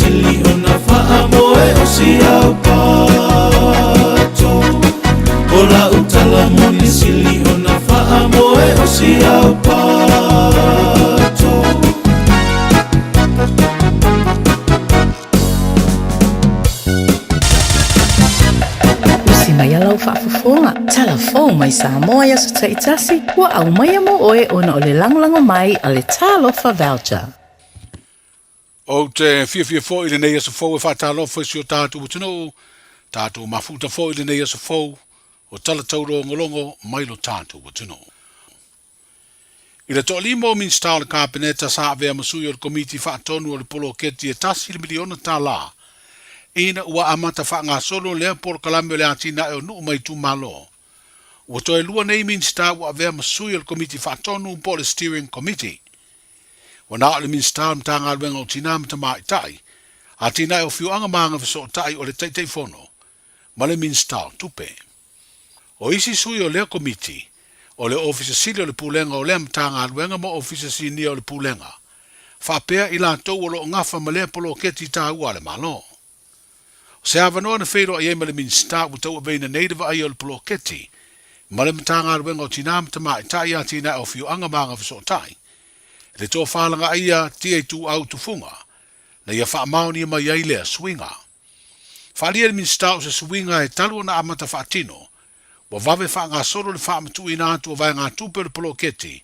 sili ona faamoe o si au pato. O lau tala moni sili ona faamoe o si au pato. Usi mai a lau faafofoga, tala fou mai Samoa i aso taitasi, ua aumaia mo oe ona o le lagolago mai a le Talofa Voucher. Ou te fiafia foi i lenei aso fou e faatalofa i si o tatou atunuu, tatou mafuta foi i lenei aso fou o tala taulogologo mai lo tatou atunuu. I le toalima o Minisita o le Kapeneta sa avea ma sui o le Komiti Faatonu o le Poloketi e tasi le miliona tala ina ua amata faagasolo lea polokalame o le atinae o nuu ma itumalo. Ua toe lua nei Minisita ua avea ma sui o le Komiti Faatonu po o le Steering Committee. Ua na o le Minisita o le Matagaluega o Tina ma Tamaitai, Atinae o Afioaga ma Agafesootai o le Taitaifono ma le Minisita o Tupe. O isi sui o lea Komiti, o le Ofisa Sili o le Pulega o lea Matagaluega ma Ofisa Sinia o le Pulega, faapea i latou o lo o gafa ma lea poloketi taua a le Malo. O se avanoa na feiloai ai ma le Minisita ua tauaveina nei le vaaia o le poloketi ma le Matagaluega o Tina ma Tamaitai, Atinae o Afioaga ma Agafesootai, le tofa lagaaia Tia Ituau Tufuga, na ia faamaonia mai ai lea suiga. Faaalia e le Minisita o se suiga e talu ona amata faatino, ua vave faagasolo le faamatuuina atu o vaegatupe o le poloketi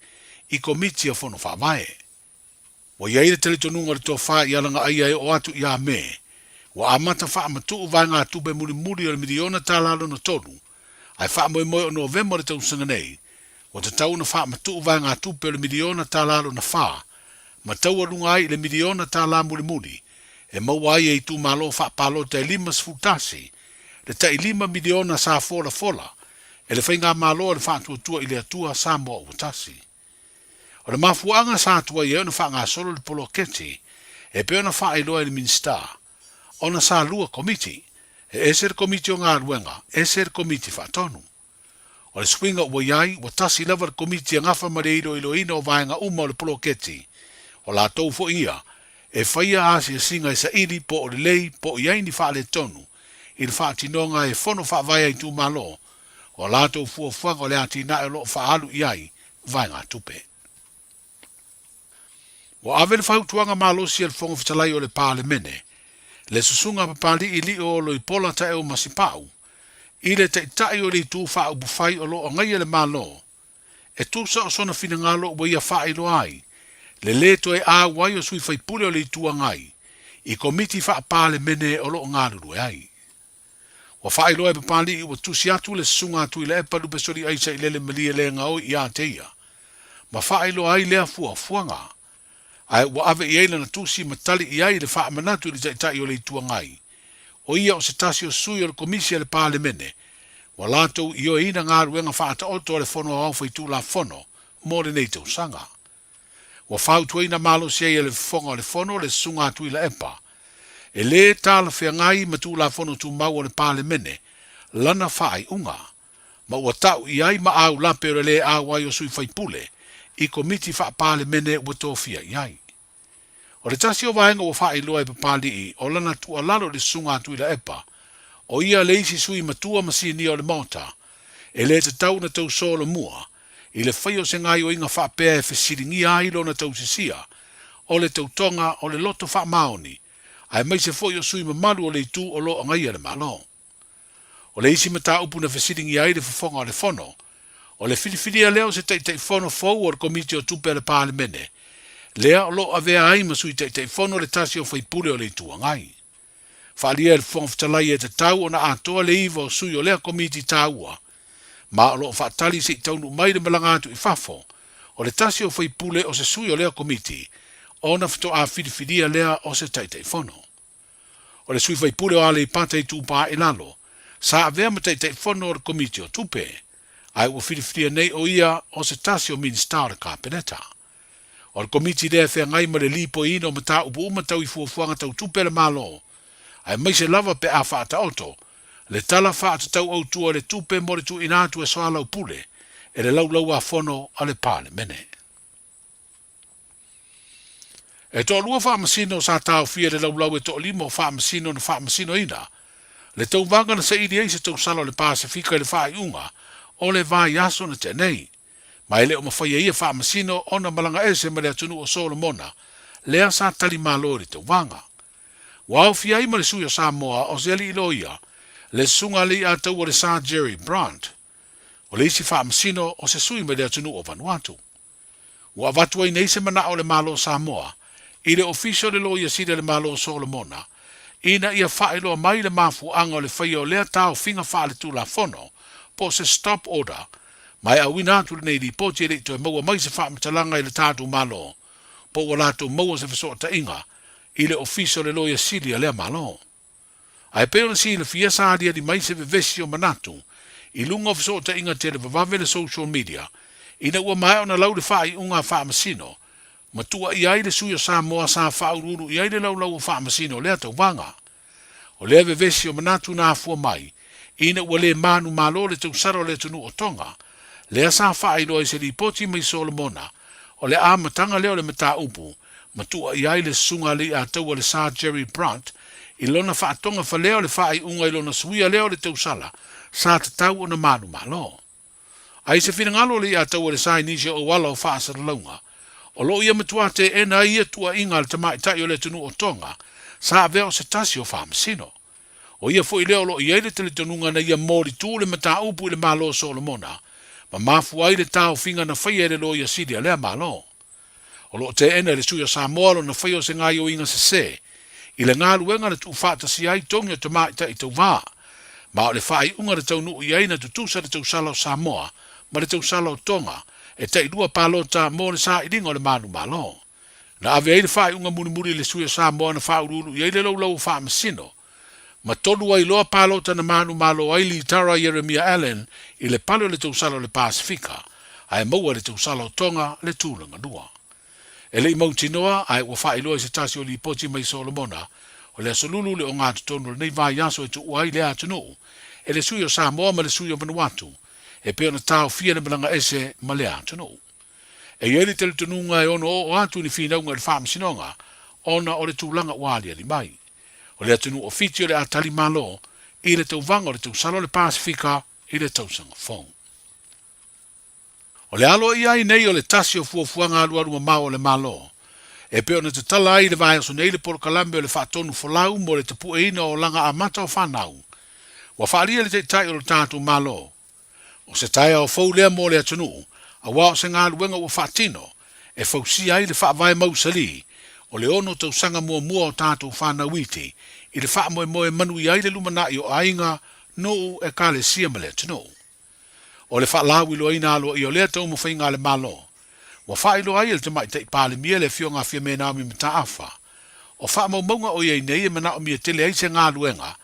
i Komiti a Fono Faavae. Ua i ai le talitonuga o le tofa i Alagaaia e oo atu ia Me, ua amata faamatuu vaegatupe mulimuli o le miliona tala lona tolu, ae faamoemoe o Novema o le tausaga nei, ua tatau ona faamatuu vaegatupe o le miliona tala lona fa, ma taualuga ai i le miliona tala mulimuli e maua ai e itumalo faapalota e 51 le tai lima miliona sa folafola e le Faigamalo a le Faatuatua i le Atua Samoa Ua Tasi. O le mafuaaga sa tuai ai ona faagasolo le poloketi e pei ona faailoa e le Minisita, ona sa lua komiti, e ese le Komiti o Galuega, ese le Komiti Faatonu. O le suiga ua i ai, ua tasi lava le Komiti e gafa ma le iloiloina o vaega uma o le poloketi, o latou foi ia e faia asiasiga e saili po o lelei po o i ai ni faaletonu i le faatinoga e fono faavae a itumalo o a latou fuafuaga o le atinae o lo o faaalu i ai vaegatupe. Ua ave le fautuaga malosi a le Fofoga Fetalai o le Palemene, le Susuga Papali'i Lio Loipola Taeo Masipau, i le Taitai o le Itu Faaupufai o lo o agaia le Malo, e tusa o sona finagalo ua ia faailoa ai le lē toe auai o sui faipule o le Itu Agai i Komiti Faa-Palemene o lo o galulue ai. Ua faailoa e Papali'i ua tusi atu le Susuga a Tuilaepa Lupesoliaisa i Lele Malie le gaoi ia te ia, ma faailoa ai lea fuafuaga. Ae ua ave i ai lana tusi ma tali i ai le faamanatu i le Taitai o le Itu Agai, o ia o se tasi o sui o le Komisi a le Palemene, ua latou ioeina galuega faataoto a le Fono Aoao Faitulafono mo lenei tausaga. Ua fautuaina malosi ai e le Fofoga o le Fono le Susuga a Tuilaepa, e lē talafeagai ma Tulafono Tumau o le Palemene lana faaiuga, ma ua ta'u i ai maau lape o le lē auai o sui faipule i Komiti Faa-Palemene ua tofia i ai. O le tasi o vaega ua faailoa e Papali'i o lana tuualalo i le Susuga a Tuilaepa, o ia le isi sui matua ma sinia o le Maota, e lē tatau ona tau solomua i le fai o se gaoioiga faapea e fesiligia ai lona tausisia o le tautoga o le loto faamaoni, aemaise foi o sui mamalu o le itu o lo o agaia le Malo. O le isi mataupu na fesiligia ai le fofoga o le Fono, o le filifilia lea o se Taitaifono fou o le Komiti o Tupe a le Palemene, lea o lo o avea ai ma Sui Taitaifono le tasi o faipule o le Itu Agai. Faaalia e le Fofoga Fetalai e tatau ona atoa le iva o sui o lea komiti taua, ma o lo o faatali se i taunuu mai le malaga atu i fafo o le tasi o faipule o se sui o lea komiti ona faatoa filifilia lea o se Taitaifono. O le sui faipule o Aleipata Itupa i Lalo, sa avea ma Taitaifono o le Komiti o Tupe, ae ua filifilia nei o ia o se tasi o Minisita o le Kapeneta. O le Komiti lea e feagai ma le lipoiina o mataupu uma tau i fuafuaga tau tupe a le Malo, aemaise lava pe a faataoto le Tala Faatatau Autu o le Tupe mo le tuuina atu e soalaupule e le Laulauafono a le Palemene. E toalua faamasino sa taofia i le laulau e toalima o faamasino na faamasinoina le tauvaga na saili ai se tausala o le Pasefika i le faaiuga o le vaiaso na tea nei. Ma e le o mafai e ia faamasino ona malaga ese ma le atunuu o Solomona lea sa tali malo i le tauvaga. Ua aofia ai ma le sui o Samoa o se alii loia, le Susuga Alii-a-Taua le Sir Jerry Brandt. O le isi faamasino o se sui mai le atunuu o Vanuatu. Ua avatu ai nei se manao o le Malo o Samoa i le Ofisa o le Loia Sili a le Malo o Solomona ina ia faailoa mai le mafuaaga o le faia o lea taofiga faaletulafono po o se stop order ma e auina atu lenei lipoti e le i toe maua mai se faamatalaga i le tatou Malo po ua latou maua se fesootaiga i le Ofisa o le Loia Sili a lea Malo. Ae pei ona silafia sa aliali mai se vevesi o manatu i luga o fesootaiga televavave le social media ina ua maea ona lau le faaiuga a Faamasino ma tuuaia ai le sui o Samoa sa faauluulu i ai le laulau o Faamasino o lea tauvaga. O lea vevesi o manatu na afua mai ina ua le manumalo le tausala o le atunuu o Tonga lea sa faailoa i se lipoti mai Solomona o le amataga lea o le mataupu ma tuuaia ai le Susuga Alii-a-Taua le Sir Jerry Brandt i lona faatoga falea o le faaiuga i lona suia lea o le tausala sa tatau ona manumalo. A i se finagalo o Alii-a-Taua le Sa i nisi o auala o faasalalauga, o lo o ia matua teena ai ia tuuaiga a le tamaitai o le atunuu o Tonga sa avea o se tasi o faamasino. O ia foi lea o lo o i ai le talitonuga na ia molitu le mataupu i le Malo o Solomona ma mafua ai le taofiga na faia e le Loia Sili a lea Malo. O lo o teena e le sui o Samoa lona faia o se gaioiga sese i le galuega na tuufaatasia ai togi o tamaitai tauva, ma o le faaiuga na taunuu i ai na tutusa le tausala o Samoa ma le tausala o Tonga e tailua palota mo le sailiga o le manumalo. Na ave ai le faaiuga mulimuli i le sui o Samoa na faauluulu i ai le laulau o Faamasino, ma tolu ai loa palota na manumalo ai Litara Ieremia Allan i le pale o le tausala o le Pasefika, ae maua e le tausala o Tonga le tulaga lua. E le i mautinoa, ae ua faailoa i se tasi o lipoti mai Solomona, o le Aso Lulu le ogatotonu o lenei vaiaso e tuua ai lea atunuu e le sui o Samoa ma le sui o Vanuatu, e pei ona taofia le malaga ese ma lea atunuu. E i ai le talitonuga e ono oo atu ni finauga i le Faamasinoga ona o le tulaga ua aliali mai. O le atunuu o Fiti o le a tali malo i le tauvaga o le tausala o le Pasefika i le tausaga fou. O le aloaia ai nei o le tasi o fuafuaga alualu mamao a le Malo, e pei ona tatala ai i le vaiaso nei le polokalame o le faatonu folau mo le tapueina o olaga amata o fanau, ua faaalia e le Taitai o lo tatou Malo, O se taeao fou lea mo le atunuu, aua o se galuega ua faatino e fausia ai le faavae mausali o le ono tausaga muamua o tatou fanau iti i le faamoemoe e manuia ai le lumanai o aiga, nuu, ekalesia ma le atunuu. O le faalauiloaina aloaia o lea taumafaiga a le Malo, ua faailoa ai e le Tamaitai Palemia le Afioga a Fiame Naomi Mataafa, o faamaumauga o i ai nei e manaomia tele ai se galuega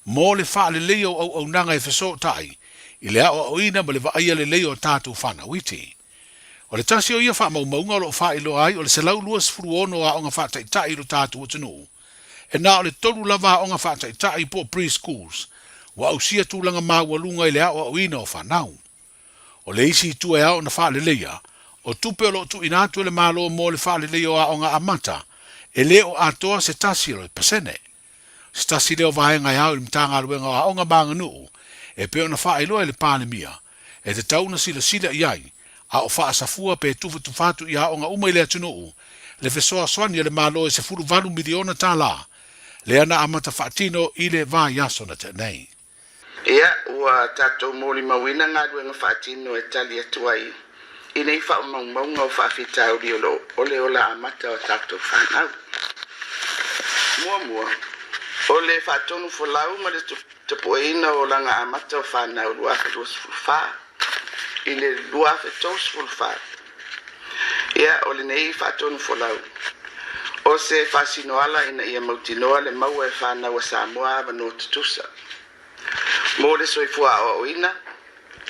mo le faaleleia o auaunaga e fesootai i le aoaoina ma le vaaia lelei o a tatou fanau iti. O le tasi o ia faamaumauga o lo o faailoa ai o le 126 o aoga faataitai i lo tatou atunuu, e na o le tolu lava aoga faataitai po o pre-schools ua ausia tulaga maualuga i le aoaoina o fanau. O le isi itu e ao ona faaleleia, o tupe o lo o tuuina atu e le Malo mo le faaleleia o aoga amata, e le o atoa se tasi o le pasene. O se tasi lea o vaega e ao i le Matagaluega o Aoga ma Aganuu, e pei ona faailoa e le Palemia, e tatau ona silasila i ai, a o faasafua pe tufatufa atu i aoga uma i le atunuu, le fesoasoani a le Malo e $18 miliona lea na amata faatino i le vaiaso na tea nei. Ia, ua tatou molimauina galuega faatino e tali atu ai i nei faamaumauga o faafitauli o lo o le ola amata o a tatou fanau. Muamua, o le faatonu folau ma le tapueina o olaga amata o fanau 2024 i le 2034. Ia, o lenei faatonu folau, o se faasinoala ina ia mautinoa le maua e fanau a Samoa avanoa tutusa mo le soifua aoaoina,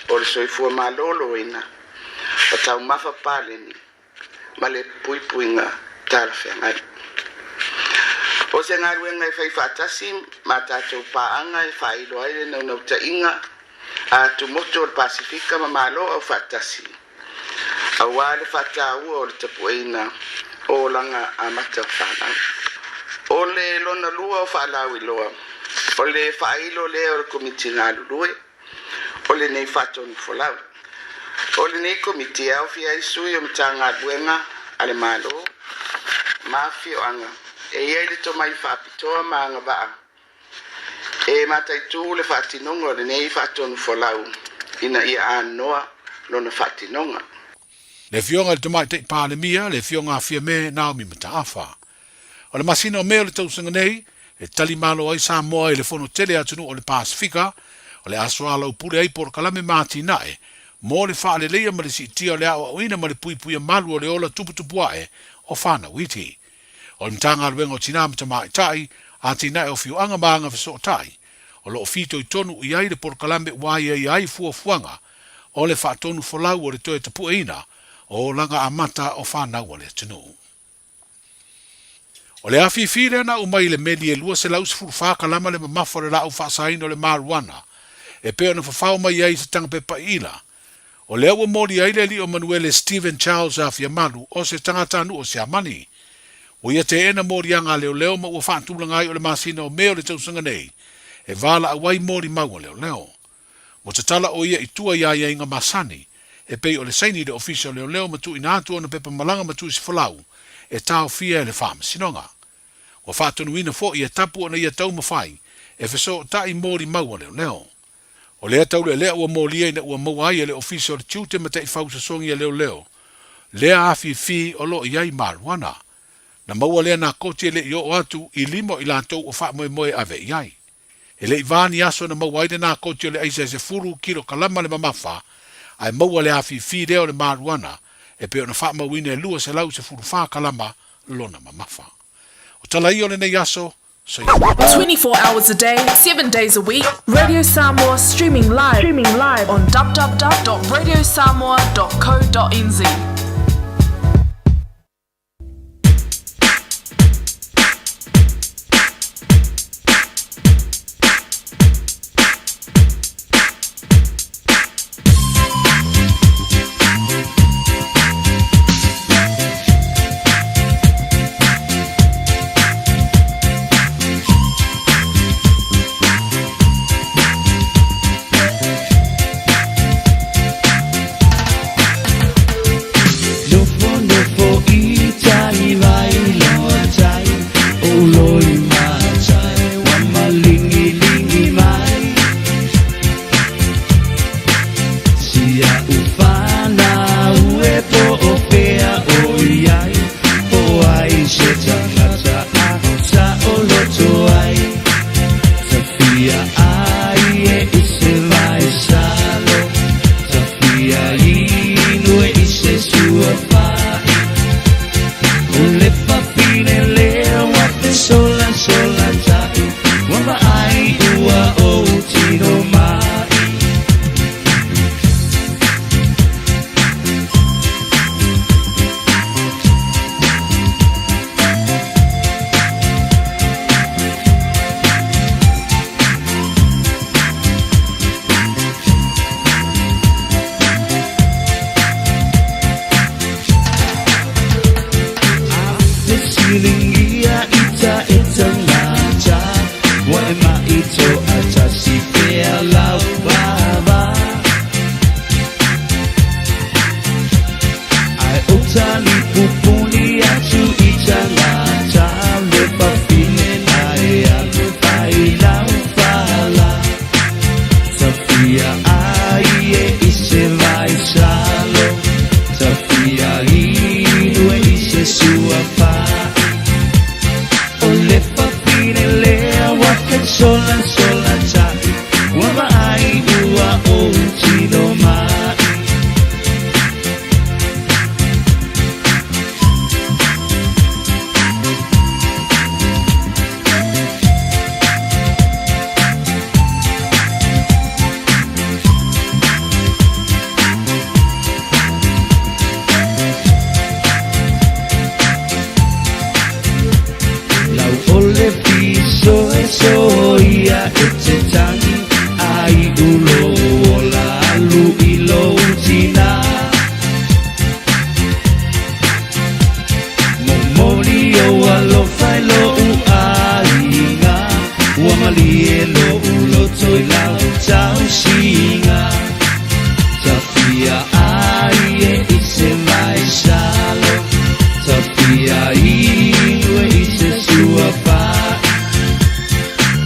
o le soifua maloloina, o taumafa paleni ma le puipuiga talafeagai. O se galuega e fai faatasi ma tatou paaga e faailoa ai le naunautaiga a atumotu o le Pasefika ma Malo Aufaatasi aua le faataua o le tapueina o olaga amata o fanau. O le lona lua o faalauiloa, o le faailo lea o le Komiti galulue o lenei faatonufolau. O lenei Komiti e aofia ai sui o Matagaluega a le Malo ma afioaga e i ai le tomai faapitoa ma agavaa e mataitu le faatinoga o lenei faatonufolau ina ia anoa lona faatinoga. Le Afioga i le Tamaitai Palemia, le Afioga a Fiame Naomi Mataafa. O le masina o Me o le tausaga nei, e tali malo ai Samoa i le Fono Tele a Atunuu o le Pasefika, o le a soalaupule ai polokalame ma atinae mo le faaleleia ma le siitia o le aoaoina ma le puipuia malu o le ola tuputupu ae o fanau iti. O le Matagaluega o Tinā ma Tamaitai, Atinae o Afioaga ma Agafesootai, o lo o fitoitonu i ai le polokalame ua aiaia ai fuafuaga o le faatonufolau o le toe tapueina o olaga amata o fanau a le atunuu. O le afifi lea na aumai i le meli e 214 kalama le mamafa o le laau faasaina o le marijuana e pei ona fafao mai ai i se tagapepa iila. O lea ua moli ai le alii o Manuele Steven Charles Afiamalu o se tagatanuu o Siamani. Ua ia teena moliaga a leoleo ma ua faatulaga ai o le masina o Me o le tausaga nei e valaau ai molimau a leoleo. Ua tatala ʻo ia i tua i aiaiga masani, e pei o le saini i le Ofisa o Leoleo ma tuuina atu ona pepa malaga ma tusi folau e taofia e le Faamasinoga. Ua faatonuina foi e tapu ona ia taumafai e fesootai molimau a leoleo. O lea taulealea ua molia ina ua maua ai e le Ofisa o le Tiute ma Taifau Sosogi a Leoleo lea afifi o lo o i ai marijuana. Na maua lea nakoti e le i oo atu i lima o i latou ua faamoemoe e ave i ai. E le i va ni aso na maua ai le nakoti o le aisa e 10 kilokalama le mamafa, ae maua le afifi lea o le marijuana e pei ona faamauina e 214 kalama lona mamafa. O tala ia o lenei aso, soifua. 24 hours a day, 7 days a week, Radio Samoa streaming live, streaming live on www.radiosamoa.co.nz.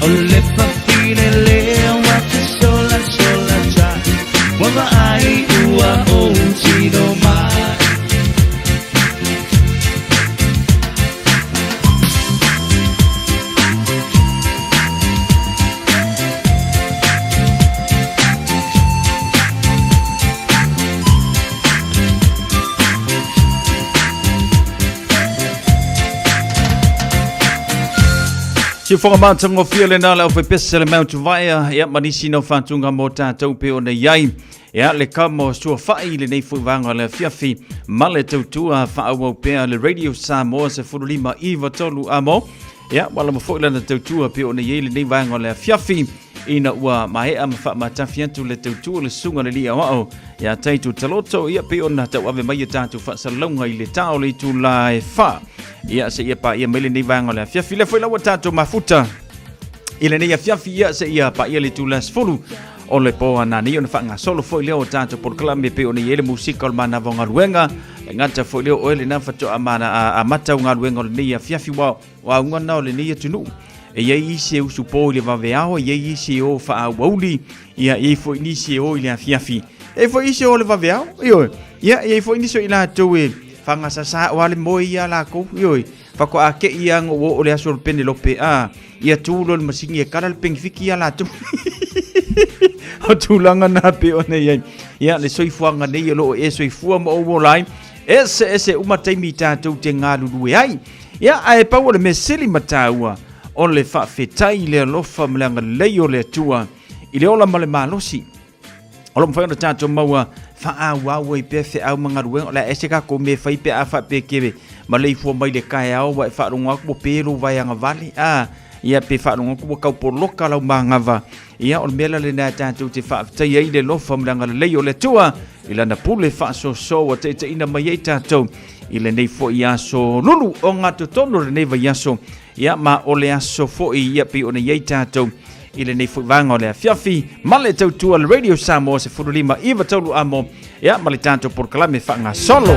O le fafine lea ua te solasola ta Ua vaai ua ou tino mai. Siufoga matagofie lena le aufaipese le Mount Vaea, ia ma nisi nau faatuga mo tatou pe ona i ai. Ia le kama o suafa'i i lenei foi vaega o le afiafi ma le tautua faaauau pea le Radio Samoa 15 93 amo. Ia ua lava foi lana tautua pe ona i ai lenei vaega o le afiafi ina ua maea ma faamatafi atu le tautua le susuga le alii aoao ia Taitu Taloto ia pei ona tauave mai a tatou faasalalauga i le ta o le itula e 4 ia seia paia mai lenei vaega o le afiafi. Lea foi la ua tatou mafuta i lenei afiafi ia seia paia le itula 10 o le po ananei ona faagasolo foi lea o tatou polokalame pei ona i ai le musika o le manava o galuega e gata foi lea o oe lena faatoa amata au galuega o lenei afiafi ua o auga na o lenei atunuu e i ai isi e usupo i le vaveao e i ai isi e o faaauauli ia e i ai foi nisi e o i le afiafi e i ai foi isi e o le vaveao ioe ia e i ai foi nisi o i latou e fagasasa o ale moe ia lakou ioe faatoa te i lava ona ua oo le aso o le Penelope a ia tu loa le masini e kala le penifiki ia latou. O tulaga na pei ona i ai. Ia le soifuaga nei o lo o e soifua ma ou ola ai, eseese uma taimi tatou te galulue ai. Ia ae pau o le mea sili ma taua o le faafetai i le alofa ma le agalelei o le Atua i le ola ma le malosi. O lo o mafai ona tatou maua faaauau ai pea feau ma galuega. O le a ese tatou mea e fai pe a faapea e te maleifua mai le taeao ua e faalogo atu ua pe lou vaeaga vale. A, ia pe faalogo atu ua tau poloka lau manava. Ia o le mea la lena tatou te faafetai ai i le alofa ma le agalelei o le Atua i lana pule faasoasoa ua taitaiina mai ai tatou i lenei foi aso lulu ogatotonu o lenei vaiaso. Ia ma o le aso foi ia pei ona i ai tatou i lenei foi vaega o le afiafi ma le tautua le Radio Samoa 15 93 amo ia ma le tatou polokalame faagasolo.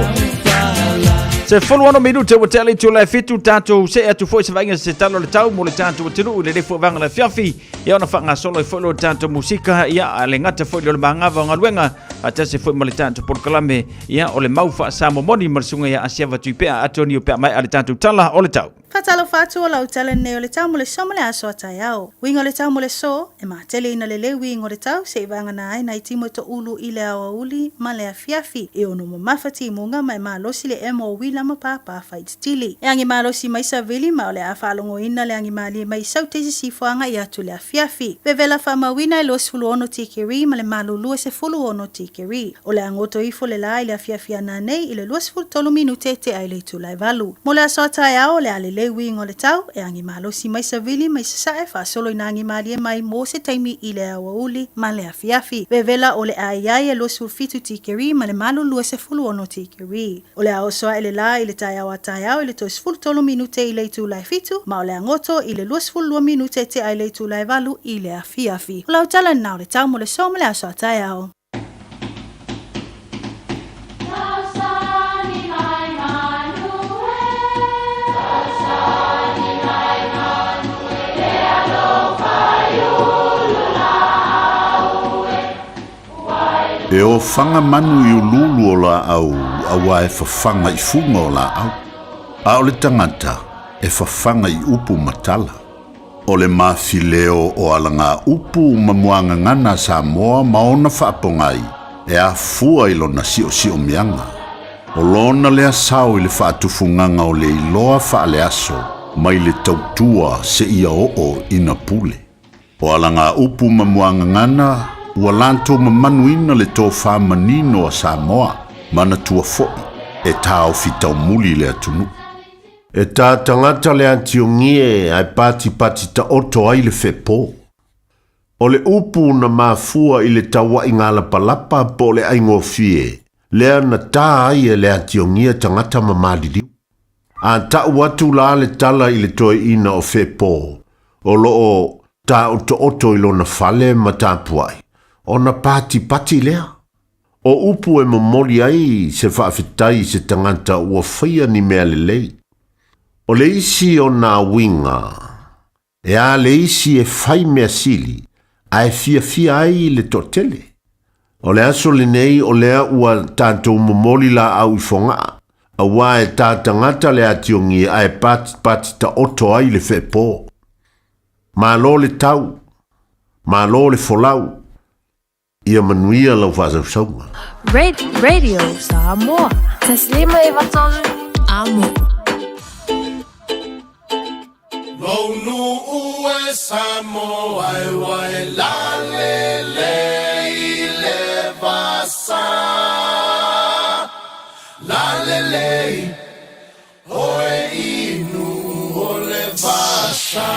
16 minute ua tea le itula e 7 tatou see atu foi se vaaiga se tala o le tau mo le tatou atunuu i lenei foi vaega o le afiafi ia ona faagasolo ai foi lo tatou musika ia le gata foi le magava o galuega faatasi foi ma le tatou polokalame ia o le mau faasamoa moni ma le susuga ia Asiava Tuipea Atonio pe a maea le tatou tala o le tau. Faatalofa atu o lau tala nei o le tau mo le so ma le aso a taeao. Uiga o le tau mo le so, e matele ina lelei uiga o le tau se i vagana ai nai timu e toulu i le aoauli ma le afiafi, e ono mamafa timuga ma e malosi le emo o uila ma pāpā faititili. E agi malosi mai savili ma o le a faalogoina le agi malie mai i Saute i sisifo agai atu i le afiafi. Vevela faamauina e 26 tikeri ma le malulu e 16 tikeri. O le a goto ifo le la i le afiafi ana nei i le 23 minute tea i le itula e 8. Mo le aso a taeao, o le a lelei uiga o le tau, e agi malosi mai savili mai sasae faasolo ina agi malie mai mo se taimi i le aoauli ma le afiafi. Vevela o le a i ai e 27 tikeri ma le malu 26 tikeri. O le a oso ae le la i le taeao a taeao i le 33 minute i le itula e 7, ma o le a goto i le 22 minute tea i le itula e 8 i le afiafi. O lau tala lena o le tau mo le so ma le aso a taeao. E ofaga manu i uluulu o laau auā e fafaga i fuga o laau, a o le tagata e fafaga i upu ma tala. O le mafileo o alagaupu ma muagagana a Samoa ma ona faapogai e afua i lona siosiomiaga. O lona lea sao i le faatufugaga o le iloa faaleaso mai le tautua seia oo ina pule. O alagaupu ma muagagana ua latou mamanuina le tofa manino a Samoa, manatua foi e taofi taumuli le atunuu. E tā tagata le Atiogie ae patipati taoto ai le fepo. O le upu na mafua i le tauaiga lapalapa po o le aigofie, lea na tā ai e le Atiogie tagata ma maliliu. A ta'u atu la le tala i le toeaina o Fepo, o lo o tāotooto i lona fale ma tapuai, ona patipati lea. O upu e momoli ai se faafetai i se tagata ua faia ni mea lelei. O le isi o nā uiga, E a le isi e fai mea sili ae fiafia ai le toatele? O le aso lenei o lea ua tatou momoli laau i Fogaa, auā e tā tagata le atiogi ae patipati taoto ai le feepo. Malo le tau, malo le folau, ia manuia lau faasausauga. Radio Samoa. Taslima e vatolu amo. Lou e Samoa e wae lalele i le vasa. Lalele oe inu o le vasa.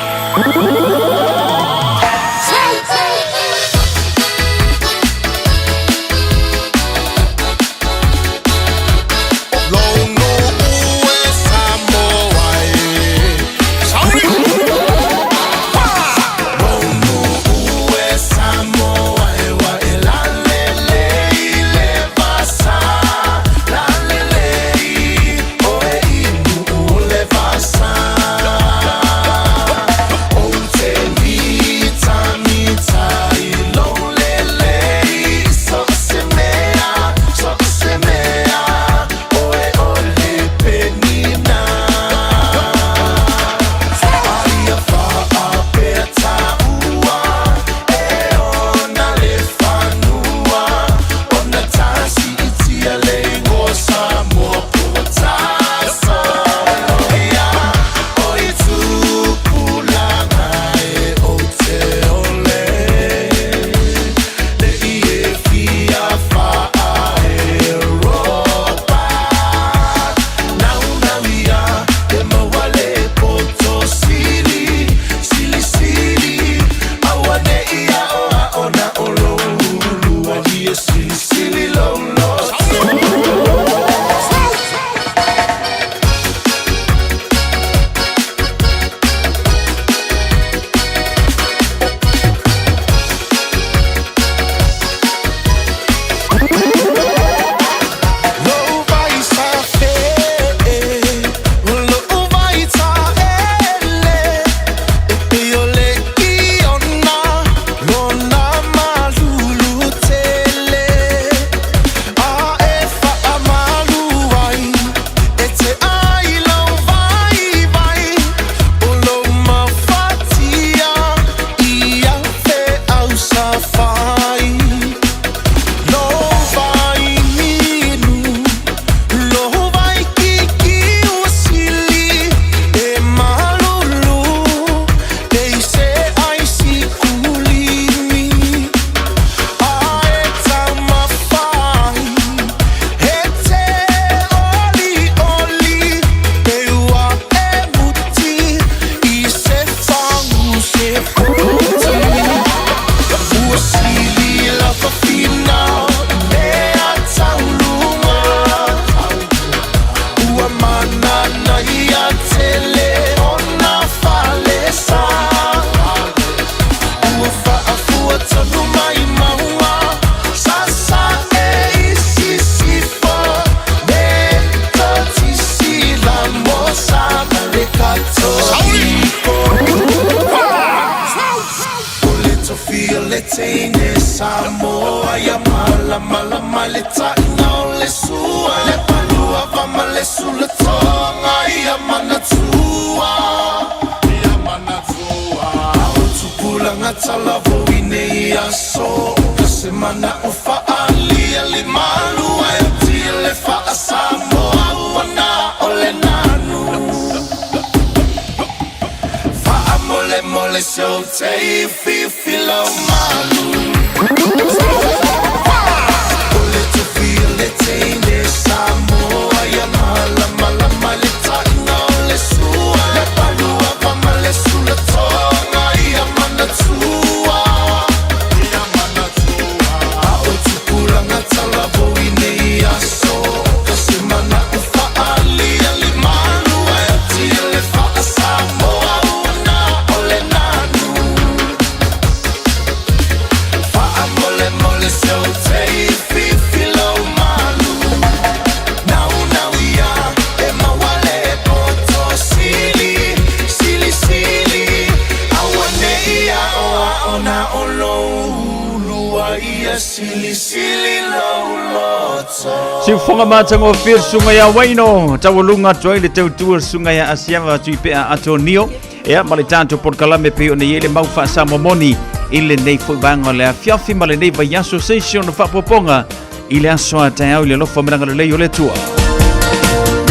Ona o lou lua ia silisili lou loto. Siufoga matagofie le susuga ia Waino, taualuga atu ai le tautua le susuga ia Asiava Tuipea Atonio, ia ma le tatou polokalame pei ona i ai le mau faasamoa moni i lenei foi vaega o le afiafi ma lenei vaiaso se isi ona faaopoopoga i le aso a taeao i le alofa ma le agalelei o le Atua.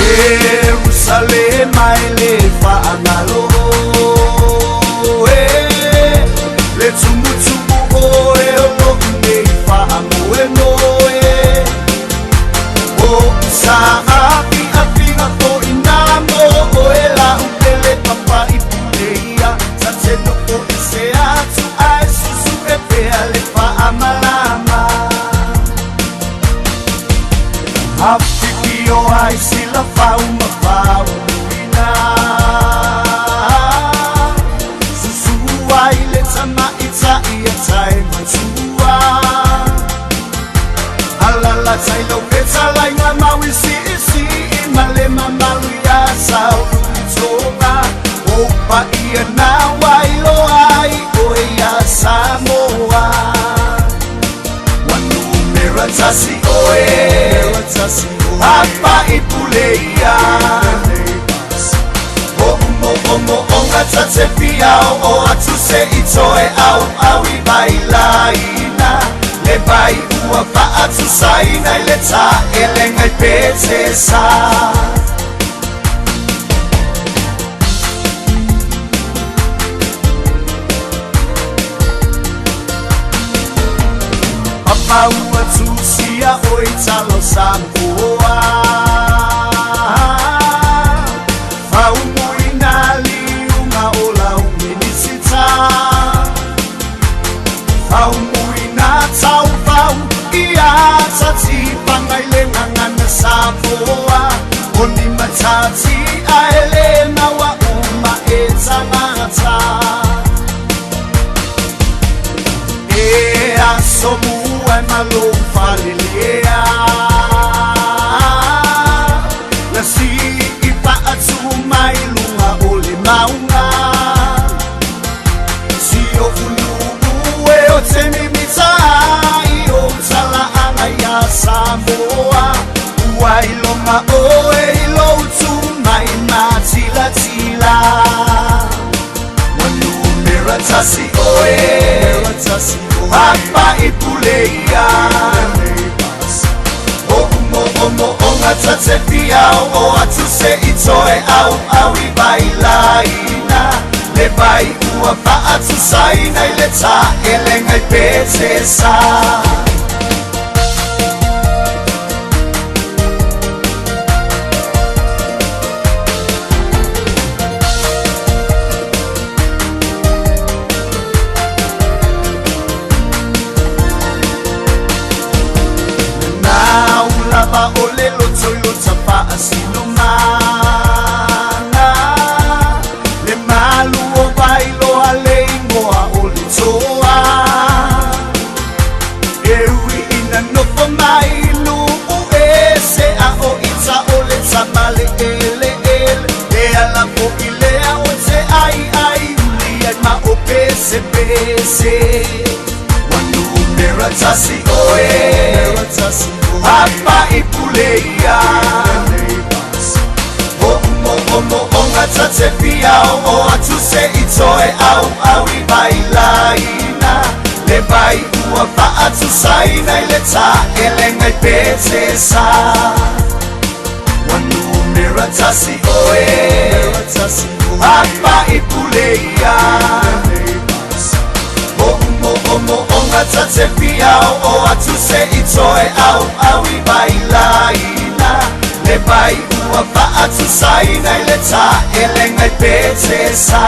Ierusalema e le faagalo e le tumutumu oe o lou nei faamoemoe o sa afiafiga foi na mo oe lau pele papai puleia sa te nofo i se atu ae susu e pea le faamalama Afifio ai sila fau ma fau ina Susu ai le tamaita'i a tai matua Alala tai lau fetalaiga mauisi'isi'i ma le mamalu iā Sauluitoga O paia na ua iloa ai oe iā Samoa Ua numera tasi oe Apa'i pule ia O'u mo'omo'oga ta te fia o'o atu se i toe auau i vailaina Le vai ua fa'atusaina i le ta'elega i Petesa. Papa ua tusia oi talo Samoa Faumuina liuga o lau minisita Faumuina taufau ia tatifaga i le gagana Samoa O ni matati ae le maua uma e tagata E aso mua e malo falelea Na sii faatu mai luga o le mauga Si o ulu'u e o te mimita ai o talaaga iā Samoa Ua iloga oe i lou tu mai matilatila Ua numera tasi oe Apa'i pule ia O'u mo'omo'oga ta te fia o'o atu se i toe auau i vailaina Le vai ua fa'atusaina i le ta'elega i Petesa. Na ulava o le loto i lota faasilomana Le malu o Vailoa le igoa o le toa E ui ina nofo mai nuu ese a o ita o le tama le eleele E ala foi lea o te ai ai uli ai ma o pese pese Ua numera tasi oe Apa'i pule ia O'u mo'omo'oga ta te fia o'o atu se i toe auau i vailaina Le vai ua fa'atusaina i le ta'elega i Petesa Ua numera tasi oe Apa'i pule ia O'u mo'omo'oga ta te fia o'o atu se i toe auau i vailaina Le vai ua fa'atusaina i le ta'elega i Petesa.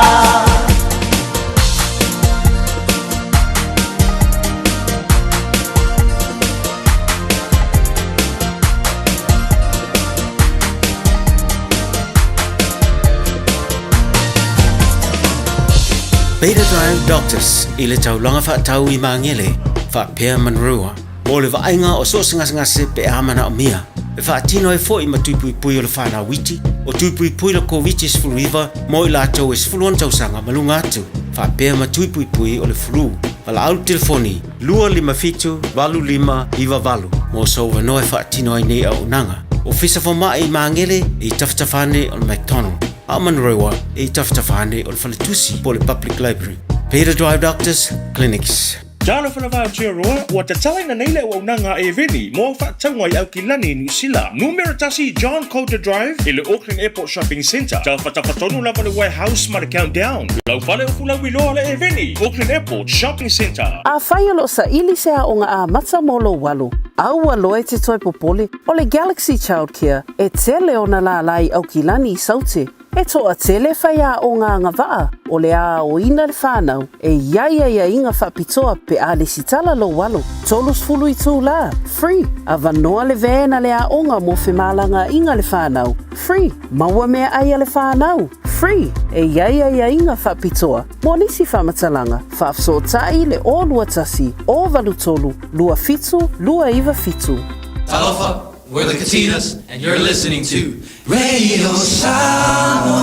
Beta Drive Doctors i le taulaga faatau i Magele faapea Manurewa mo le vaaiga o so o se gasegase pe a manaomia e faatino ai foi ma tui puipui o le fanau iti o tui puipui le Koviti-19 mo i latou e 16 tausaga ma luga atu faapea ma tui puipui o le flu. Valaau le telefoni 257 8598 mo sou avanoa e faatino ai nei auaunaga. Ofisa Fomai i Magele e i tafatafa ane o le McDonald, a o Manurewa e i tafatafa ane o le Faletusi po o le Public Library. Peter Drive Doctors Clinics. Talofa lava Aotearoa, ua tatalaina nei le auaunaga a Eveni mo au faatauga i Aukilani i Niu Sila. Numera 1 John Coulter Drive i le Auckland Airport Shopping Centre. Tafatafa tonu lava le Warehouse ma le Countdown. Lau fale upu lauiloa le Eveni, Auckland Airport Shopping Centre. Afai o lo o saili se aoga amata mo lou alo, aua loa e te toe popole, o le Galaxy Childcare e tele ona lālā i Aukilani i Saute. E toatele faiaoga agavaa o le aoina le whanau e i ai aiaiga faapitoa pe a lesitala lou alo. 30 itulā, free, avanoa le van a le aoga mo femalagaaiga le whanau, free, maua meaai a le whanau, free, e i ai aiaiga faapitoa mo nisi faamatalaga, faafesootai le 021 083 27 297. Talofa, we're the Katinas, and you're listening to Radio Samoa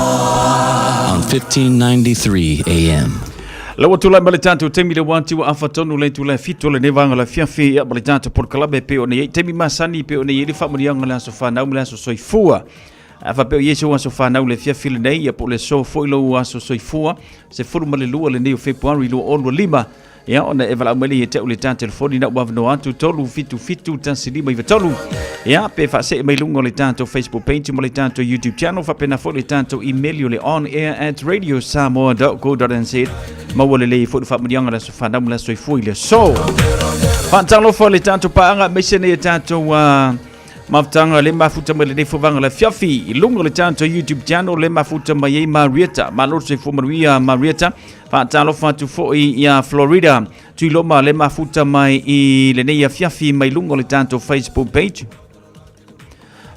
on 1593 AM. La ua tulai ma le tatou taimi le wā tiu afa tonu le itula e fitu o lenei vaega o le afiafi ia ma le tatou polokalame e pei ona i ai taimi masani e pei ona i ai le faamanuiaga o le aso fanau ma le aso soifua. A faapea o i ai sou aso fanau i le afiafi lenei ia po o le aso foi lou aso soifua 12 lenei o Fepuari 2025 Ia, ona e valaau mai lea ia te au le ta telefoni na ua avanoa atu 377 1593. Ia, pe faasee mai luga o le tatou Facebook page ma le tatou YouTube channel, faapena foi le tatou email o le onair@radiosamoa.co.nz. Maua lelei foi le faamanuiaga le aso fanau ma le aso soifua i le aso. Faatalofa le tatou paaga aemaise nei e tatou mafutaga le mafuta mai lenei fovaga le afiafi i luga o le tatou YouTube channel le mafuta mai ai Marieta. Malo le soifua manuia Marieta. Faatalofa atu foi ia Florida Tuiloma le mafuta mai i lenei afiafi mai luga o le tatou Facebook page.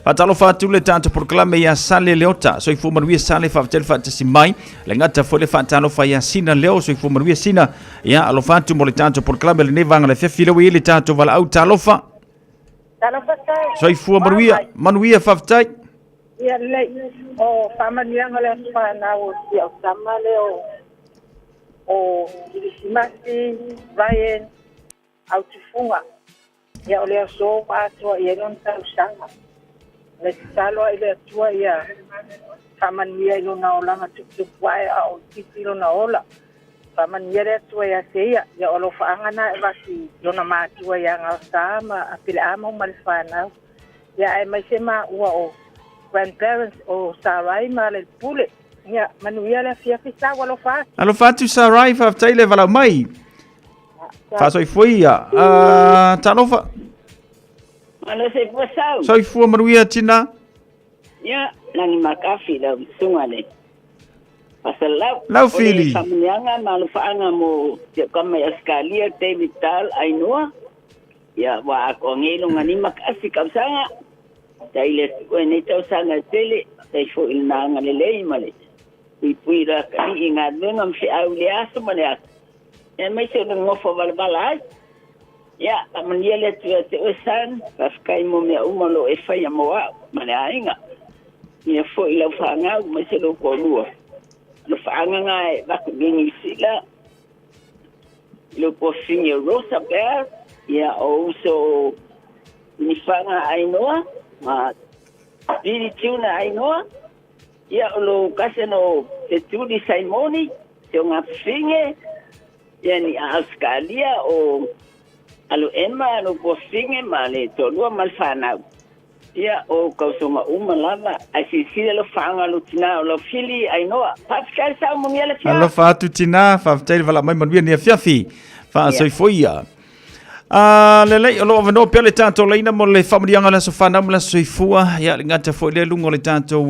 Faatalofa atu le tatou polokalame ia Sale Leota, soifua manuia Sale, faafetai le faatasi mai. Le gata foi le faatalofa ia Sina Leo, soifua manuia Sina. Ia alofa atu mo le tatou polokalame lenei vaega le afiafi lea ua i ai le tatou valaau talofa. Talofa Sau. Soifua manuia, manuia faafetai. Ia lelei, o faamanuiaga o le aso fanau o si au tama lea o o Kirisimasi, Ryan, Autufuga. Ia o le aso ua atoa i ai lona tausaga. O le tatalo lava i le Atua ia faamanuia i lona olaga tuputupu ae a o itiiti lona ola. Faamanuia le Atua ia te ia. Ia o alofaaga na e avatu i lona matua ia Gaosa ma Apeleamo ma le fanau. Ia aemaise maua o grandparents o Sarai ma Alelepule. Ia manuia le afiafi sau alofa atu. Alofa atu Sarai, faafetai le valaau mai. Faasoifua ia. Uh, talofa. Malo soifua sau. Soifua manuia tina. Ia, lagi makafi lau sunga le. Fasalau. Lau Fili. O le faamanuiaga ma alofaaga mo si au kama i Ausetalia, David Dahl Ainoa. Ia, ua atoa nei lona 51 tausaga, tai le Atua i nei tausaga e tele, tai foi i lona agalelei ma le puipui i lo atalii i galuega ma feau i le aso ma le aso, aemaise o le nonofo valavala ai. Ia, faamanuia le Atua ia te oe son, faafetai mo mea uma o lo o e faia mo au ma le aiga. Ia foi i lau fanau aemaise lou toalua. Alofaaga na e avatu i Niu Sila. I lou tuafafine o Rosa Bell, ia o uso o Nifaga Ainoa ma Billy Tuna Ainoa, ia o lou cousin o Petuli Saimoni, si o Gafafine, ia ni a Ausekalia o Alo Emma lou tuafafine ma le toalua ma le fanau. Ia, o tausoga uma lava, ae silasila alofaaga lou tina o Laufili Ainoa. Faafetai le sao manuia le afiafi. Alofa atu tina, faafetai le valaau mai manuia ni afiafi. Faasoifua ia. Ah, lelei, o lo o avanoa pea le tatou laina mo le faamanuiaga o le aso fanau ma le aso soifua. Ia, le gata foi lea i luga o le tatou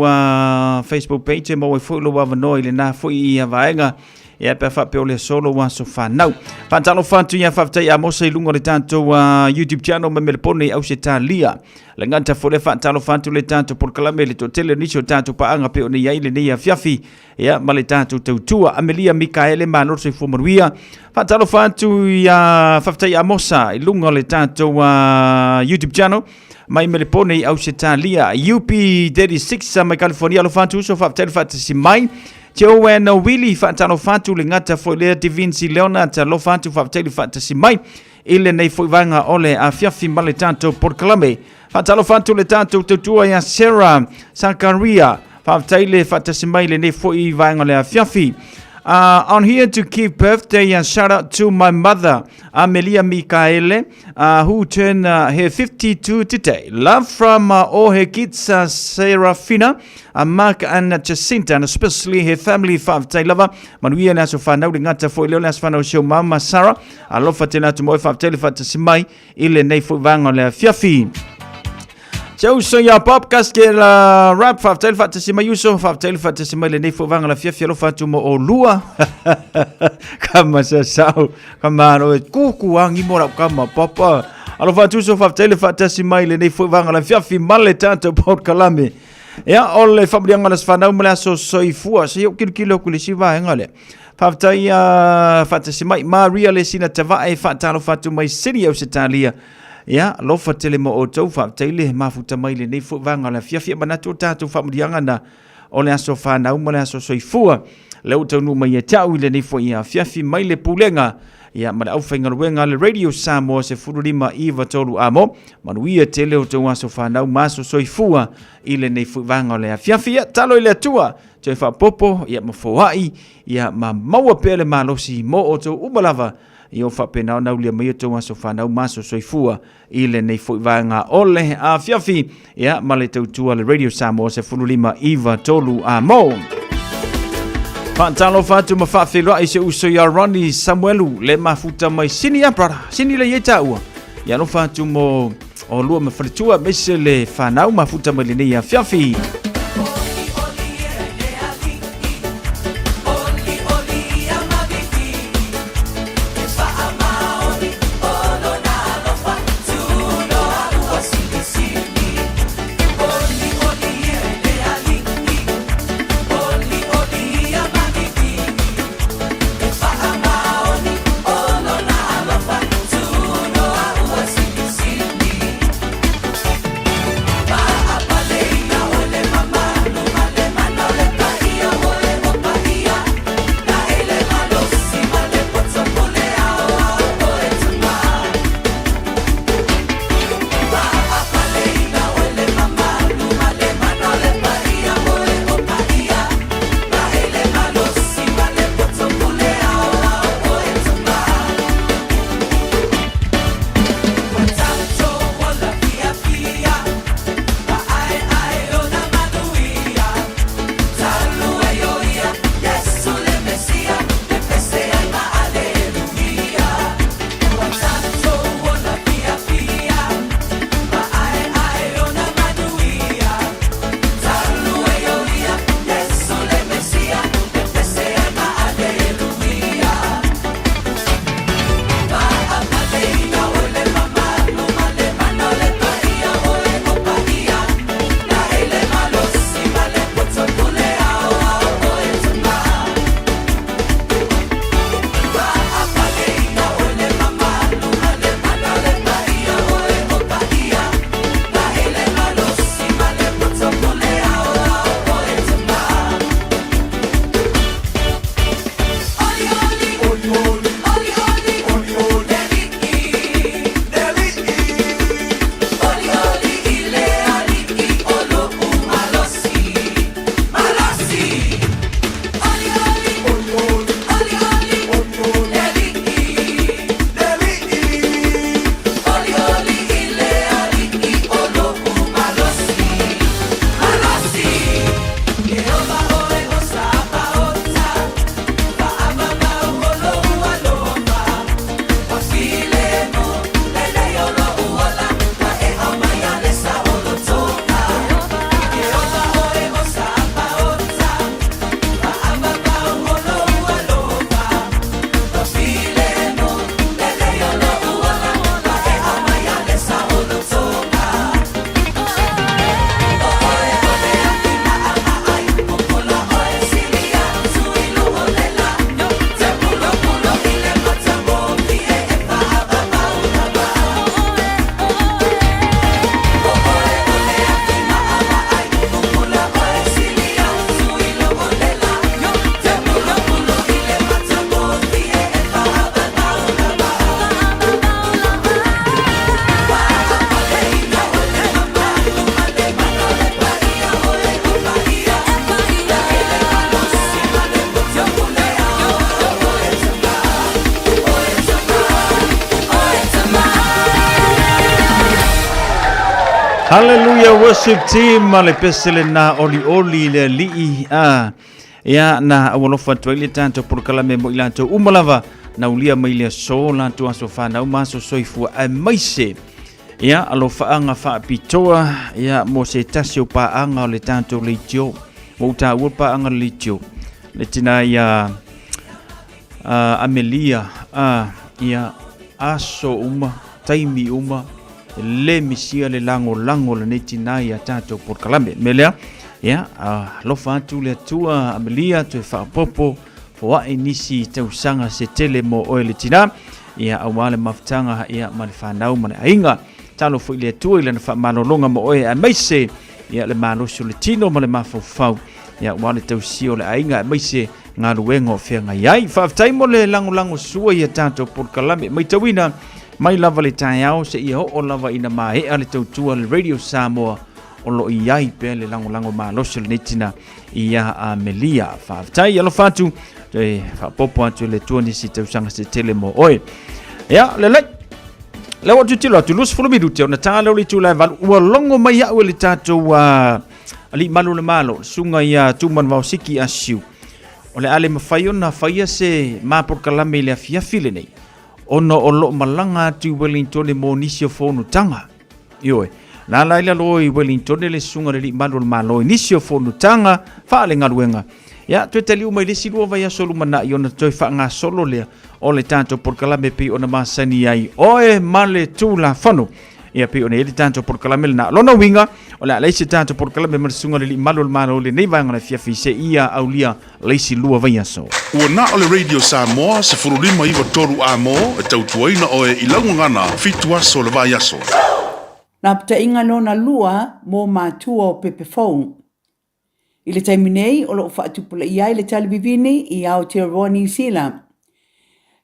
Facebook page e maua ai foi lou avanoa i lena foi vaega. Ia, pe a faapea o le aso lou aso fanau. Faatalofa atu ia faafetai Amosa i luga o le tatou YouTube channel ma Melepone i Ausetalia. Le gata foi lea faatalofa atu le tatou polokalame le toatele o nisi o tatou paaga pei ona i ai lenei afiafi. Ia, ma le tatou tautua. Amelia Mikaele, malo le soifua manuia. Faatalofa atu ia faafetai Amosa i luga o le tatou YouTube channel mai Melepone i Ausetalia. UP36 mai California, alofa atu uso, faafetai le faatasi mai. Joanne Willie, faatalofa atu le gata foi lea Divinci Leonard, alofa atu faafetai le faatasi mai i lenei foi vaega o le afiafi ma le tatou polokalame. Faatalofa atu le tatou tautua ia Sarah Sakaria, faafetai le faatasi mai i lenei foi vaega o le afiafi. On here to give birthday a shout out to my mother, Amelia Mikaele, who turned her 52 today. Love from all her kids, Serafina, Mark and Jacinta, and especially her family, faafetai lava. Manuia le aso whanau, le ngata foi leo le aso whanau si o mama Sarah. Alofa tele atu mo e faafetai le faatasi mai i lenei foi vaega o le afiafi. Se uso ia Bob Kaske la rap faafetai le faatasi mai uso faafetai le faatasi mai lenei foi vaega o le afiafi alofa atu mo olua kama sasau kama alo e kuku angi mo lau kama papa alofa atu uso faafetai le faatasi mai lenei foi vaega o le afiafi ma le tatou polokalame. Ia o le faamanuiaga o le aso fanau ma le aso soifua se i ou kilokilo atu i le isi vaega lea. Faafetai faatasi mai Maria le sina tavae faatalofa atu mai Sydney Ausetalia. Ia, alofa tele mo outou, faafetai le mafuta mai lenei foi vaega o le afiafi. E manatu o tatou faamanuiaga na o le aso fanau ma le aso soifua. Lea ua taunuu mai ia te au i lenei foi afiafi mai le pulega ia ma le aufaigaluega a le Radio Samoa 15 93 amo. Manuia tele o tou aso fanau ma aso soifua i lenei foi vaega o le afiafi. Ia, talo i le Atua, toe faapopo, ia ma foai, ia ma maua pea le malosi mo outou uma lava, ia o faapena ona aulia mai outou aso fanau ma aso soifua i lenei foi vaega o le afiafi, ia ma le tautua le Radio Samoa 15 93 amo. Faatalofa atu ma faafeiloai se uso ia Ronnie Samuelu le mafuta mai Sini ia brother, Sini le iai taua. Ia alofa atu mo o lua ma faletua aemaise le fanau mafuta mai lenei afiafi. Hallelujah worship team ma le pese lena olioli le alii a ia na aualofa atu ai le tatou polokalame mo i latou uma lava na ulia mai le aso latou aso whanau ma aso soifua aemaise ia alofaaga faapitoa ia mo se tasi o paaga o le tatou leitio ua ou taua le paaga o le leitio le tina ia Amelia ia aso uma taimi uma e le misia le lagolago o lenei tina ia tatou polokalame mea lea ia alofa atu le Atua Amelia toe faaopoopo foai nisi tausaga se tele mo oe le tina ia aua le mafutaga ia ma le fanau ma le aiga talo foi le Atua i lana faamalologa mo oe aemaise ia le malosi o le tino ma le mafaufau ia aua le tausia o le aiga aemaise galuega o feagai ai. Faafetai mo le lagolago sua i a tatou polokalame. Maitauina mai lava le taeao seia oo lava ina maea le tautua le Radio Samoa o lo o i ai pea le lagolago malosi o lenei tina ia Amelia. Faafetai, alofa atu, toe faapopo atu le Atua nisi tausaga se tele mo oe. Ia, lelei. Lea ua tilotilo atu, 20 minute ona ta lea o le itula e 8, ua logo mai au e le tatou Alii Malu o le Malo, le susuga ia Tumanavaosiki Asiu, o le a le mafai ona faia se ma polokalame i le afiafi lenei, ona o lo o malaga atu i Wellington mo nisi o fonotaga. Ioe, na ala i lalo i Wellington le susuga le Alii Malu o le Malo i nisi o fonotaga faalegaluega. Ia, toe taliu mai le isi 2 vaiaso lumanai ona toe faagasolo lea o le tatou polokalame pei ona masani ai oe ma le Tulafono. Ia pei ona i ai le tatou polokalame lena. Lona uiga, o le a leai se tatou polokalame ma le susuga i le Alii Malu o le Malo i lenei vaega o le afiafi seia aulia le isi 2 vaiaso. Ua na o le Radio Samoa 15 93 A mo e tautuaina oe i lau gagana fitu aso o le vaiaso. Lapataiga lona lua mo matua o pepe fou. I le taimi nei, o lo o faatupulaia ai le tali vivini i Aotearoa Niu Sila.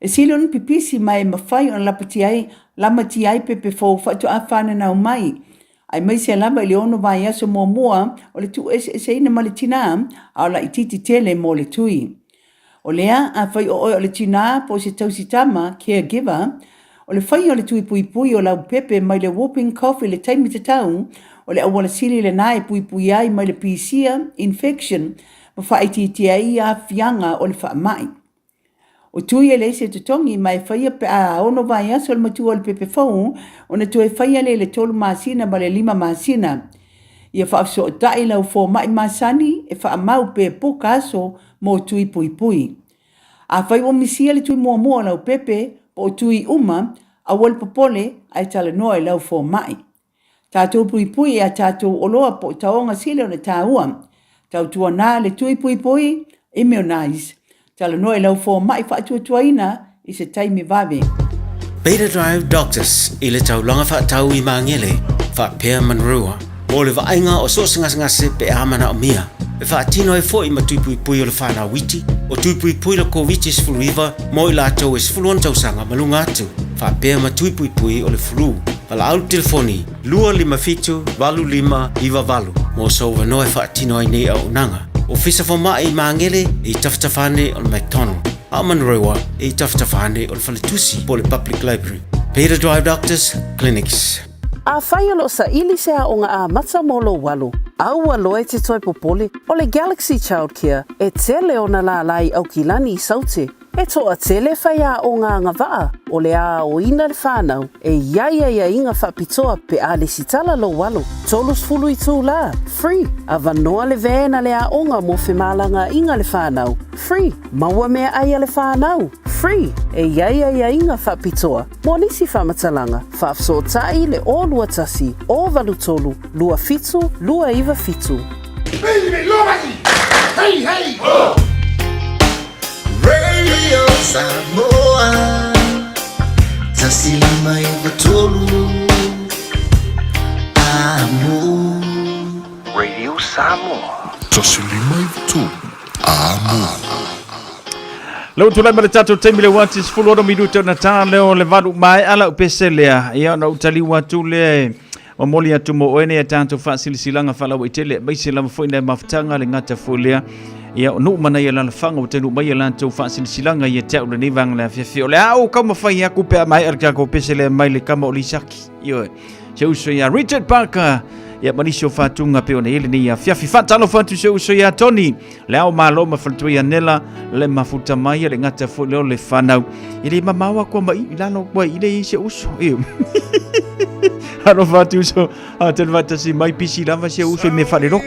E sili ona pipisi ma e mafai ona lapatia ai, lamatia ai pepe fou faatoa fananau mai, aemaise lava i le ono vaiaso muamua o le tuueseeseina ma le tinā, a o laitiiti tele mo le tui. O lea, afai o oe o le tinā po o se tausi tama, caregiver, o le faia o le tui puipui o lau pepe mai le whooping cough i le taimi tatau, o le auala sili lenā e puipui ai mai le pisia, infection, ma faaitiitia ai aafiaga o le faamai. O tui e leai se totogi ma e faia pe a ono vaiaso le matua o le pepe fou ona toe faia lea i le tolu masina ma le lima masina. Ia faafesootai lau fomai masani e faamau pe puka aso mo tui puipui. Afai ua misia le tui muamua o lau pepe po o tui uma, aua le popole ae talanoa i lau fomai. Tatou puipui i a tatou oloa po o taoga sili ona taua. Tautuana le tui puipui, immunize. Talanoa i lau fomai faatuatuaina i se taimi vave. Beta Drive Doctors i le taulaga faatau i Magele, faapea Manurewa, mo le vaaiga o so o se gasegase pe a manaomia. E faatino ai foi ma tui puipui o le whanau iti, o tui puipui le Koviti-19 mo i latou e 16 tausaga ma luga atu, faapea ma tui puipui o le flu. Valaau le telefoni 257 8598 mo sou avanoa e faatino ai nei auaunaga. Ofisa Fomai i Magele i tafatafa ane o le McDonald, a o Manurewa i tafatafa ane o le Faletusi po o le Public Library. Beta Drive Doctors Clinics. Afai o lo o saili se aoga amata mo lou alo, aua loa e te toe popole, o le Galaxy Childcare e tele ona lālā i Aukilani i Saute. E toatele faiaoga agavaa o le aoina le whanau e i ai aiaiga faapitoa pe a lesitala lou alo. 30 itulā, free, avanoa le van a le aoga mo femalagaaiga le whanau, free, maua meaai a le whanau, free, e i ai aiaiga faapitoa mo nisi faamatalaga, faafesootai le 021 083 27 297. Hey, hey, ho! Radio Samoa 153 Amo. Radio Samoa. 153 Amo. Lea ua tulai mai le tatou taimi le ua ati 16 minute ona ta lea o le 8 maea lau pese lea. Ia ona ou taliu atu lea e momoli atu mo oe nei a tatou faasilasilaga faalauaitele aemaise lava foi nai mafutaga le gata foi lea. Ia o nuu ma nai alalafaga ua taunuu mai a latou faasilasilaga ia te au lenei vaega le afiafi. O le a ou taumafai atu pe a maea le tatou pese lea mai le kama o Lisaki. Ioe. Se uso ia Richard Parker. Ia ma nisi o faatuga pei ona i ai lenei afiafi. Faatalofa atu i si ou uso ia Tony, le ao malo ma faletua ia Nela, le mafuta mai le gata foi lea o le fanau. E le mamao aku ma i lalo ua i le i si ou uso. Io. Alofa atu uso, a tele faatasi mai pisi lava si ou uso i mea faaleloko.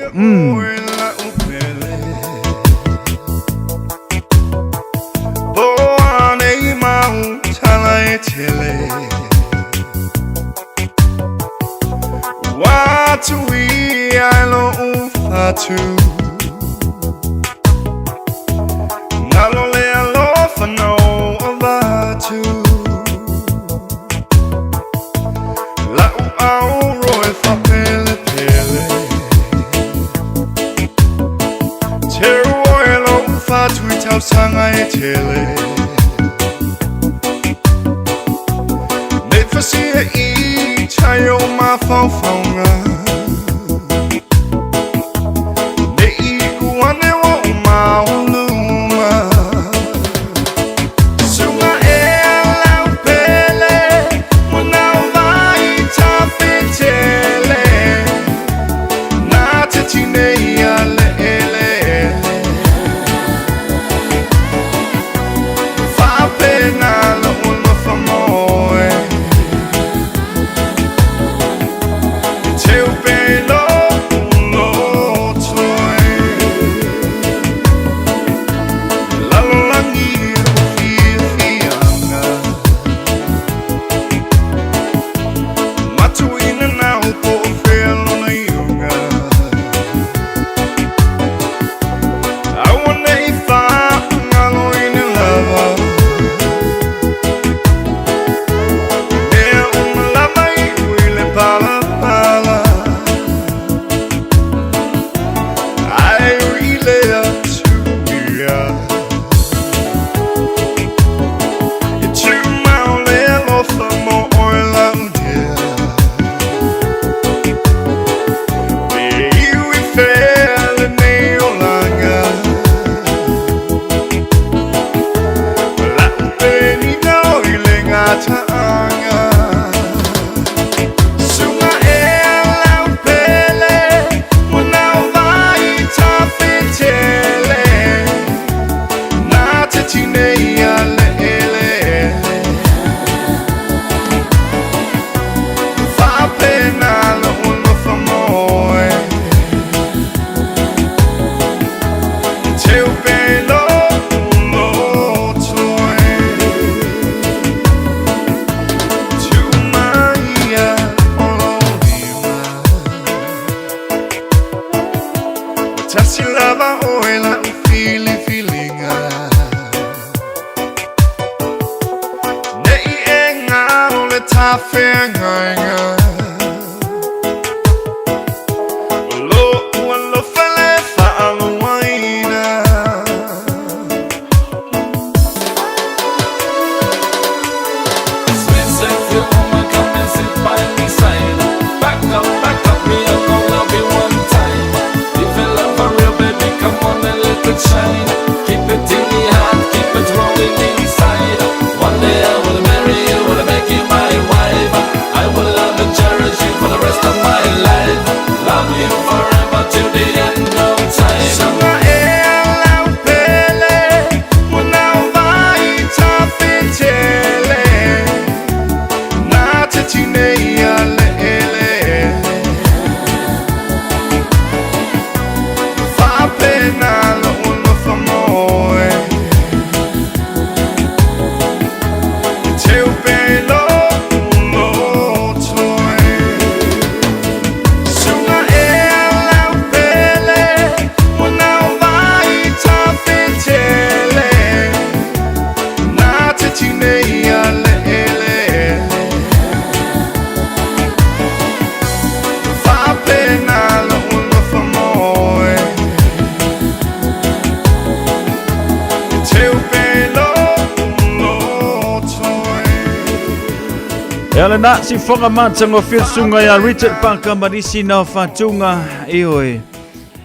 Ia lena sifoga matagofie le susuga ia Richard Parker ma nisi na faatuga ioe.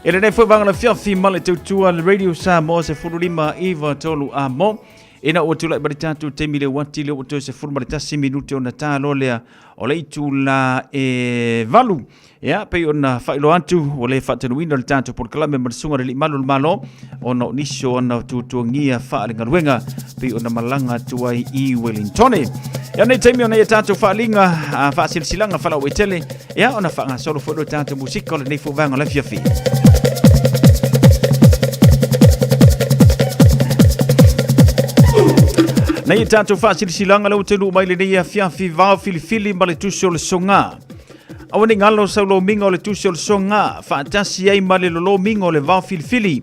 E lenei foi vaega o le afiafi ma le tautua le Radio Samoa 15 9 3 a mo. Ina ua tulai mai le tatou taimi i le uati lea ua toe 11 minute ona ta loa lea o le itula e 8. Ia, pei ona faailoa atu, ua le faatanuina le tatou polokalame ma le susuga i le Alii Malu o le Malo, ona o nisi o ana tuatuagia faalegaluega, pei ona malaga atu ai i Wellingtone. Ia, nei taimi ona ia tatou faaaliga, faasilasilaga faalauaitele, ia, ona faagasolo foi lea o le tatou musika o lenei foi vaega o le afiafi. Nei tatou faasilasilaga lea ua taunuu mai lenei afiafi vao filifili ma le tusi o le soga. Aua ne i galo sau lomiga o le tusi o le soga, faatasi ai ma le lolomiga o le vao filifili,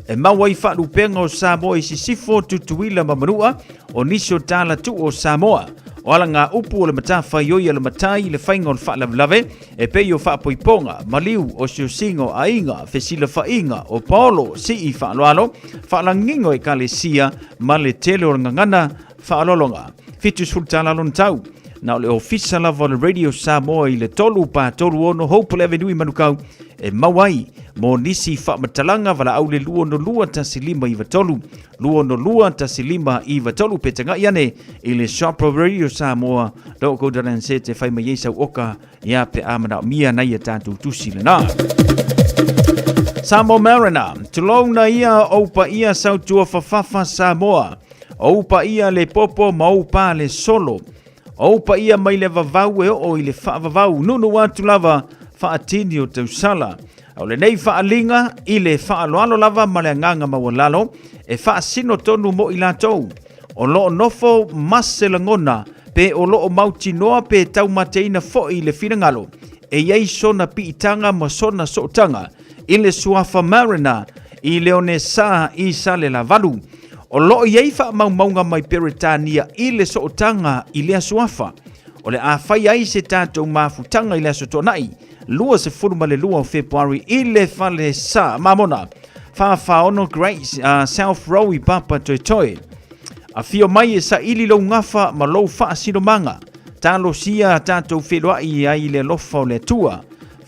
e mau ai faalupega o Samoa i Sisifo, Tutuila ma Manua, o nisi o tala tuu o Samoa. O alagaupu o le matafaioi a le matai i le faiga o le faalavelave, e pei o faapoipoga, maliu, osiosiga o aiga, fesilafaiga, o paolo, sii faaaloalo, faalagiga o ekalesia, ma le tele o le gagana faaaloaloga. 70 tala lona tau. Na o le ofisa lava o le Radio Samoa i le 3 4 3 6 Hope Avenue i Manukau e mau ai mo nisi faamatalaga valaau le 262 1593 262 1593 pe tagai ane i le shop o Radio Samoa .co.nz e fai mai ai sau oka ia pe a manaomia nai a tatou tusi lena. Samoa Mariner, tulouna ia ou paia sautua fafafa Samoa. Ou paia le popo ma ou pā le solo. Ou paia mai le vavau e oo i le faavavau nunu atu lava faatini o tausala. O lenei faaliga i le faaaloalo lava ma le agaga maualalo e faasino tonu mo i latou o lo o nofo ma se lagona pe o lo o mautinoa pe taumateina foi le finagalo e i ai sona piitaga ma sona sootaga i le suafa Mariner i Leonesa i Salelavalu. O lo o i ai faamaumauga mai Peretania i le sootaga i lea suafa. O le a fai ai se tatou mafutaga i le Aso Toonai, 22 o Fepuari i le Fale Sa Mamona, 446 Great South Road i Papatoetoe. Afio mai e saili lou gafa ma lou faasinomaga. Talosia tatou feiloai ai i le alofa o le Atua.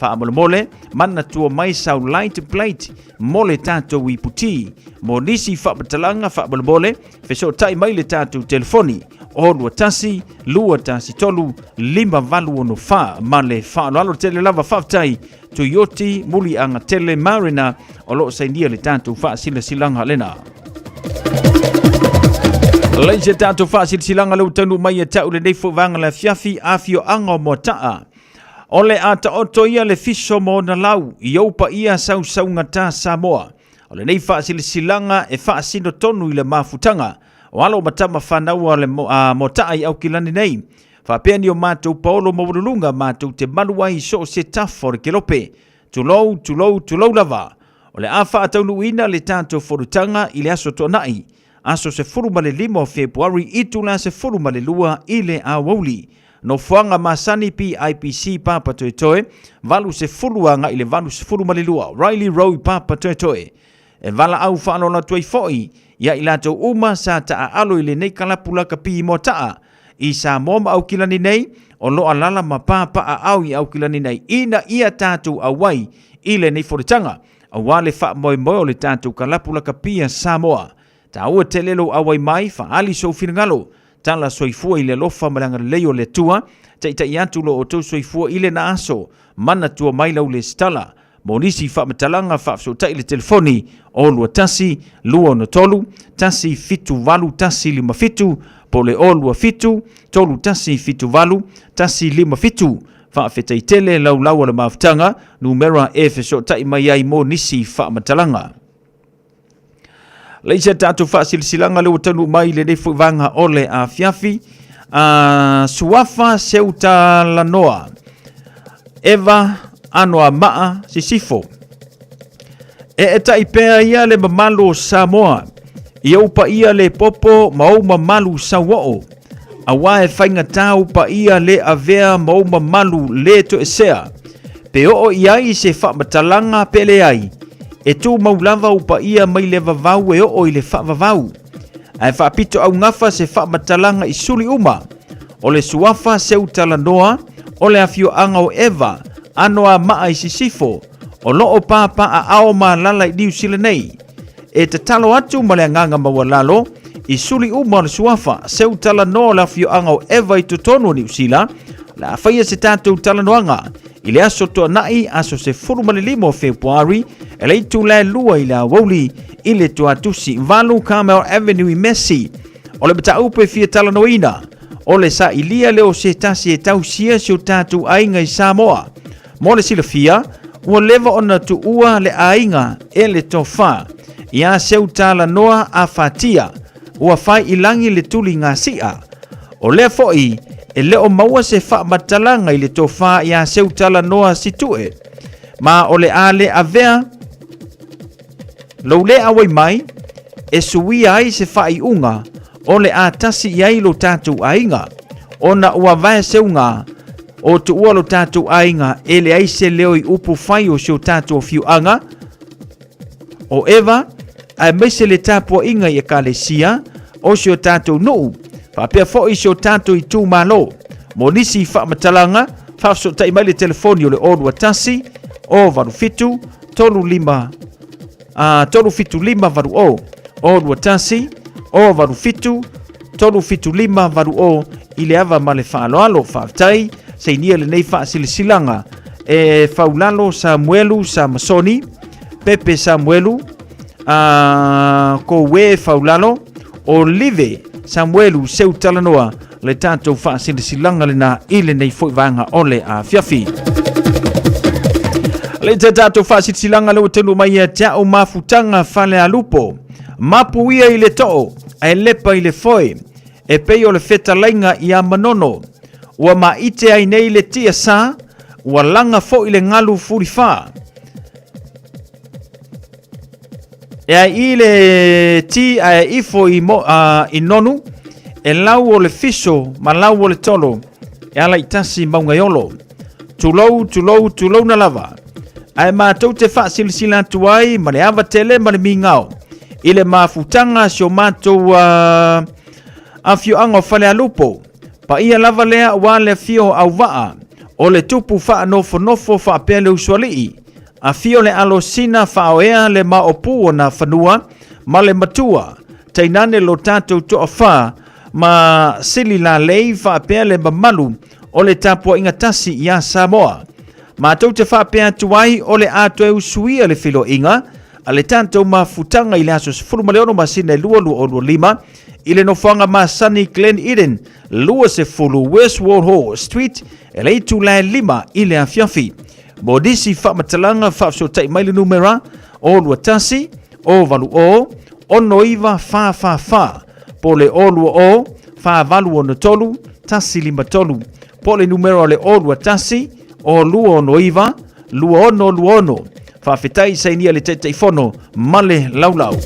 Faamolemole, manatua mai sau light plate mo le tatou iputi. Mo nisi faamatalaga faamolemole, fesootai mai le tatou telefoni 021 213 5864 ma le faaaloalo tele lava. Faafetai Tuioti Muliagatele Marina o lo o sainia le tatou faasilasilaga lena. Lei se tatou faasilasilaga le ua taunuu mai e tau lenei foi vaega le afiafi afioaga o Moataa. O le a taoto ia le fiso ma ona lau i ou paia sausaugata Samoa. O lenei faasilasilaga e faasino tonu i le mafutaga o alo ma tama fanau a le Moataa i Aukilani nei. Faapea ni o matou paolo maualuluga matou te malu ai i so o se tafa o le kelope. Tulou, tulou, tulou lava. O le a faataunuuina le tatou fonotaga i le Aso Toonai, aso 15 o Fepuari itula 12 i le aoauli. Nofoaga masani PIPC Papatoetoe, 80 agai i le 82 Riley Road Papatoetoe. E valaau faaaloalo atu ai foi ia i latou uma sa taaalo i lenei kalapu lakapi i Moataa, i Samoa ma Aukilani nei, o lo alala ma papaaao i Aukilani nei ina ia tatou auai i lenei fonotaga, aua le faamoemoe o le tatou kalapu lakapi a Samoa. Taua tele lou auai mai, faaali sou finagalo, tala soifua i le alofa ma le agalelei o le Atua, taitai atu lo outou soifua i lena aso, manatua mai lau lesitala. Mo nisi faamatalaga faafesootai i le telefoni 021 263 178 157 po o le 027 3178 157. Faafetai tele laulau a le mafutaga, numera e fesootai mai ai mo nisi faamatalaga. Leai se tatou faasilasilaga lea ua taunuu mai i lenei foi vaega o le afiafi. Suafa Seutalanoa, Eva Anoamaa Sisifo. E etai pea ia le mamalu o Samoa, i ou paia le popo ma ou mamalu sauoo, aua e faigata ou paia le avea ma ou mamalu le toesea. Pe oo i ai se faamatalaga pe leai, e tumau lava ou paia mai le vavau e oo i le faavavau. Ae faapito augafa se faamatalaga i suli uma. O le suafa Seutalanoa, o le afioaga o Eva, Anoamaa i Sisifo, o lo o papaaao ma alaala i Niu Sila nei. E tatalo atu ma le agaga maualalo I suli uma o le suafa, seu talanoa o le afioaga o Eva i totonu o Niu Sila, o le a faia se tatou talanoaga i le aso Toanai, aso 15 o Fepuari, e le itula e 2 i le aoauli i le Tuatusi 8 Carmel Avenue i Massey. O le mataupu e fia talanoaina, o le sailia lea o se tasi e tausia si o tatou aiga i Samoa. Mo le silafia, ua leva ona tuua le aiga e le tofa ia seu talanoa a fatia, ua fai i lagi le tuli gasia. O lea foi e le o maua se faamatalaga i le tofa ia seu talanoa situe, ma o le a le avea lou le auai mai e suia ai se faaiuga o le a tasi i ai lo tatou aiga, ona ua vae seuga o tuua lo tatou aiga e leai se leo i upu fai o si o tatou afioaga o Eva, aemaise le tapuaiga i ekalesia o si o tatou nuu, faapea foi si o tatou itumalo. Mo nisi faamatalaga, faafesootai mai le telefoni o le 021 087 35 37580 021 087 37580 i le ava ma le faaaloalo. Faafetai, sainia lenei faasilasilaga e Faulalo Samuelu Samasoni, Pepe Samuelu, Koue Faulalo, Olive Samuelu Seutalanoa, le tatou faasilasilaga lena i lenei foi vaega o le afiafi. Le te tatou faasilasilaga le ua taunuu mai ia te au mafutaga Falealupo. Mapu ia i le too, ae lepa i le foe, e pei o le fetalaiga ia Manono. Ua maite ai nei le tia sa, ua laga foi le galu fulifa. E ai i le ti ae ifo i, mo, i nonu, e lau o le fiso ma lau o le tolo, e ala i tasi maungaiolo. Tulou, tulou, tulou na lava. Ae matou te faasilasila atu ai ma le ava tele ma le migao i le mafutaga a si o matou afioaga o Falealupo. Paia lava lea aua le afio o Auvaa, o le tupu faanofonofo faapea le usoalii, Afio le alo sina faaoea le maopu o nā fanua ma le matua, tainane lo tatou toafa ma sili lalei faapea le mamalu o le tapuaiga tasi iā Samoa. Matou te faapea atu ai o le a toe usuia le feiloaiga a le tatou mafutaga i le aso 16 masina e 2 2025 i le nofoaga masani Glen Eden 20 Westward Ho Street e le itula e 5 i le afiafi. Mo nisi faamatalaga faafesootai mai le numera 021 080 69444 po o le 020 4863 153 po o le numera o le 021 269 2626. Faafetai sainia le Taitaifono ma le laulau.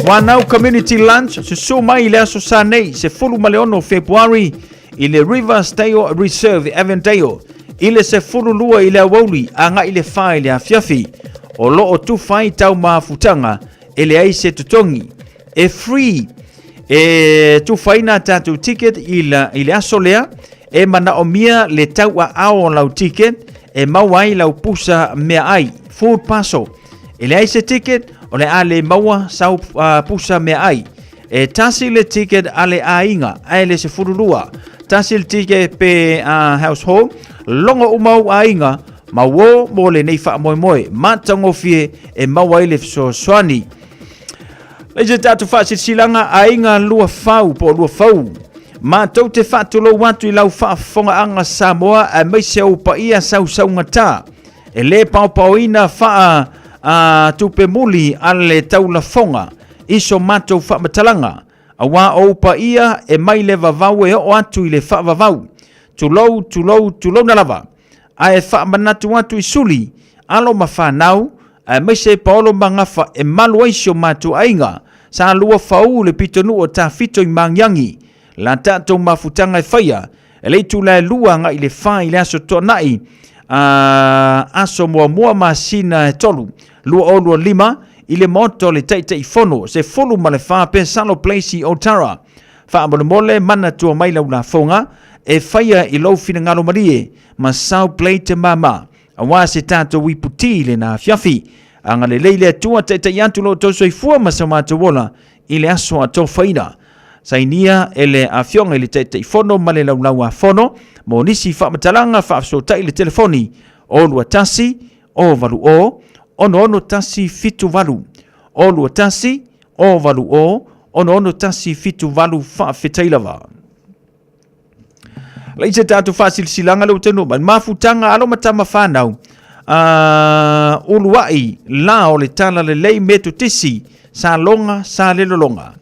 Wanau Community Lunch, susu mai i le aso sa nei, 16 Fepuari, i le Riversdale Reserve, Avondale, i le 12 i le aoauli agai le 4 i le afiafi. O lo o tufa ai tau mafutaga e leai se totogi. E free e tufaina a tatou ticket i, la, i le aso lea e manaomia le tauaao o lau ticket e maua ai lau pusa meaai, food parcel. E leai se ticket, o le a le maua sau pusa meaai. E tasi le ticket a le aiga, ae le 12. Tasi le ticket pe household, logo uma ou aiga, ma uō mo lenei faamoemoe matagofie e maua ai le fesoasoani. Le se tatou faasilasilaga aiga lua fau po o lua fau. Matou te faatulou atu i lau faafofogaaga Samoa aemaise ou paia sausaugata. E le paopaoina faa a tupe muli a le taulafoga i so matou faamatalaga, auā ou paia e mai le vavau e oo atu i le faavavau. Tulou, tulou, tulouna lava. Ae faamanatu atu i suli, alo ma fanau, aemaise paolo ma gafa e malu ai si o matou aiga, sa lua fau le pitonuu o Tafito i Magiagi, la tatou mafutaga e faia e le itula e 2 agai le 4 i le aso Toanai, a aso muamua masina e 3, 2025, i le maota o le Taitaifono, 14 Pesalo Place i Otara. Faamolemole manatua mai lau lafoga e faia i lou finagalo malie ma sau plate mama aua se tatou iputi i lena afiafi. Agalelei le Atua taitai atu lo outou soifua ma so matou ola i le aso atofaina. Sainia e le Afioga i le Taitaifono ma le Laulau-a-Fono mo nisi faamatalaga faafesootai i le telefoni o 21 080 66178 o 21 080 66178. Faafetai lava. Leai se tatou faasilasilaga le ua taunuu mai. Mafutaga alo ma tama fanau. Uluai la o le tala lelei metotisi saloga sa lelologa.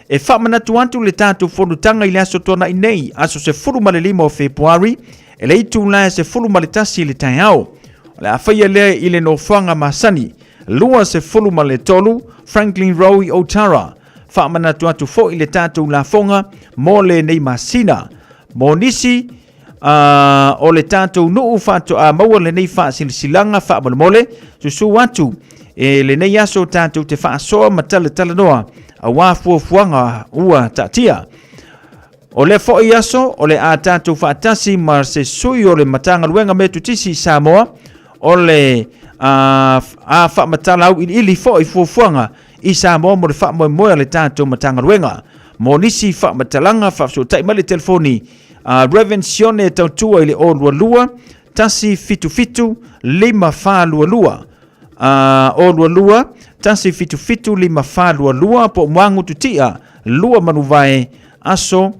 E faamanatu atu le tatou fonotaga i le aso Tuanai nei, aso 15 o Fepuari, e le itula e 11 i le taeao. O le a faia lea i le nofoaga masani, 23 Franklin Road i Otara. Faamanatu atu foi le tatou lafoga mo lenei masina. Mo nisi o le tatou nuu faatoa maua lenei faasilasilaga faamolemole, susu atu e lenei aso tatou te faasoa ma talatalanoa aua fuafuaga ua taatia. O lea foi aso o le a tatou faatasi ma se sui o le Matagaluega Metotisi i Samoa o le a faamatala auiliili foi fuafuaga i Samoa mo le faamoemoe a le tatou Matagaluega. Mo nisi faamatalaga faafesootai mai le telefoni a Reverend Sione Tautua i le 022 177 5422 022 177 5422 po o Muagu Tutia 2 Manuvae aso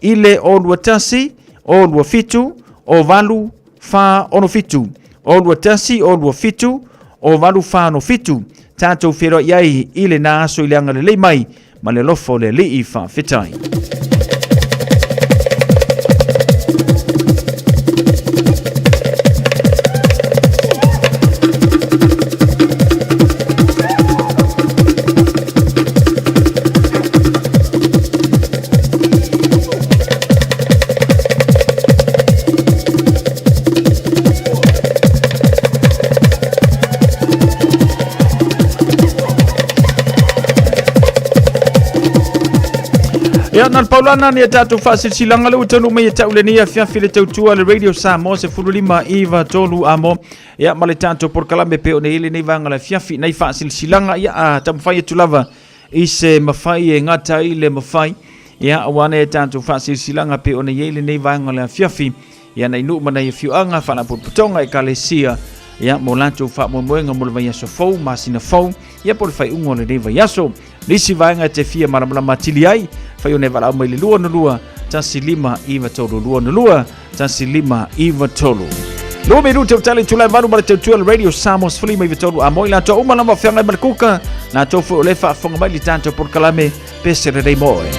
i le 021 027 08 467 021 027 08 467. Tatou feiloai ai i lena aso i le agalelei mai ma le alofa o le Alii. Faafetai. Ia, na le paulana ni a tatou faasilasilaga le ua taunuu mai e tau lenei afiafi le tautua le Radio Samoa 15 iva tolu amo. Ia, ma le tatou polokalame pe o nei lenei vaega le afiafi nei faasilasilaga. Ia, a taumafai atu lava i se mafai e gata ai le mafai. Ia, aua ne tatou faasilasilaga pe o nei ai lenei vaega le afiafi. Ia, nai nuu ma nai afioaga, faalapotopotoga, ekalesia, ia, mo latou faamoemoega mo le vaiaso fou, masina fou, ia, po o le faaiuga o lenei vaiaso. Nisi vaega e te fia malamalama atili ai, fai ona e valaau mai le 202 15 93 202 15 93. Lua me te utali tulai valu ma le tautua le Radio Samoa 15 a moi latou uma lava feagai ma le kuka latou foi o le faafofoga mai le tatou polokalame pese lelei mo oe.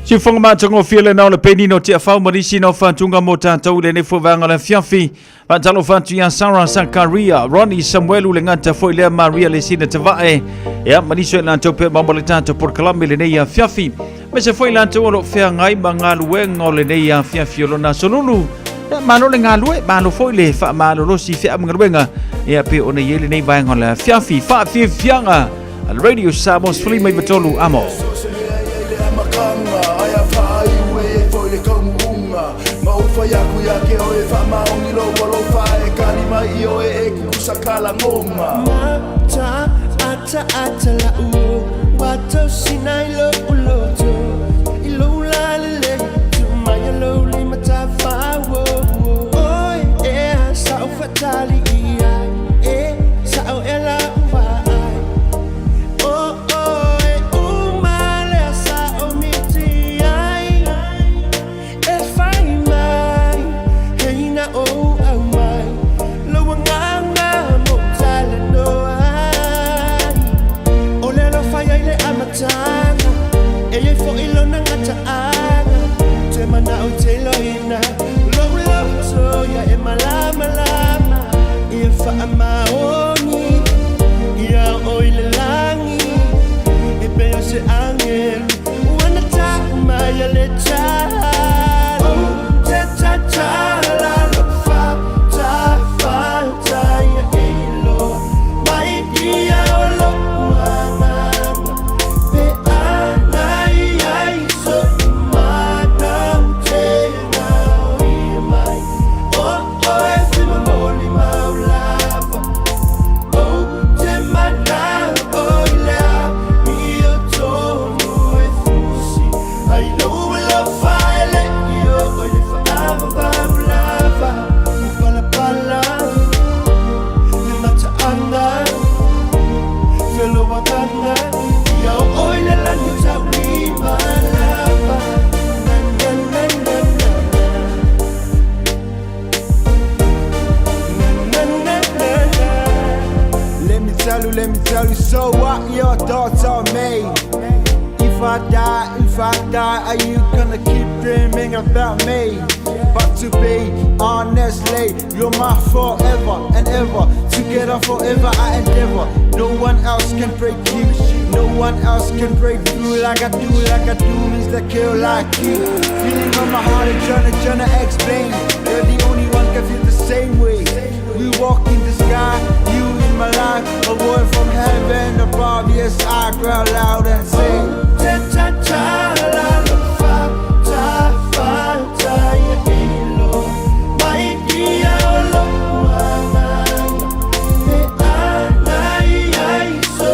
Siufoga matagofie lena o le penina o Tiafau ma nisi na o faatuga mo tatou i lenei foi vaega o le afiafi. Faatalofa atu ia Sarah Sakaria, Ronnie Samuelu le gata foi lea Maria Lesina Tavae, ia ma nisi o i latou pea maua le tatou polokalame i lenei afiafi. Aemaise foi i latou o lo o feagai ma galuega o lenei afiafi o lona aso lulu. Ia, malo le galue, malo foi le faamalolosi i feau ma galuega, ia pei ona i ai lenei vaega o le afiafi. Faafiafiaga a le Radio Samoa 13 Amo. die, if I die, are you gonna keep dreaming about me? But to be honestly, you're my forever and ever. Together forever, I endeavor. No one else can break you. No one else can break through like I do, like I do. Means the kill like you. Feeling on my heart, and trying to, trying to explain. You're the only one can feel the same way. We walk in the sky, you in my life, a word from heaven above. Yes, I growl loud and say, Ta ta ta la la fa ta fa ta ya ilo mai dia lo e ana ai so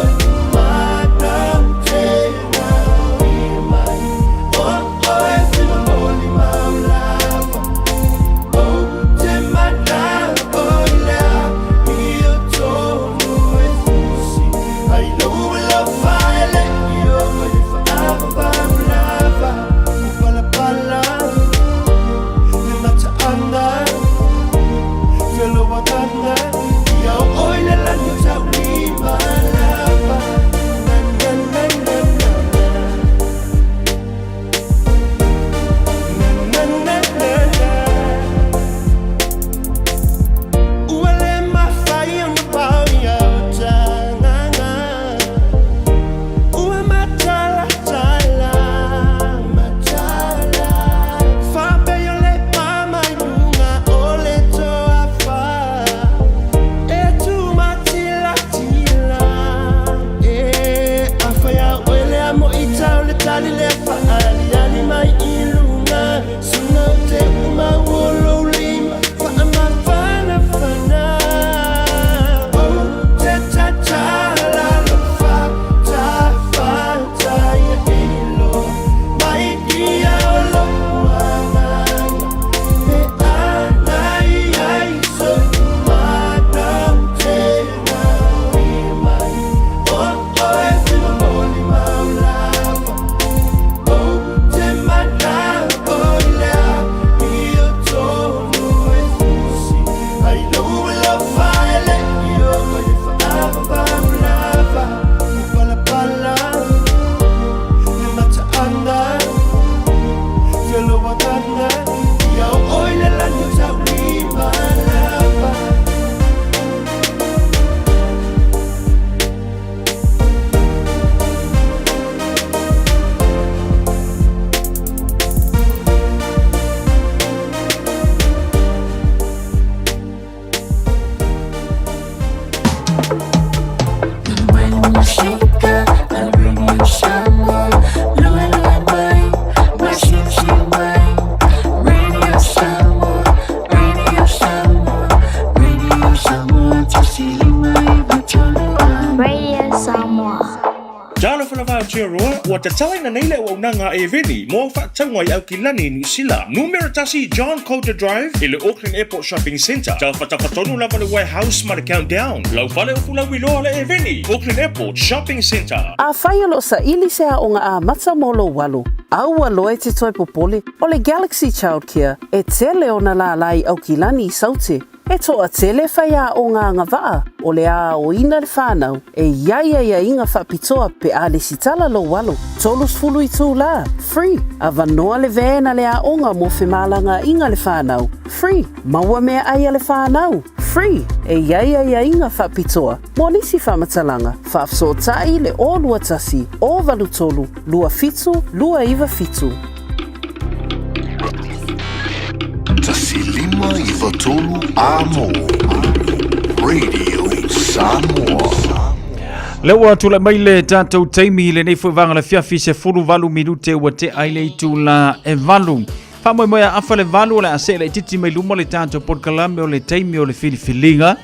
ma ta te na mai o o e fi mo li ma la o te mana o le io tonu e fusi ai lo lo fa le io ko fa fa lava pala pala le mataanga felo wakanga ia oi le lani taulima lava na na na na na na na na Ua le mafai ona pau ia o tagaga. Ua matalatala, matala. Faapei o le pama i luga o le toafa. E tumatilatila. E afai a oe le amo i tau le tali le faaaliali mai i luga. Suga o te uma o lou lima faamafanafana. O te tatala lo fa ta fa ta ia ilo mai ia o lo agaga e ana ai so mana te na mai o o e fi mo mau lava o te mana o le io tonu e fusi ai lo lo fa le io ko fa fa lava pala pala le mataanga felo wakanga ia oi le lani taulima lava. Radio Samoa. Talofa lava Aotearoa, ua tatalaina nei le auaunaga a Eveni mo au faatauga i Aukilani, Niu Sila. Numera tasi John Coulter Drive i le Auckland Airport Shopping Centre. Tafatafa tonu lava le Warehouse ma le Countdown. Lau fale o fulauiloa le Eveni, Auckland Airport Shopping Centre. Afai o lo o saili se aoga amata mo lou alo, a ua loa e te toe popole, o le Galaxy Childcare e tele ona lālā i Aukilani i Saute. E toatele faiaoga agavaa o le aoina le fanau e i ai aiaiga faapitoa pe a lesitala lou alo. 30 itulā, free, avanoa le van a le aoga mo femalagaaiga le fanau, free, maua meaai a le fanau, free, e i ai aiaiga faapitoa mo nisi faamatalaga, faafesootai le 021 083 27 297. 1593 Amo Radio Samoa. Lea ua tulai mai le tatou taimi i lenei foi vaega o le afiafi, 18 minute ua tea i le itula e valu. Faamoemoe a afa le valu o le a see laitiiti mai luma le tatou polokalame o le taimi o le filifiliga.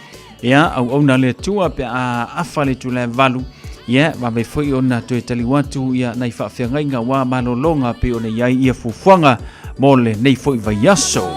Ia, auauna a le Atua pe a afa le itula e valu. Ia, vave foi ona toe taliu atu ia nai faafeagaiga aua malologa pei ona i ai ia fuafuaga mo lenei foi vaiaso.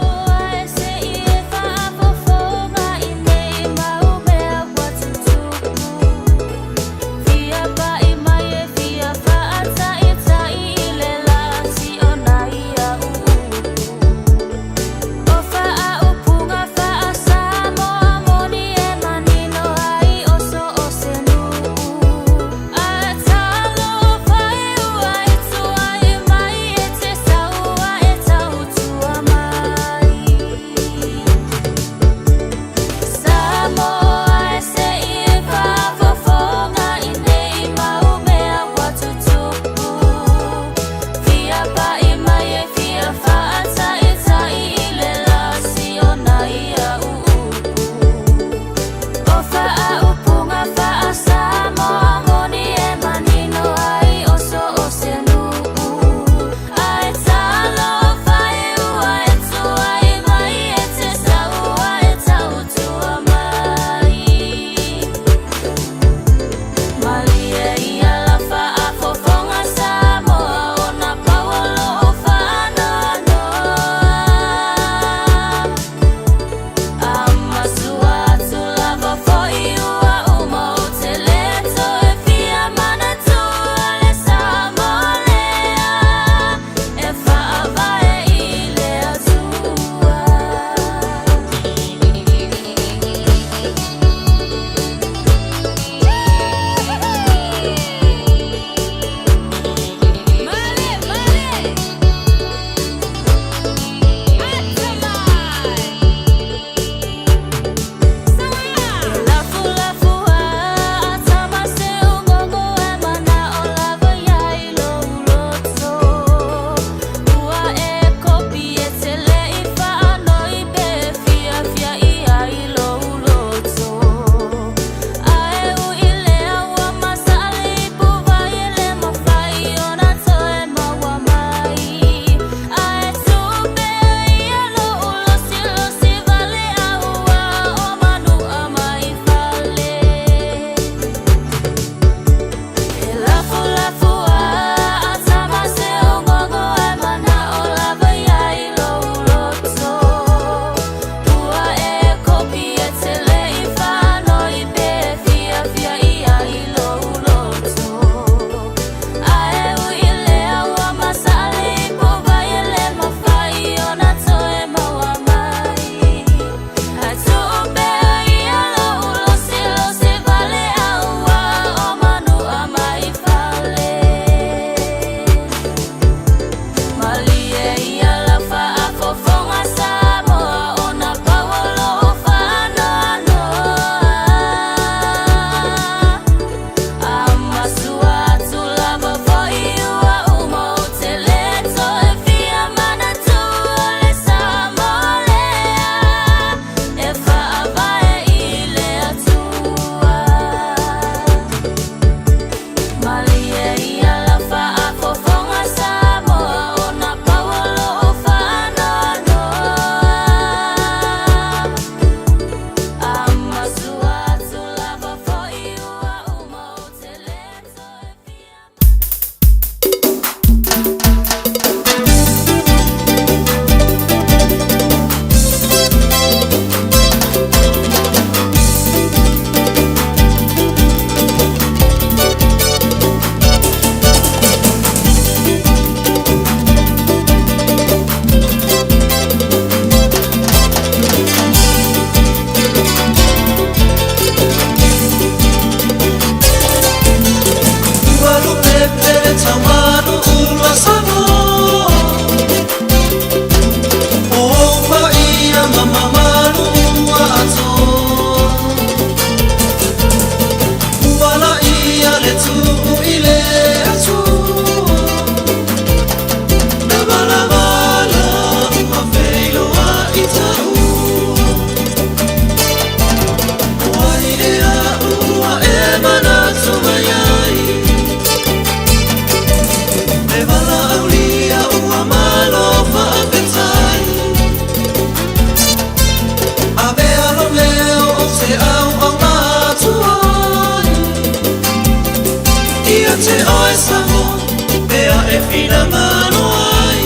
finagalo ai.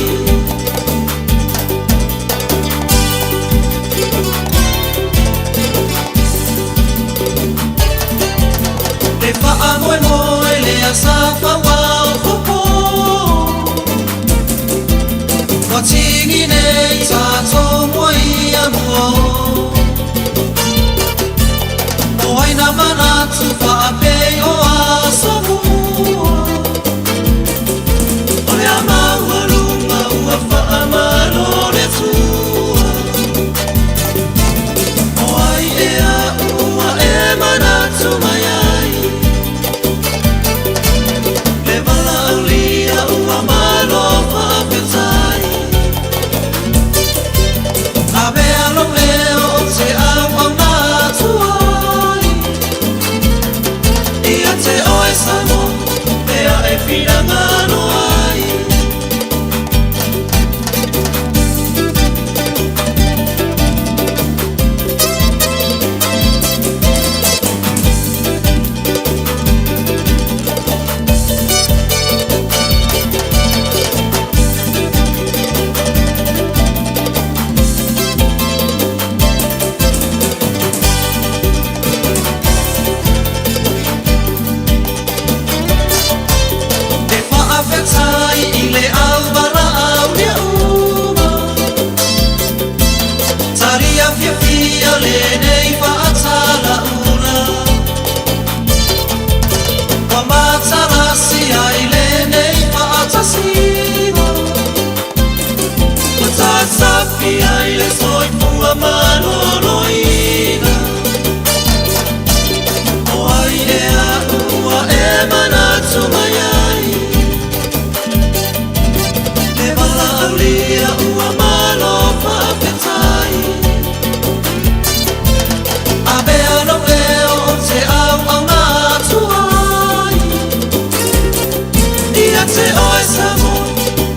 Le faamoemoe lea sa fauao fofo Ua tigi nei tatou mua ia mua O ai na manatu faapei o aso mua O le a maualuga ua faamalo le Atua O ai ea ua e manatu mai ai Le valaaulia ua malo faafetai Avea lou leo ou te auauna atu ai Ia te oe Samoa mea e finagalo ai. E faafetai i le au valaaulia uma Talia fiafia lenei faatalaula Ua matalasi ai lenei faatasiga Ua tasafi ai le soifua maloloina O ai ea ua e manatu mai ai Le valaaulia ua malo faafetai Avea lou leo ou te auauna atu ai Ia te oe Samoa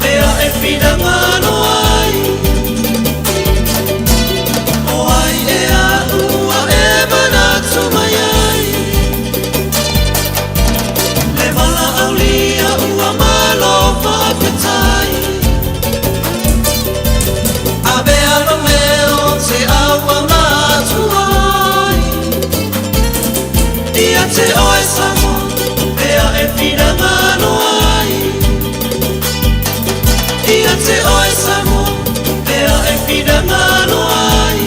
mea e finagalo ai O ai ea ua e manatu mai ai Le valaaulia ua malo faafetai Avea lou leo ou te auauna atu ai Ia te oe Samoa mea e finagalo ai Ia te oe Samoa mea e finagalo ai.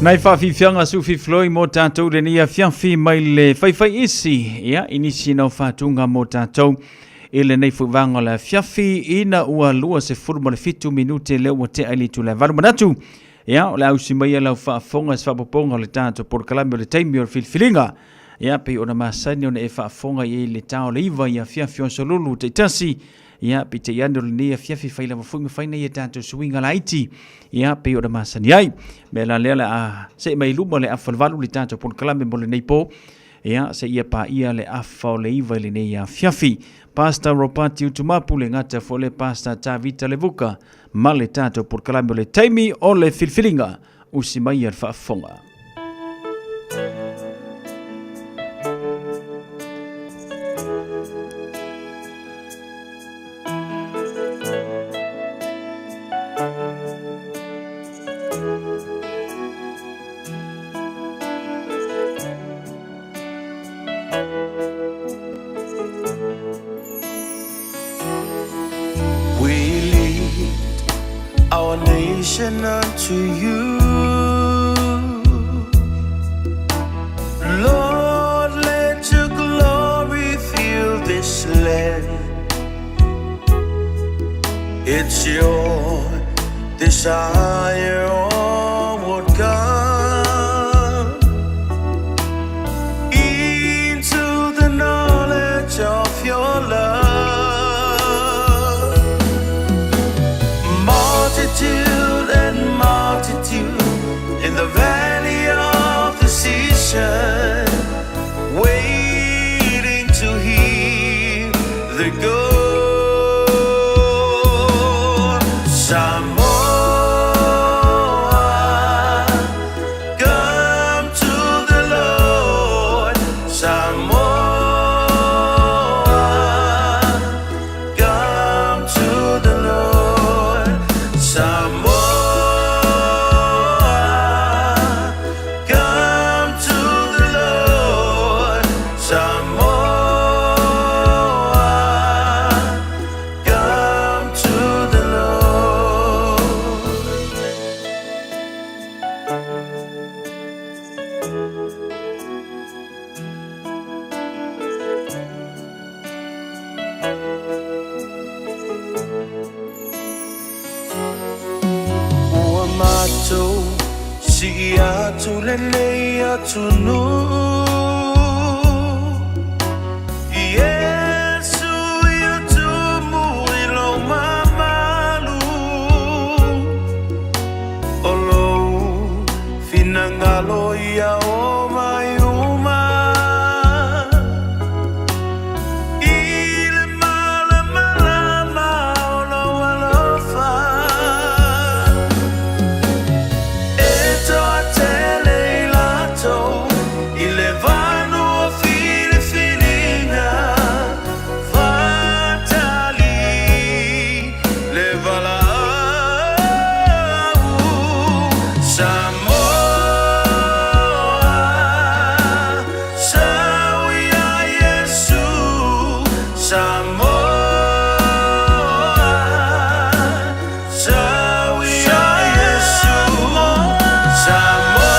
Nai faafiafiaga sufifiloi mo tatou lenei afiafi mai le faifaiisi, ia, i nisi nau faatuga mo tatou i lenei foi vaega o le afiafi ina ua 27 minute lea ua tea i le itula e valu manatu. Ia, o le ausi mai ia lau faafofoga se faapopoga o le tatou polokalame o le taimi o le filifiliga. Ia, pei ona masani ona e faafofoga i ai le ta o le iva i afiafi o aso lulu taitasi. Ia, peitai ane o lenei afiafi fai lava foi ma fai nai a tatou suiga laiti. Ia, pei ona masani ai. Mea la lea o le a see mai luma le afa o le valu le tatou polokalame mo lenei po. Ia, seia paia le afa o le iva i lenei afiafi. Pastor Ropati Utumapu le gata foi le Pastor Tavita Levuka ma le tatou polokalame o le taimi o le filifiliga. Usi mai ia le faafofoga. We lead our nation unto you. Lord, let your glory fill this land. It's your desire, onward God, into the knowledge of your love. Multitude and multitude in the valley of decision, waiting to hear the gospel. Sii atu lenei atunuu Iesu i o tumu i lou mamalu O lou finagalo ia o mai uma I le malamalama o lou alofa E toatele i latou i le vanua filifiliga Fatali le valaau Samoa Sau ia Iesu Samoa Sau ia Iesu Samoa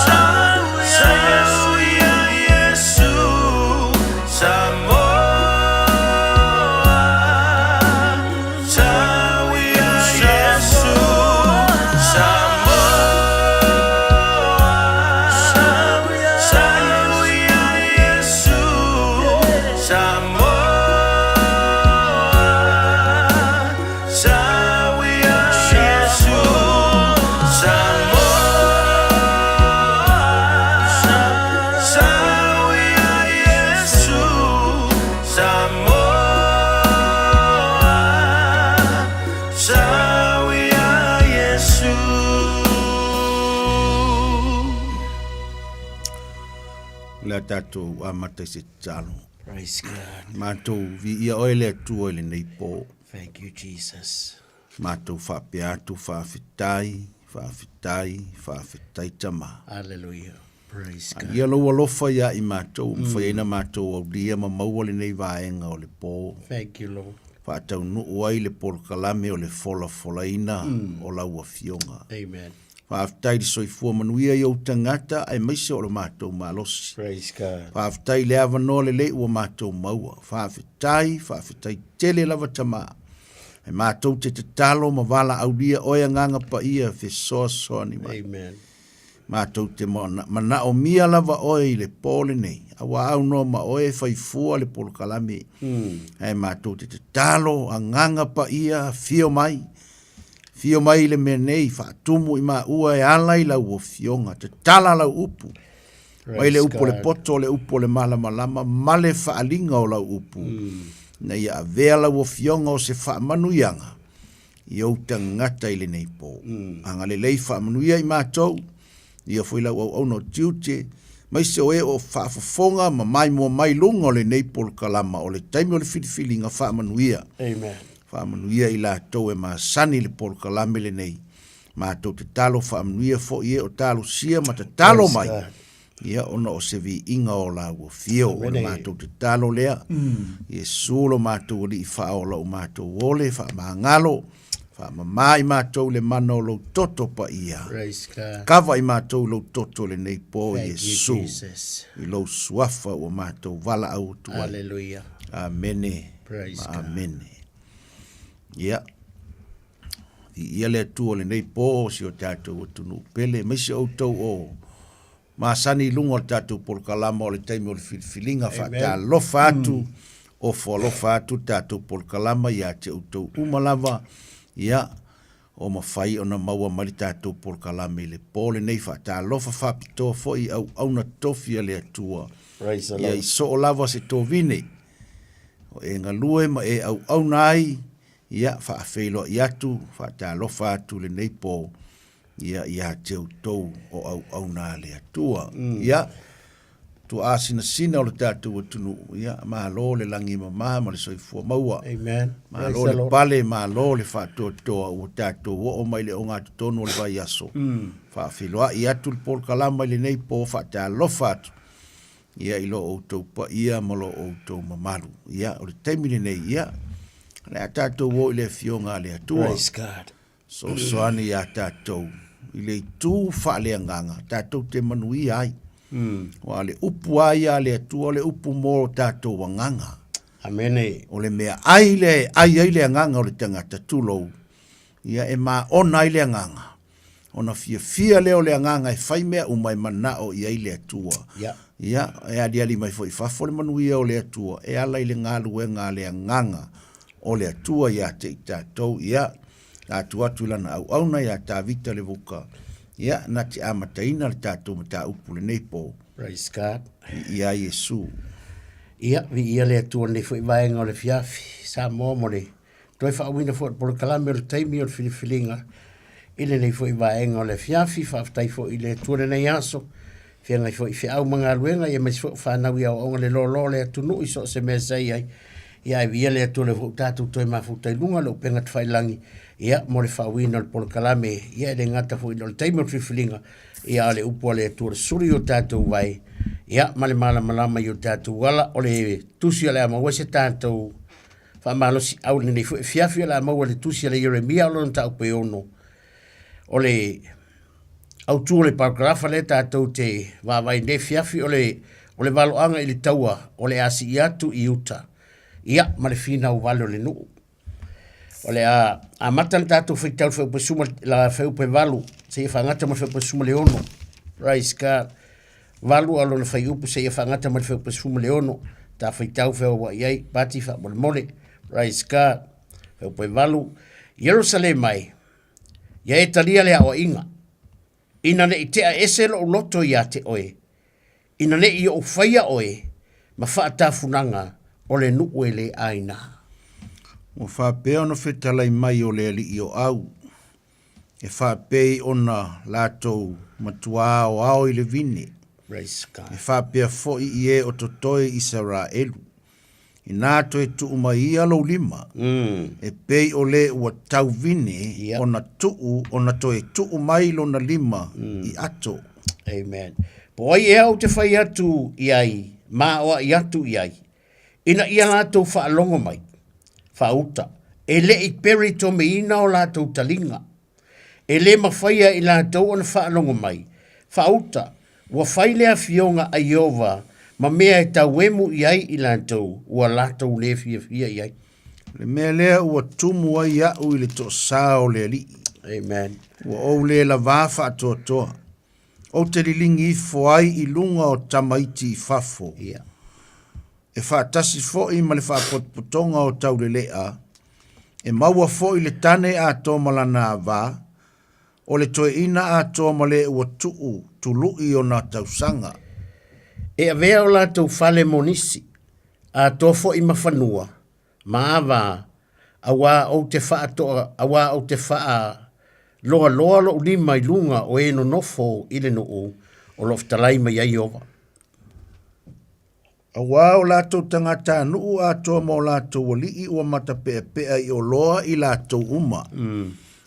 Sau ia Iesu Samoa Sau ia Iesu Samoa Sau ia Iesu Samoa Sau ia Iesu Samoa Sau ia Iesu Samoa Sau ia Iesu. O le a tatou amata i se tatalo. Praise God. Matou viia oe le Atua i lenei po. Thank you, Jesus. Matou faapea atu, faafetai, faafetai, faafetai Tama. Hallelujah. Praise God. Ia lou alofa ia i matou, mm. mafai ai na matou aulia ma maua lenei vaega o le po. Thank you, Lord. Faataunuu ai le polokalame o le folafolaina mm. o lau afioga. Amen. Faafetai i le soifua manuia i ou tagata aemaise o lo matou malosi. Praise God. Faafetai i le avanoa lelei ua matou maua. Faafetai, faafetai tele lava Tama. E matou te tatalo ma valaaulia oe Agaga Paia fesoasoani mai. Amen. Matou te manaomia lava oe i le po lenei, aua aunoa ma oe e fai fua le polokalame. Mm. Ae matou te tatalo, Agaga Paia, afio mai. Afio mai i le mea nei, faatumu i maua e ala i lau afioga, tatala lau upu. Mai le upu o le poto, le upu o le malamalama, ma le faaaliga o lau upu. Mm. Ina ia avea lau afioga o se faamanuiaga i ou tagata i lenei po. Mm. Agalelei faamanuia i matou, ia foi lau auauna o tiute, maise o e o faafofoga ma maimoa mai luga o lenei polokalama o le taimi o le filifiliga faamanuia. Amen. Faamanuia i latou e masani i le polokalame lenei. Matou te talo faamanuia foi e o talosia ma tatalo mai. Ia ona o se viiga o laua afio. O le matou tatalo lea. Iesu lo matou Alii faaola o matou ole faamagalo. Faamama i matou le mana o lou toto paia. Kava i matou lou toto lenei po Iesu. I lou suafa ua matou valaau atu ai. Hallelujah. Amene. Ma amene. Ia. Viia le Atua o lenei po o si o tatou atunuu pele, aemaise outou o masani i luga o le tatou polokalama o le taimi o le filifiliga. Faatalofa atu, ofo alofa atu le tatou polokalama ia te outou uma lava. Ia, o mafai ona maua mai le tatou polokalame i le po lenei. Faatalofa faapitoa foi i auauna tofi a le Atua. Ia i soo lava se tovine o e galue ma e auauna ai. Ia, faafeiloai atu, faatalofa atu lenei po, ia, ia te outou o auauna a le Atua. Ia, tuaasinasina o le tatou atunuu, ia, malo le lagi e mama ma le soifua maua. Amen. Malo le pale, malo le faatoatoa ua tatou oo mai le ogatotonu o le vaiaso. Faafeiloai atu le polokalama i lenei po, faatalofa atu. Ia i lo outou paia ma lo outou mamalu. Ia, o le taimi lenei, ia, o le a tatou o i le Afioga a le Atua. Praise God. Soasoani iā tatou i le itu faaleagaga, tatou te manuia ai. Mm. Aua o le upu lava ia a le Atua, o le upu mo tatou agaga. Amene. O le meaai lea e ai ai le agaga o le tagata, tulou. Ia, e maona ai le agaga, ona fiafia lea o le agaga e fai mea uma e manao i ai le Atua. Ia. Ia, e aliali mai foi i fafo le manuia o le Atua e ala i le galuega a le agaga o le Atua ia te i tatou. Ia, atu atu i lana auauna ia Tavita Levuka, ia, na te amataina le tatou mataupu lenei po. Praise God. Viia Iesu. Ia, viia le Atua i lenei foi vaega o le afiafi, Samoa mo le toe faauiina foi o le polokalame o le taimi o le filifiliga i lenei foi vaega o le afiafi. Faafetai foi i le Atua i lenei aso, feagai foi i feau ma galuega, ia aemaise foi o fanau i aoaoga le loaloa o le atunuu i so o se mea sa i ai. Ia ae viia le Atua o lea foi ua tatou toe mafuta i luga o le upega tafailagi, ia mo le faauiina o le polokalame, ia e le gata foi o le taimi o le filifiliga, ia a o le upu a le Atua o le sulu i o tatou vae, ia ma le malamalama i o tatou ala. O le tusi o le a maua ai se tatou faamalosiau i lenei foi afiafi o le a maua i le tusi a le Ieremia o lona mataupu e 6, o le autu o le parakarafa lea tatou te vaavaai i lenei afiafi, o le, o le valoaga i le taua o le a sii atu i uta, ia, ma le finau vale o le nuu. O le a amata le tatou faitau i le fuaiupu e 10, la fuaiupu e 8 seia faagata ma le fuaiupu e 16. Praise God. 8 a lona fuaiupu seia faagata ma le fuaiupu 16. Ta faitau feauai ai, pati faamolemole. Praise God. Fuaiupu e 8. Ierusalema e, ia e talia le aoaiga, ina ne i tea ese lou loto ia te oe, ina ne i ou faia oe ma faatafunaga o le nuu e le aina. Ua faapea ona fetalai mai o le Alii o au, e faapei ona latou matuā aoao i le vine, e faapea foi i e o totoe Isaraelu, inā toe tuu mai ia lou lima, e pei o le ua tau vine ona tuu ona toe tuu mai lona lima i ato. Amen. Po ai ea ou te fai atu i ai, ma aoai atu i ai, ina ia latou faalogo mai, faauta, e le i peritomeina o latou taliga. E le mafaia e i latou ona faalogo mai, faauta, ua fai le afioga a Ieova ma mea e tauemu i ai i latou ua latou le fiafia i ai. Le mea lea ua tumu ai au i le toasā o le Alii. Amen. Ua ou le lavā faatoatoa. Ou te liligi ifo ai i luga o tamaiti i fafo. Yeah. E faatasi foi ma le faapotopotoga o taulelea, e maua foi le tane atoa ma lana ava, o le toeaina atoa ma le ua tuu tului ona tausaga. E avea o latou fale mo nisi, atoa foi ma fanua, ma ava, auā ou te faatoa, auā ou te faaloaloa lou lima i luga o e nonofo i le nuu o lo o fetalai mai ai Ieova. Auā o latou tagatanuu atoa ma o latou alii ua matapeapea i oloa i latou uma.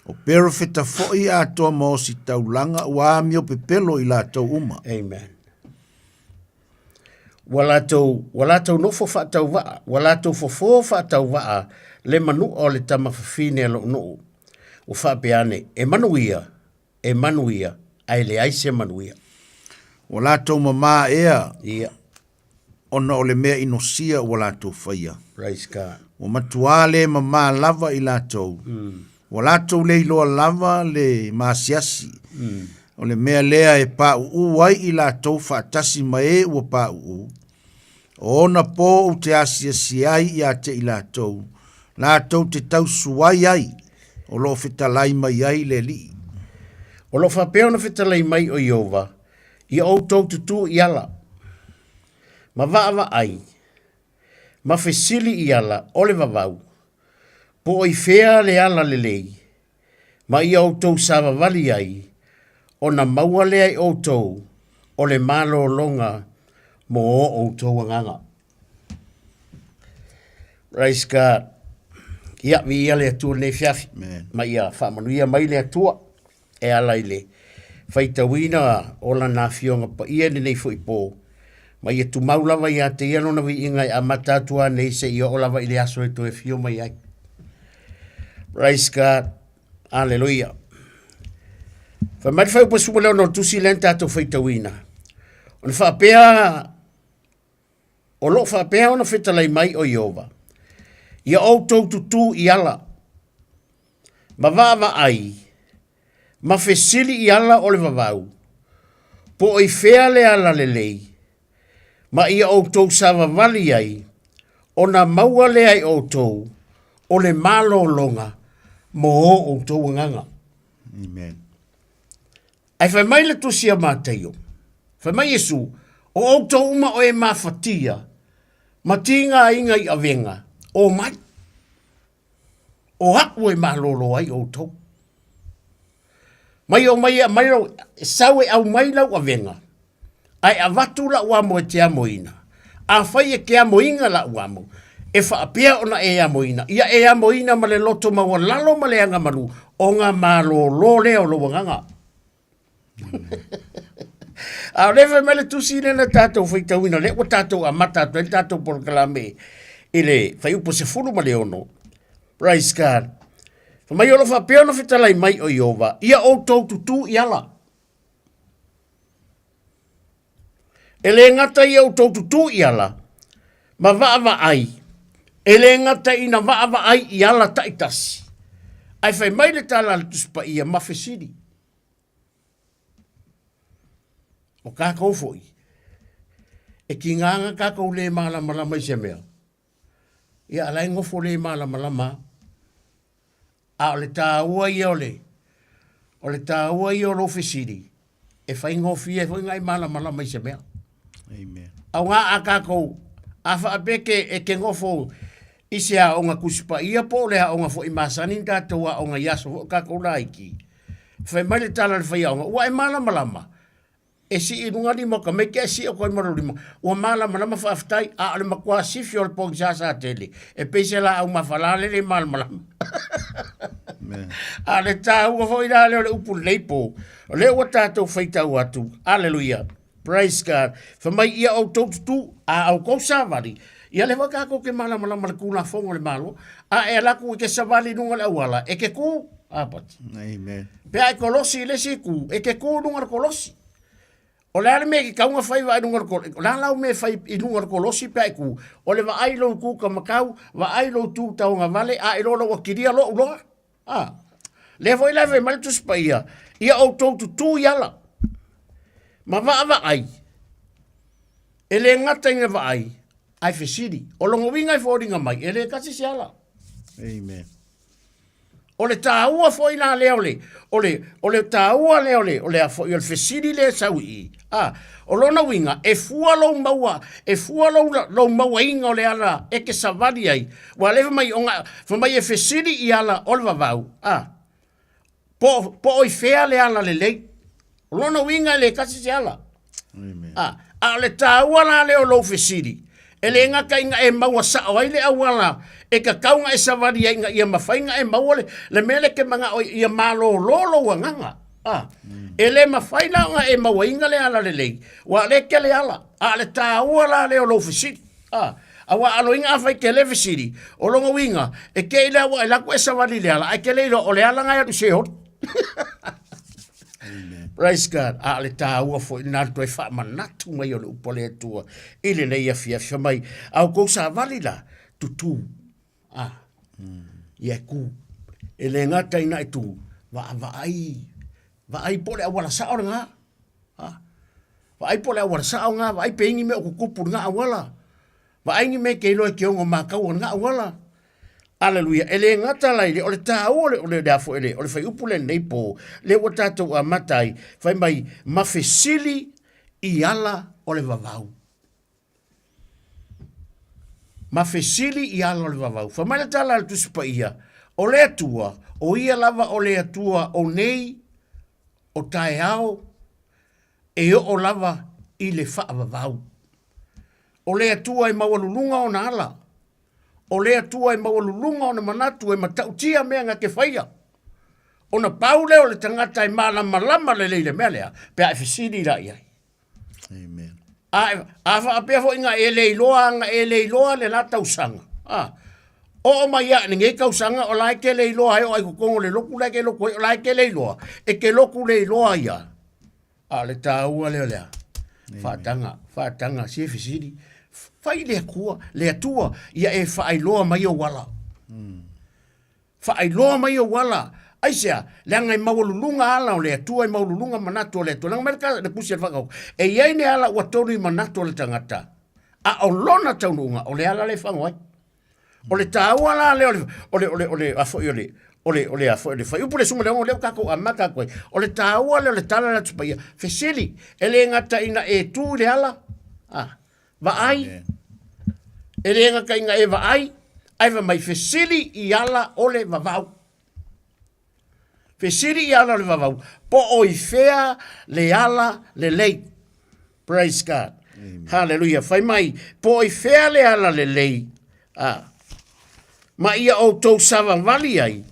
O perofeta foi atoa ma ositaulaga ua amio pepelo i latou uma. Amen. Ua latou, ua latou nofo faatauvaa, ua latou fofo faatauvaa le manu'a o le tama fafine a lo'u nuu. Ua faapea ane, E manuia, e manuia, ae leai se manuia. Ua latou mamā ea, Ia. ona o le mea inosia ua latou faia. Praise God. Ua matuā le mamā lava i latou. Ua latou le iloa lava le maasiasi. O le mea lea e pauu ai i latou faatasi ma e ua pauu. O ona po ou te asiasi ai ia te i latou, latou te tausuai ai, o lo o fetalai mai ai le Alii. O lo o faapea ona fetalai mai o Ieova, Ia outou tutū i ala, ma vaavaai, ma fesili i ala o le vavau, po o i fea le ala lelei, ma ia outou savavali ai, ona maua lea i outou o le malologa mo o outou agaga. Praise God. Ia, viia le Atua i lenei afiafi. Ma ia faamanuia mai le Atua e ala i le faitauina o Lana Afioga Paia i lenei foi po, ma ia tumau lava ia te Ia Lona viiga e amata atu lava nei seia oo lava i le aso e toe afio mai ai. Praise God. Aleluia. Fai mai le fuaiupu 16 o le tusi lea na tatou faitauina, ona faapea o lo o faapea ona fetalai mai o Ieova, ia outou tutū i ala, Ma vaavaai, ma fesili i ala o le vavau, po o i fea le ala lelei, ma ia outou savavali ai, ona maua lea i outou o le malologa mo o outou agaga. Amen. Ae fai mai le tusi a Mataio, fai mai Iesu, o outou uma o e mafatia, ma tigaina i avega, omai. O a'u e malolo ai outou. Mai o mai e aumai lau, sau e aumai lau avega, ae avatu la'u amo e te amoina. Afai e te amoina la'u amo, e faapea ona e amoina, ia e amoina ma le loto maualalo ma le agamalu, ona malolo lea o lou agaga. A o lea fai mai le tusi lea na tatou faitauina, lea ua tatou amata atu ai le tatou polokalame i le fuaiupu 16. Praise God. Fai mai o lo o faapea ona fetalai mai o Ieova, ia outou tutū i ala. E le gata ia outou tutū i ala, ma vaavaai, e le gata ina vaavaai i ala taitasi, ae fai mai le tala a le Tusi Paia ma fesili. O kākou foi, e tiga ana kākou le malamalama i se mea, ia a la e nofo le malamalama lava. A o le tāua ia o le, o le tāua ia o lou fesili, e faigofie ai foi ona e malamalama i se mea. Amen. Auā a kākou, a faapea ke, e ke nofo i se aoga Tusi Paia po o le aoga foi masani na tatou aoga i aso foi o kākou laiti, fai mai le tala a le faiaoga, ua e malamalama, e sii i luga lima o tamaiti ae sii atu ai ma lou lima, ua malamalama faafetai, a o le matua sifi o le pogisasa tele, e pei se laau mafala lele e malamalama. A o le taua foi la lea o le upu i lenei po, o lea ua tatou faitau atu, aleluia, praise God, fai mai ia outou tutū, a outou savali, ia lea foi tatou te malamalama i le Tulafono a le Malo, a e alu atu e te savali i luga o le auala, e te tu, a Pati? Amen. Pe a e kolosi i le isi itu, e te tu i luga o le kolosi. O le a le mea e tatau ona fai vaai i luga o le kolosi? O le a lau mea e fai i luga o le kolosi pe a e tu? O le vaai i lou itu kamakau, vaai i lou itu tauagavale, a iloa loa ua kilia lou loa. A. Lea foi la e fai mai le Tusi Paia, ia outou tutū i ala, ma vaavaai, e le gata ina vaai, ae fesili. O lona uiga e foliga mai, e le tasi se ala. Amen. O le taua foi la lea o le, o le, o le taua lea o le, o le a foi, o le fesili lea e sau i i. A, o lona uiga, e fua lou maua, e fua lou, lou mauaina o le ala e te savali ai, ua lea fai mai, ona, fai mai e fesili i ala o le vavau, a, po, po o i fea le ala lelei. O lona uiga e le tasi se ala. Amen. A, a o le taua la lea o lou fesili, e le gata ina e maua sao ai le auala e tatau ona e savali ai ina ia mafai ona e maua le, le mea lea e te manao ai ia malolo lou agaga. A, e le mafai la ona e mauaina le ala lelei, ua o lea e tele ala, a o le taua la lea o lou fesili. A, aua aloina afai e te le fesili, o lona uiga, e te i lea ua e alu atu e savali i le ala, ae te le iloa o le ala lena e alu i Seoli. Praise God. A o le taua foi lena le toe faamanatu mai o le upu a le Atua i lenei afiafi. Fai mai, a outou savali la, tutū. A, ia e tū. E le gata ina e tū, vaavaai, vaai po o le auala sao lena. A, vaai po o le auala sao lena, vaai pe i ai ni mea o tutupu i lena auala. Vaai ni mea e te iloa e te ono matau o lena auala. Aleluia. E le gata la i le, o le taua o le, o le, le a foi le, o le fuaiupu lea i lenei po, lea ua tatou amata ai, fai mai, ma fesili i ala o le vavau. Ma fesili i ala o le vavau. Fai mai le tala a le Tusi Paia, o le Atua, o ia lava o le Atua o nei, o taeao, e oo lava i le faavavau. O le Atua e maualuluga ona ala, o le Atua e maualuluga ona manatu e matautia mea na te faia. Ona pau lea o le tagata e malamalama lelei i le mea lea, pe a e fesili la i ai. Amen. A, a faapea foi na e le iloa, na e le iloa le la tausaga. A, oo mai ia lenei tausaga o la e te le iloa ai o ai totonu o le lotu la e te lotu ai, o la e te le iloa, e te lotu le iloa ia. A o le taua lea o le a? Faataga, faataga, se fesili. Fai i le Atua, le Atua, ia e faailoa mai ou ala. Faailoa mai ou ala. Aisea? Leaga e maualuluga ala o le Atua, e maualuluga manatu o le Atua. Leaga mai le, le tusi a le Faakauga, e i ai le ala ua tonu i manatu o le tagata, a o lona taunuuga, o le ala lea e fago ai. O le taua la lea o le, o le, o le, o le, a foi o le, o le, o le, a foi o le fuaiupu le 16 lea ua tatou amata atu ai. O le taua lea o le tala lea a le Tusi Paia, fesili, e le gata ina e tu i le ala, a, vaai, e le gata ina e vaai, ae fai mai fesili i ala o le vavau. Fesili i ala o le vavau, po o i fea le ala lelei. Praise God. Amen. Hallelujah. Fai mai, po o i fea le ala lelei. Ah. Ma ia outou savavali ai,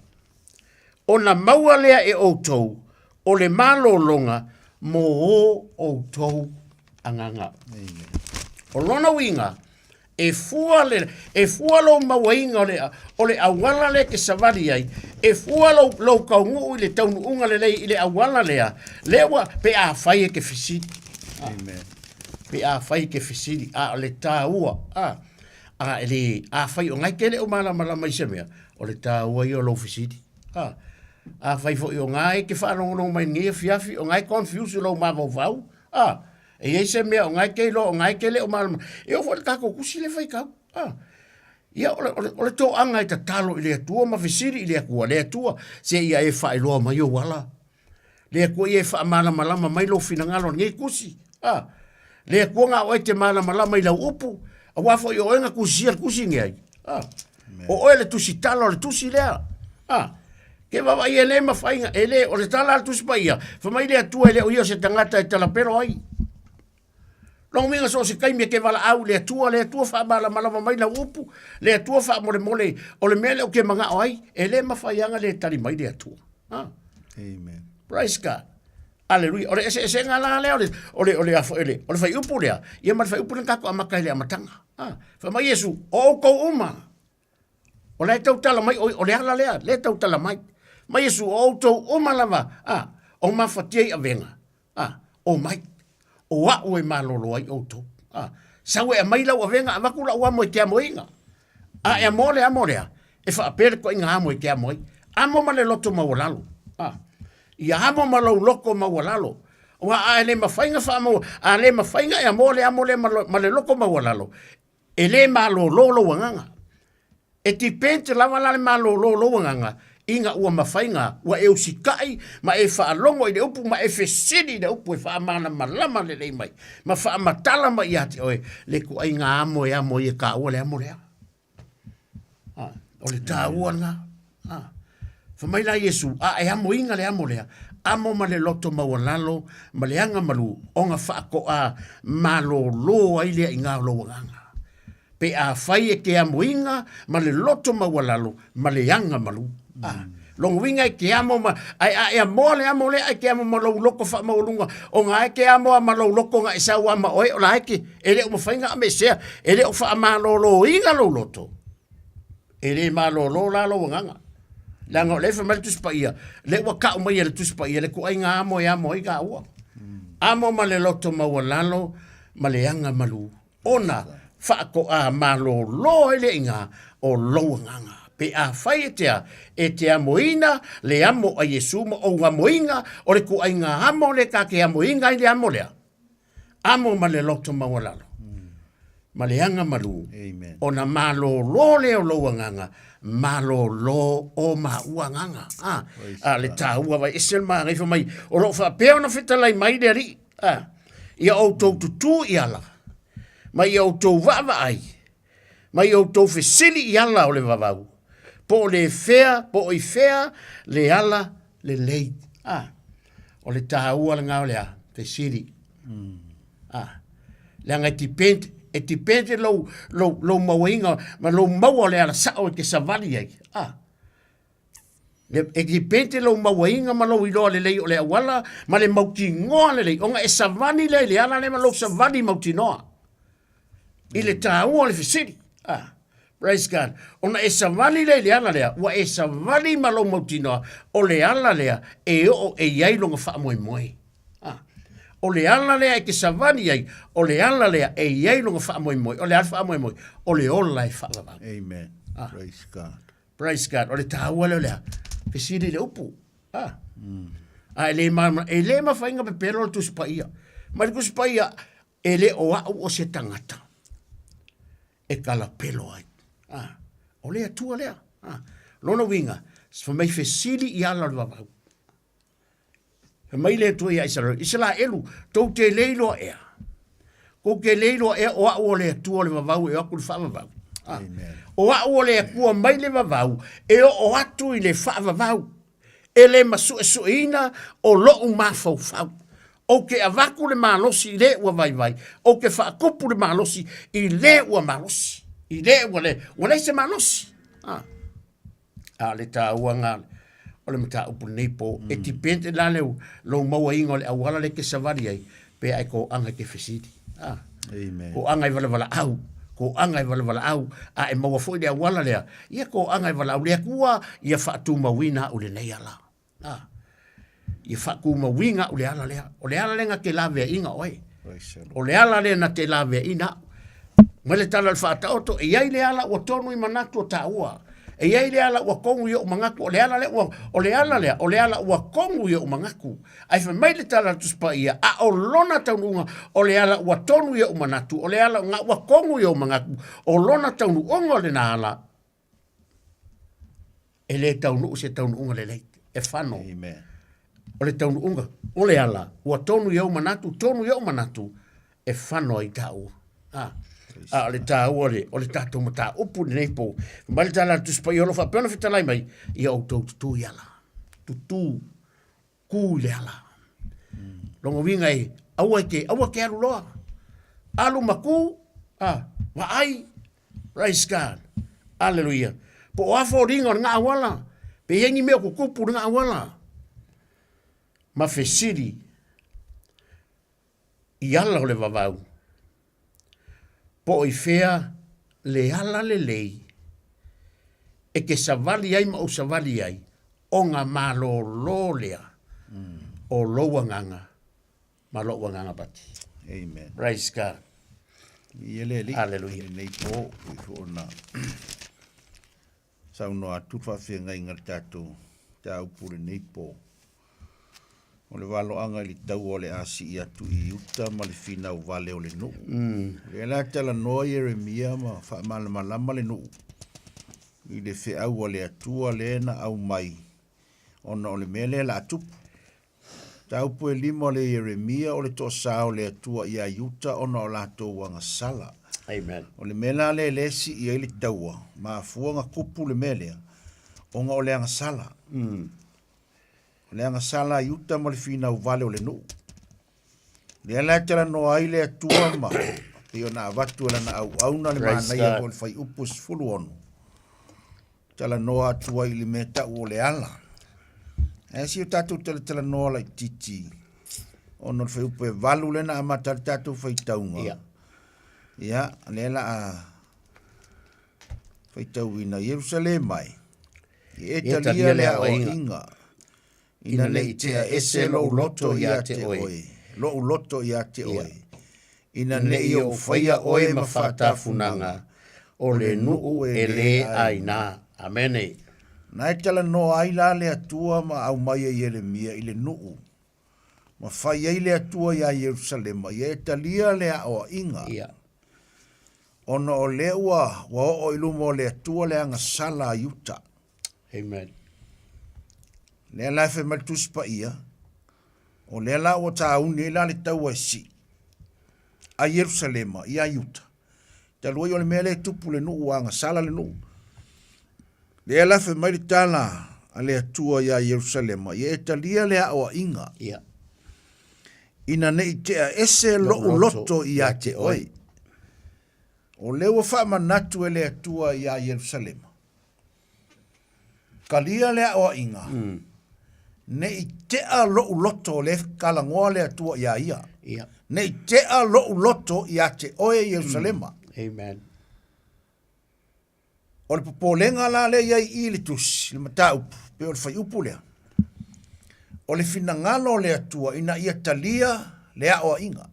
ona maua lea e outou o le malologa mo o outou agaga. Amen. O lona uiga, E fua le, e fua lou mauaina o le, o le auala lea e te savali ai, e fua lou, lou taunuu i le taunuuga lelei i le auala lea, lea ua, pe afai e te fesili. Amen. Pe afai e te fesili, a o le taua, a, a e le, afai o ngai te le o malamalama i se mea, o le taua ia o lou fesili. A, afai foi o ngai e te faalogologo mai i lenei afiafi, o ngai e confuse lou mafaufau, a, E i ai se mea o ngai ke iloa o ngai ke le o malama. E oo foi i le tatou tusi lea e faitau. A. Ia, o le, o le, o le toaga e tatalo i le Atua ma fesili i le Atua, le Atua, se ia e faailoa mai ou ala. Le Atua ia e faamalamalama mai lou finagalo i lenei tusi. A. Le Atua na o oe e te malamalama i lau upu, aua foi o oe na tusisia le tusi nei. A. O oe le tusitala o le tusi lea. A. Ke vaavaai e le mafai, e le, o le tala a le Tusi Paia, fai mai le Atua e le o ia o se tagata e talapelo ai. Lona uiga so o se taimi e te valaau i le Atua, le Atua faamalamalama mai lau upu, le Atua faamolemole, o le mea lea ou te manao ai, e le mafai lava ona le tali mai le Atua. Ha? Amen. Praise God. Aleluia. O le eseesega la lea o le, o le, o le, o le, o le fuaiupu lea, ia ma le fuaiupu lea na tatou amata i le amataga. Ha? Fai mai Iesu, o outou uma, O la e tautala mai, o le ala lea, lea e tautala mai. Mai Iesu, o outou uma lava, a, o mafatia i avega, a, omai, o a'u e malolo ai outou. A, sau e aumai lau avega, avatu lau amo e te amoina. A e amo le amo lea, e faapea le toaiga amo e te amo ai. Amo ma le loto maualalo. A, ia amo ma lou loko maualalo. Aua a e le mafai na faamo, a le mafai na e amo le amo lea ma le loko maualalo, E le malolo lou agaga. E depend lava la le malolo o lou agaga ina ua mafai na ua e usitai ma e faalogo i le upu ma e fesili i le upu e faamalamalama lelei mai ma faamatala mai ia te oe le ituaiga amo e amo ai e taua le amo lea. Ah, o le taua lena. Ah. Fai mai la Iesu, a e amoina le amo lea, amo ma le loto maualalo ma le aga malu, ona faatoa malōlō ai lea i gā o lou agaga. Pe afai e te amoina ma le loto maualalo ma le aga malu. Ah, lona uiga e te amo ma, ae a e amoa le amo lea, e te amo ma lou loto faamaualuga, ona e te amoa ma lou loto na e sau a ma oe, o la e te, e le o mafai ona amesea, e le o faamalōlōina lou loto. E le malōlō la lou agaga. Leaga o lea e fai mai le Tusi Paia, lea ua kau mai e le Tusi Paia le ituaiga amo e amo ai taua. Amo ma le loto maualalo ma le aga malū, ona faatoa malōlō ai lea i ina o lou agaga. Pe afai e te a, e te amoina le amo a Iesu ma ou amoina o le ituaiga amo lea ta te amoina ai le amo lea, Amo ma le loto maualalo, ma le aga malū, ona malōlō lea o lou agaga, malōlō o maua agaga. A, a le taua vai ese le māgaifa mai, o loo faapea ona fetalai mai le Alii, a, ia outou tutū i ala, ma ia outou vaavaai, ma ia outou fesili i ala o le vavau, po o le fea, po o i fea le ala lelei. A, o le taua lena o le a, fesili. A, leaga e depend, e depend lou, lou, lou mauaina ma lou maua o le ala sao e te savali ai. A, le, e depend lou mauaina ma lou iloa lelei o le auala ma le mautinoa lelei, ona e savali lea i le ala lea ma lou savali mautinoa. I le taua o le fesili. Ah, praise God. Ona e savali lea i le ala lea, ua e savali ma lou mautinoa, o le ala lea e oo e i ai lona faamoemoe. Ah, o le ala lea e te savali ai, o le ala lea e i ai lona faamoemoe. O le a le faamoemoe? O le ola e faavavau. Amen. Ah. Praise God. Praise God. O le taua lea o le a? Fesili i le upu. Ah. A e le ma, e le mafai ona pepelo le Tusi Paia. Ma le Tusi Paia, e le o au o se tagata e kalapelo ai. Ah. O le Atua lea. Ah. Lona uiga, fai mai fesili i ala o le vavau. Fai mai le Atua ia Isaraelu, Isaraelu, tou te le iloa ea. Kou te le iloa ea o au o le Atua o le vavau e o atu i le faavavau. Ah. O au o le Atua mai le vavau e oo atu i le faavavau. E le masuesueina o lou mafaufau. Ou te avatu le malosi i le ua vaivai, ou te faakupu le malosi i le ua malosi, i le ua le, ua leai se malosi. Ah. A o le taua lena o le mataupu i lenei po, e depend la le lou mauaina o le auala lea e te savali ai, pe a e toaga e te fesili. Ah. Amen. Toaga e valevalaau, toaga e valevalaau, a e maua foi le auala lea, ia toaga e valaau le Atua, ia faatumauina au i lenei ala. Ah. Ia faatumauina au i le ala lea. O le ala lea na te laveaiina oe. O le ala lea na te laveaiina au. Mai le tala o le faataoto, e i ai le ala ua tonu i manatu o tāua. E i ai le ala ua kogu i ou manatu, o le ala lea ua, o le ala lea, o le ala ua kogu i ou manatu. Ae fai mai le tala a le Tusi Paia, a o lona taunuuga, o le ala ua tonu i ou manatu, o le ala nga ua kogu i ou manatu, o lona taunuuga o lena ala, e le taunuu se taunuuga lelei, e fano. Amen. O le taunuuga, o le ala, ua tonu i ou manatu, tonu i ou manatu, e fano ai tāua. Ah. A o le tāua le, o le tātou mataupu lenei po. Mai le tala a le Tusi Paia o lo o faapea ona fetalai mai, ia outou tutū i ala. Tutū, kū i le ala. Lona uiga e, aua e te, aua te alu loa. Alu ma kū, ah, vaai, praise God, aleluia. Po o a foliga o lena auala, pe i ai ni mea o tutupu i lena auala, ma fesili i ala o le vavau, po o i fea le ala lelei e te savali ai ma ou savali ai, ona malōlō lea o lou agaga ma loʻu agaga pati. Amen. Praise God. Ia le alii. Hallelujah. I lenei po, i fo ona saunoa atu le faafeagaiga i le tatou mataupu i lenei po. O le valoaga i le taua o le a sii atu i uta ma le finau vale o le nuu. O lea la e talanoa Ieremia ma faamalamalama le nuu i le feau a le Atua lea na aumai ona o le mea lea o le a tupu. Mataupu e lima o le Ieremia o le toasā o le Atua iā Iuta ona o latou agasala. Amen. O le mea la lea lea e sii ai le taua, mafua ona tupu le mea lea, ona o le agasala. O le agasala a Iuta ma le finau vale o le nuu. Lea la e talanoa ai le Atua ma pei ona avatu e lana auauna le manaia foi o le fuaiupu e 16. Talanoa atu ai i le mea tau o le ala. Ae si o tatou talatalanoa laitiiti ona o le fuaiupu e 8 lea na amata ai le tatou faitauga. Ia. Ia, lea la a faitauina Ierusalema e. Ia e talia le aoaiga ina ne i tea ese lou loto ia te oe, lou loto ia te oe, ina ne i ou faia oe ma faatafunaga o le nuu e le aina. Amene. Na e talanoa ai la le Atua ma aumai e Ieremia i le nuu, ma fai ai le Atua iā Ierusalema, ia e talia le aoaiga. Ia. Ona o lea ua, ua oo i luma o le Atua le agasala a Iuta. Amen. Lea la e fai mai le Tusi Paia, o lea la ua tāuni ai la le taua e sii a Ierusalema iā Iuta. Talu ai o le mea lea e tupu le nuu ua agasala le nuu. Lea la fai mai le tala a le Atua iā Ierusalema, ia e talia le aoaiga. Ia. Ina ne i tea ese lou loto ia te oe. O lea ua faamanatu e le Atua iā Ierusalema. Talia le aoaiga, ne i tea lou loto o lea e talanoa le Atua iā ia. Ia. Ne i tea lou loto ia te oe Ierusalema. Amen. O le popolega la lea i ai i i le tusi, le mataupu, pe o le fuaiupu lea, o le finagalo o le Atua ina ia talia le aoaiga.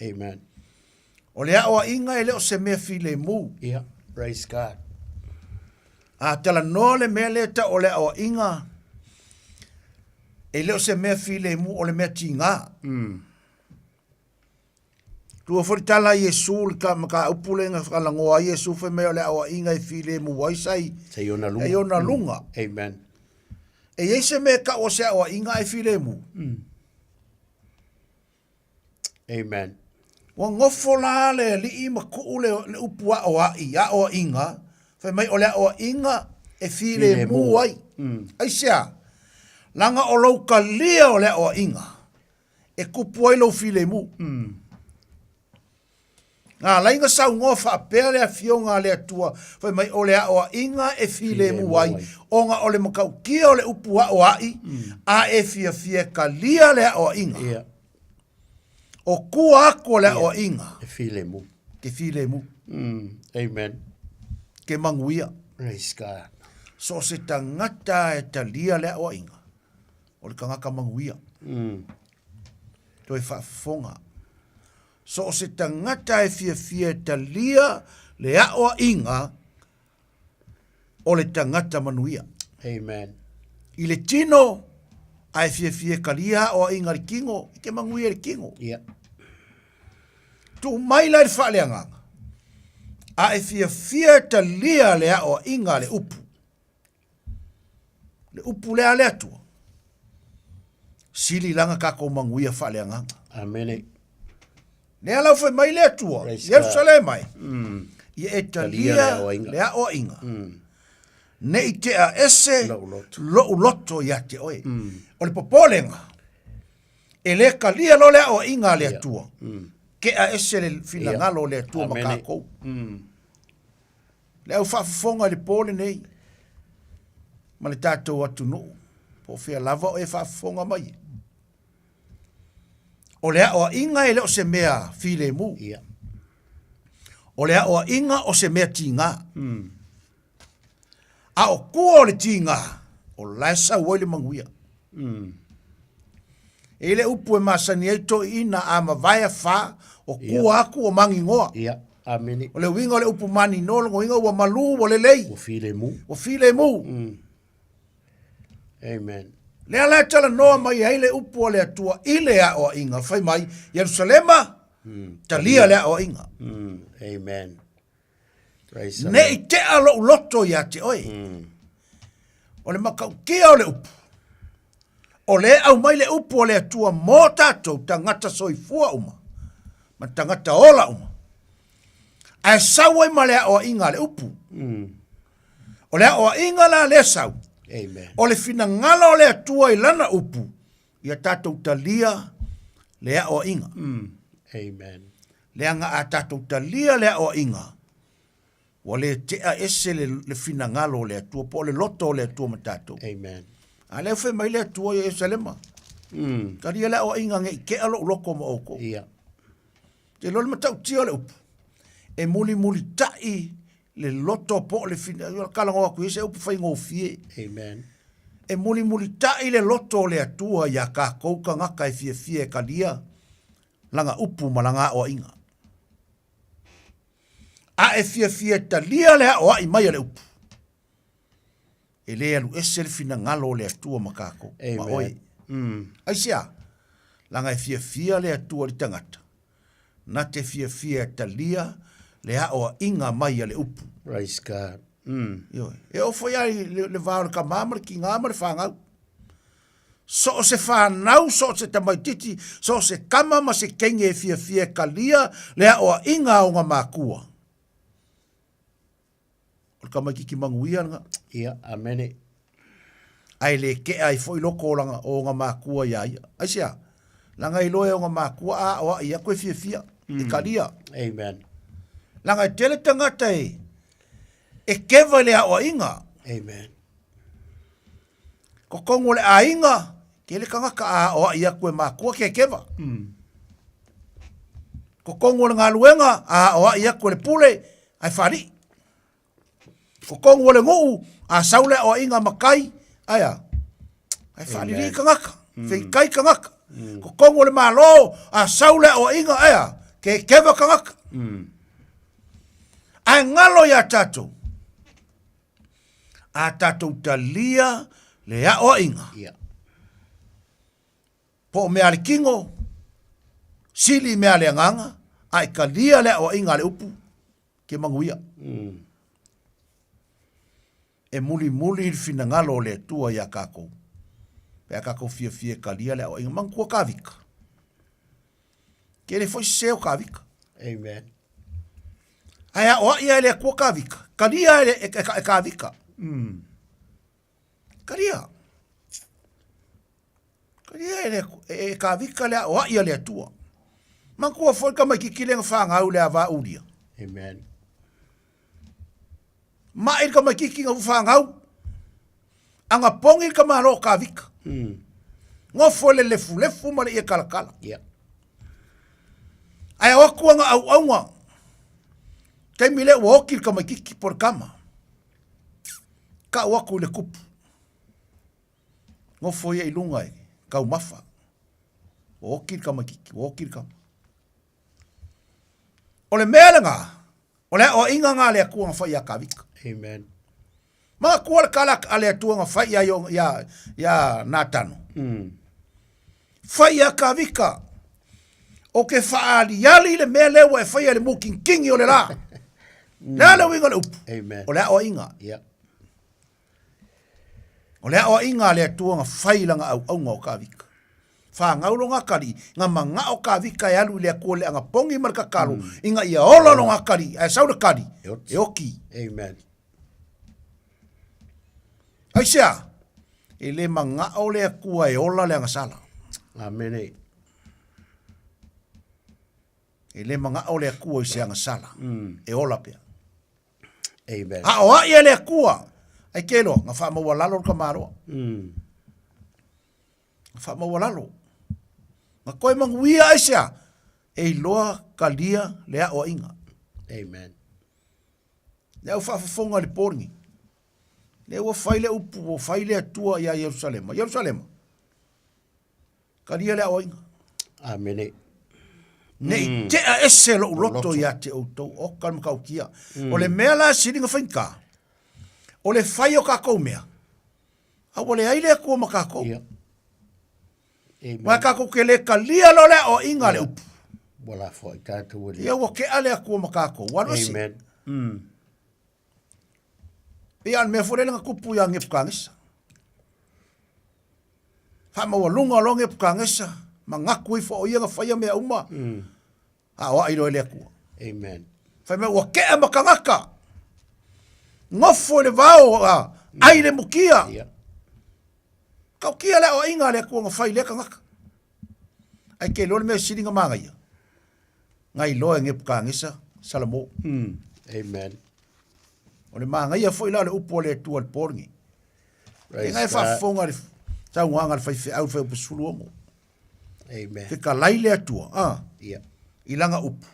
Amen. O le aoaiga e le o se mea filemu. Yeah, praise God. A talanoa le mea lea e tau o le aoaiga, E le o se mea filemu o le mea tigā. Tua foi le tala a Iesu le ka mataupu lea na faalanoa ai Iesu fai mai o le aoaiga e filemu ai sai Sai ona luga. Sai ona luga. Amen. E i ai se mea e tau o se aoaiga ae filemu? Amen. Ua nofo la le alii ma tuu le, le upu aoai, aoaiga, fai mai o le aoaiga e filemu ai. Aisea? Leaga o lou talia o le aoaiga e tupu ai lou filemu. Na ala ai na saunoa faapea le Afioga a le Atua, fai mai o le aoaiga e filemu ai, ona o le matautia o le upu aoai, a e fiafia e talia le aoaiga. Ia. O tua atu o le aoaiga. E filemu. Ke filemu. Amen. Ke manuia. Praise God. So o se tagata e talia le aoaiga, o le tagata manuia. Toe faafofoga. So o se tagata e fiafia e talia le aoaiga o le tagata manuia. Amen. I le tino, a e fiafia e talia aoaiga a le tino, e te manuia i le tino. Yeah. Tuu mai la i le faaleagaga, a e fiafia e talia le aoaiga a le upu, Le upu lea a le Atua, sili lana tatou manuia faaleagaga. Amene. Lea lau fai mai le Atua, Ierusalema e, ia e talia le aoaiga. Ne i tea ese lou loto ia te oe. O le popolega, e le talia loa le aoaiga a le Atua, tea ese le finagalo o le Atua ma tatou. Le au faafofoga i le po lenei ma le tatou atunuu, po o fea lava o e faafofoga mai ai. O le aoaiga e le o se mea filemu. Yeah. O le aoaiga o se mea tigā. A o tua o le tigā, o la e sau ai le manuia. E i le upu e masani ai toeaiina a mavae afa, o tua atu o maninoa. Ia, amene. O le uiga o le upu maninoa, lona uiga ua malu, ua lelei. Ua filemu. Ua filemu. Amen. Lea la e talanoa mai ai le upu a le Atua i le aoaiga, fai mai, Ierusalema, talia le aoaiga. Amen. Praise the Ne Lord. i tea lou loto ia te oe. O le matautia o le upu, o lea e aumai le upu a le Atua mō tatou tagata soifua uma ma tagata ola uma. Ae sau ai ma le aoaiga a le upu. O le aoaiga la lea sau. Amen. O le finagalo o le Atua i lana upu, ia tatou talia le aoaiga. Amen. Leaga a tatou talia le aoaiga, ua le tea ese le, le finagalo o le Atua, po o le loto o le Atua ma tatou. Amen. A lea fai mai le Atua i Ierusalema. Talia le aoaiga ne i tea lou loto ma outou. Ia. Te iloa le matautia o le upu, e mulimulita'i le loto po o le finagalo, talanoa atu i ai se upu faigofie. Amen. E mulimulita'i le loto o le Atua iā tatou tagata e fiafia e talia lana upu ma lana aoaiga. A e fiafia e talia le aoai mai a le upu, e le alu ese le finagalo o le Atua ma tatou, ma oe. Aisea? Leaga e fiafia le Atua i le tagata, na te fiafia e talia le aoaiga mai a le upu. Praise God. Ioe. E oo foi lava i le, le va o le tama ma le tiga ma le fanau. So o se fanau, so o se tamaititi, so o se tama ma se teine e fiafia e talia le aoaiga a ona makua. O le tamaititi manuia lena. Ia, amene. Ae le tea ai foi loko o lana, o ona makua iā ia. Aisea? Leaga e iloa e ona makua a aoai atu e fiafia, e talia. Amen. Leaga e tele tagata e, e keva i le aoaiga. Amen. Totonu o le aiga, tele tagata a aoai atu e makua ke keva. Totonu o le galuega, a aoai atu e le pule, ae faalii. Totonu o le nuu, a sau le aoaiga a matai, ae a? Ae faalilii tagata, feitai tagata. Totonu o le Malo, a sau le aoaiga, ae a? Ke keva tagata. Ae galo iā tatou, a tatou talia le aoaiga. Yeah. Po o mea a le kino, sili i mea a le agaga, a e talia le aoaiga a le upu, ke manuia. E mulimuli le finagalo o le Atua iā kākou, pe a kākou fiafia e talia le aoaiga. Manatua Kāvika. Ke le foi sese o Kāvika. Amen. Ae aoai e le Atua Kāvika. Talia e, e, e, e Kāvika. Talia. Talia e, le, e, e Kāvika le aoai a le Atua. Manatua foi tamaititi le na whāngau le ava uria. Amen. Maʻi le tamaititi na fanau. Aga pogi le tamaloa o Kavika. Nofo i le lefulefu ma le ie kalakala. Yeah. Ae o atu ana auaunga. Taimi lea ua oti le tamaititi po o le tama. Kau atu i le kupu. Nofo ia i luga e taumafa. Ua oti le tamaititi, ua oti le tama. O le mea lena, o le aoaiga na a le Atua na fai ia Kavika. Amen. Manatua le tala a le Atua na fai ia, ia, ia Natano. Fai ia Kavika, o ke whaaliali le mea lea ua e faia i le mukinkingi o le la. Le a le uiga o le upu? Amen. O le aoaiga. Yeah. O le aoaiga a le Atua na fai i lana auauna o Kavika. Fanau lona atalii, na manao Kavika e alu i le Atua i le anapogi ma le tatalo, ina ia ola lona atalii, ae sau le tali, e oti. Amen. Aisea? E le manao le Atua e ola le agasala. Amene. E le manao le Atua i se agasala, e ola pea. Amen. Aoai e le Atua, ai ke loa, na whaamaualalo le tamaloa. Na whaamaualalo. Na koe manuia ai sea, e iloa kalia le aoaiga. Amen. Le au whaafofonga le pōringi. Le ua fai le upu, ua fai le Atua ia Ierusalema. Ierusalema, Kalia le aoaiga. Amene. Ne i tea ese lou loto ia te outou, oka le matautia. O le mea la e sili ona faigata, o le fai o kakou mea, a ua leai le Atua ma kakou. Aua kakou ke le kalia loa le aoaiga a le upu. Ua lafoai tatou e le. Ia ua kea le Atua ma kakou, ua alu ese. Amen. Ia o le mea foi lele na tupu ia Nepukanesa. Faamaualuga loa Nepukanesa, manatu ifo o ia na faia mea uma, aoai loa e le Atua. Amen. Fai mai ua kea ma tagata, nofo i le vao, a, ai le mukia. Yeah. Kaukia le aoaiga a le Atua na fai i lea tagata. Ai ke iloa le mea sili na manaia, na iloa e Nepukanesa Salamo. Amen. O le manaia foi la o le upu a le Atua i le po lenei. E ngai faafofoga le saunoaga a le faifeau le fuaiupu 16. Amen. Fetalai le Atua, a, yeah. i lana upu.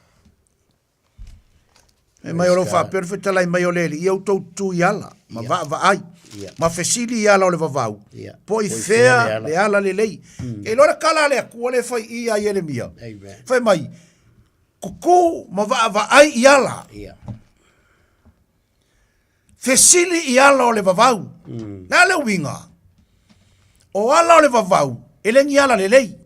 E mai o lo faapea le fetalai mai o le Alii, ia outou tutū i ala, ma yeah. vaavaai, yeah. ma fesili i ala o le vavau, yeah. po i fea le ala lelei. E iloa le kala a le Atua le fai i ia Ieremia. Amen. Fai mai, kuku ma vaavaai i ala. Yeah. Fesili i ala o le vavau. Le a le uiga? O ala o le vavau, e le ni ala lelei.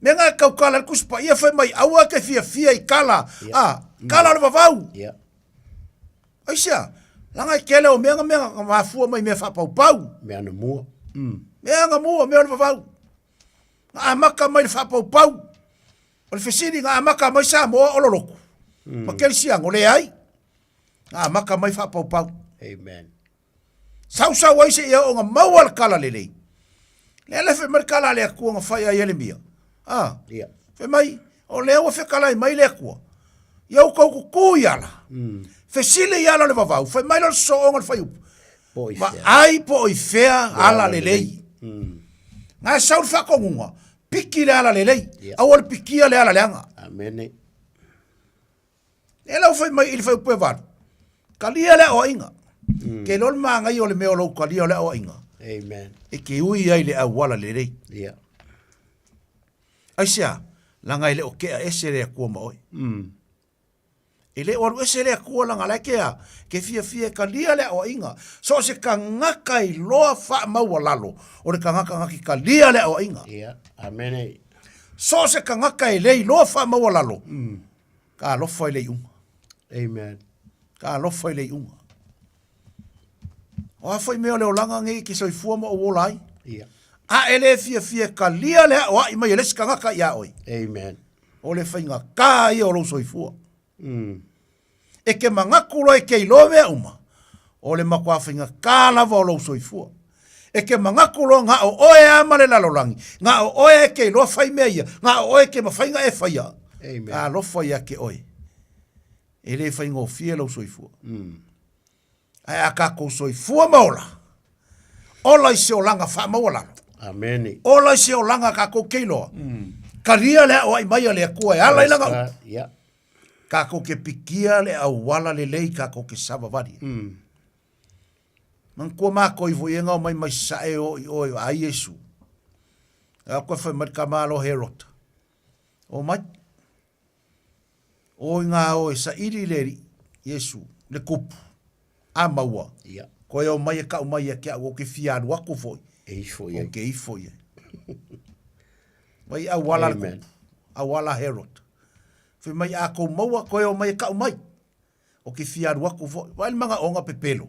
Mea nga e kaukala le Tusi Paia fai mai, aua e te fiafia i kala, a, kala o le vavau. Yeah. Aisea? Leaga e tele o mea nga mea nga mafua mai mea faapaupau. Mea na mua. Mea nga mua, mea o le vavau. Na amata mai le faapaupau. O le fesili, na amata mai Samoa o lolotu. Ma kerisiano, leai. Na amata mai faapaupau. Amen. Sausau ai seia oo na maua le kala lelei. Lea le fai mai le kala a le Atua na fai ia Ieremia. Ah. Yeah. Fai mai, o lea ua fekalai mai le Atua. Ia outou kukū i ala. Fesili i ala o le vavau. Fai mai lea o le sosooga o le fuaiupu. Po i fea. Vaai po o i fea ala lelei. Na e sau le faatonuga, piki le ala lelei. Yeah. Aua le pikia le ala leaga. Amene. Lea la ua fai mai i le fuaiupu e valu, kalia le aoaiga. Ke iloa le manaia o le mea o lou kalia o le aoaiga. Amen. E te ui ai le auala lelei. Yeah. Aisea, leaga e le o tea ese le Atua ma oe. E le o alu ese le Atua laga la e ke a, ke fiafia e kalia le aoaiga. So o se tagata i loa faamaualalo, o le tagata na ke kalia le aoaiga. Ia, amene. So o se tagata e le iloa faamaualalo, ka alofa i le iuga. Amen. Ka alofa i le iuga. O a foi mea o le olaga nei ke soifua ma ou ola ai. Ia. A e le fiafia e kalia le aoai mai e le isi tagata iā oe. Amen. O le faigata ia o lou soifua. Mm. E ke manatu loa e ke iloa mea uma, o le matua faigata lava o lou soifua. E ke manatu loa na o oe a ma le lalolagi, na o oe e ke iloa fai mea ia, na o oe ke mafai na e faia. Amen. Alofa ia ke oe. E le faigofie lou soifua. Mm. Ae a kākou soifua ma ola, ola i se olaga faamaualalo. Amene. Ola i se olaga kākou ke iloa. Kalia le aoai mai a le Atua e ala i lana upu. Yeah. Kākou ke pikia le auala lelei kākou ke savavali. Manatua mākou i foi e ngao mai mai sae o i oe a Iesu. A koe whai mai ka malo Herota. O mai. O i ngā o e saili le alii, Iesu, le kupu, a maua. Ia. Koe o mai e kau mai ia ki au, o ke fia alu aku foi. E ifo i ai. O ke ifo i ai. Mai au ala le kupu, au ala Herod. Fai mai a kou maua, koe o mai e kau mai. O ke fia alu aku foi. Vai le manga onga pepelo.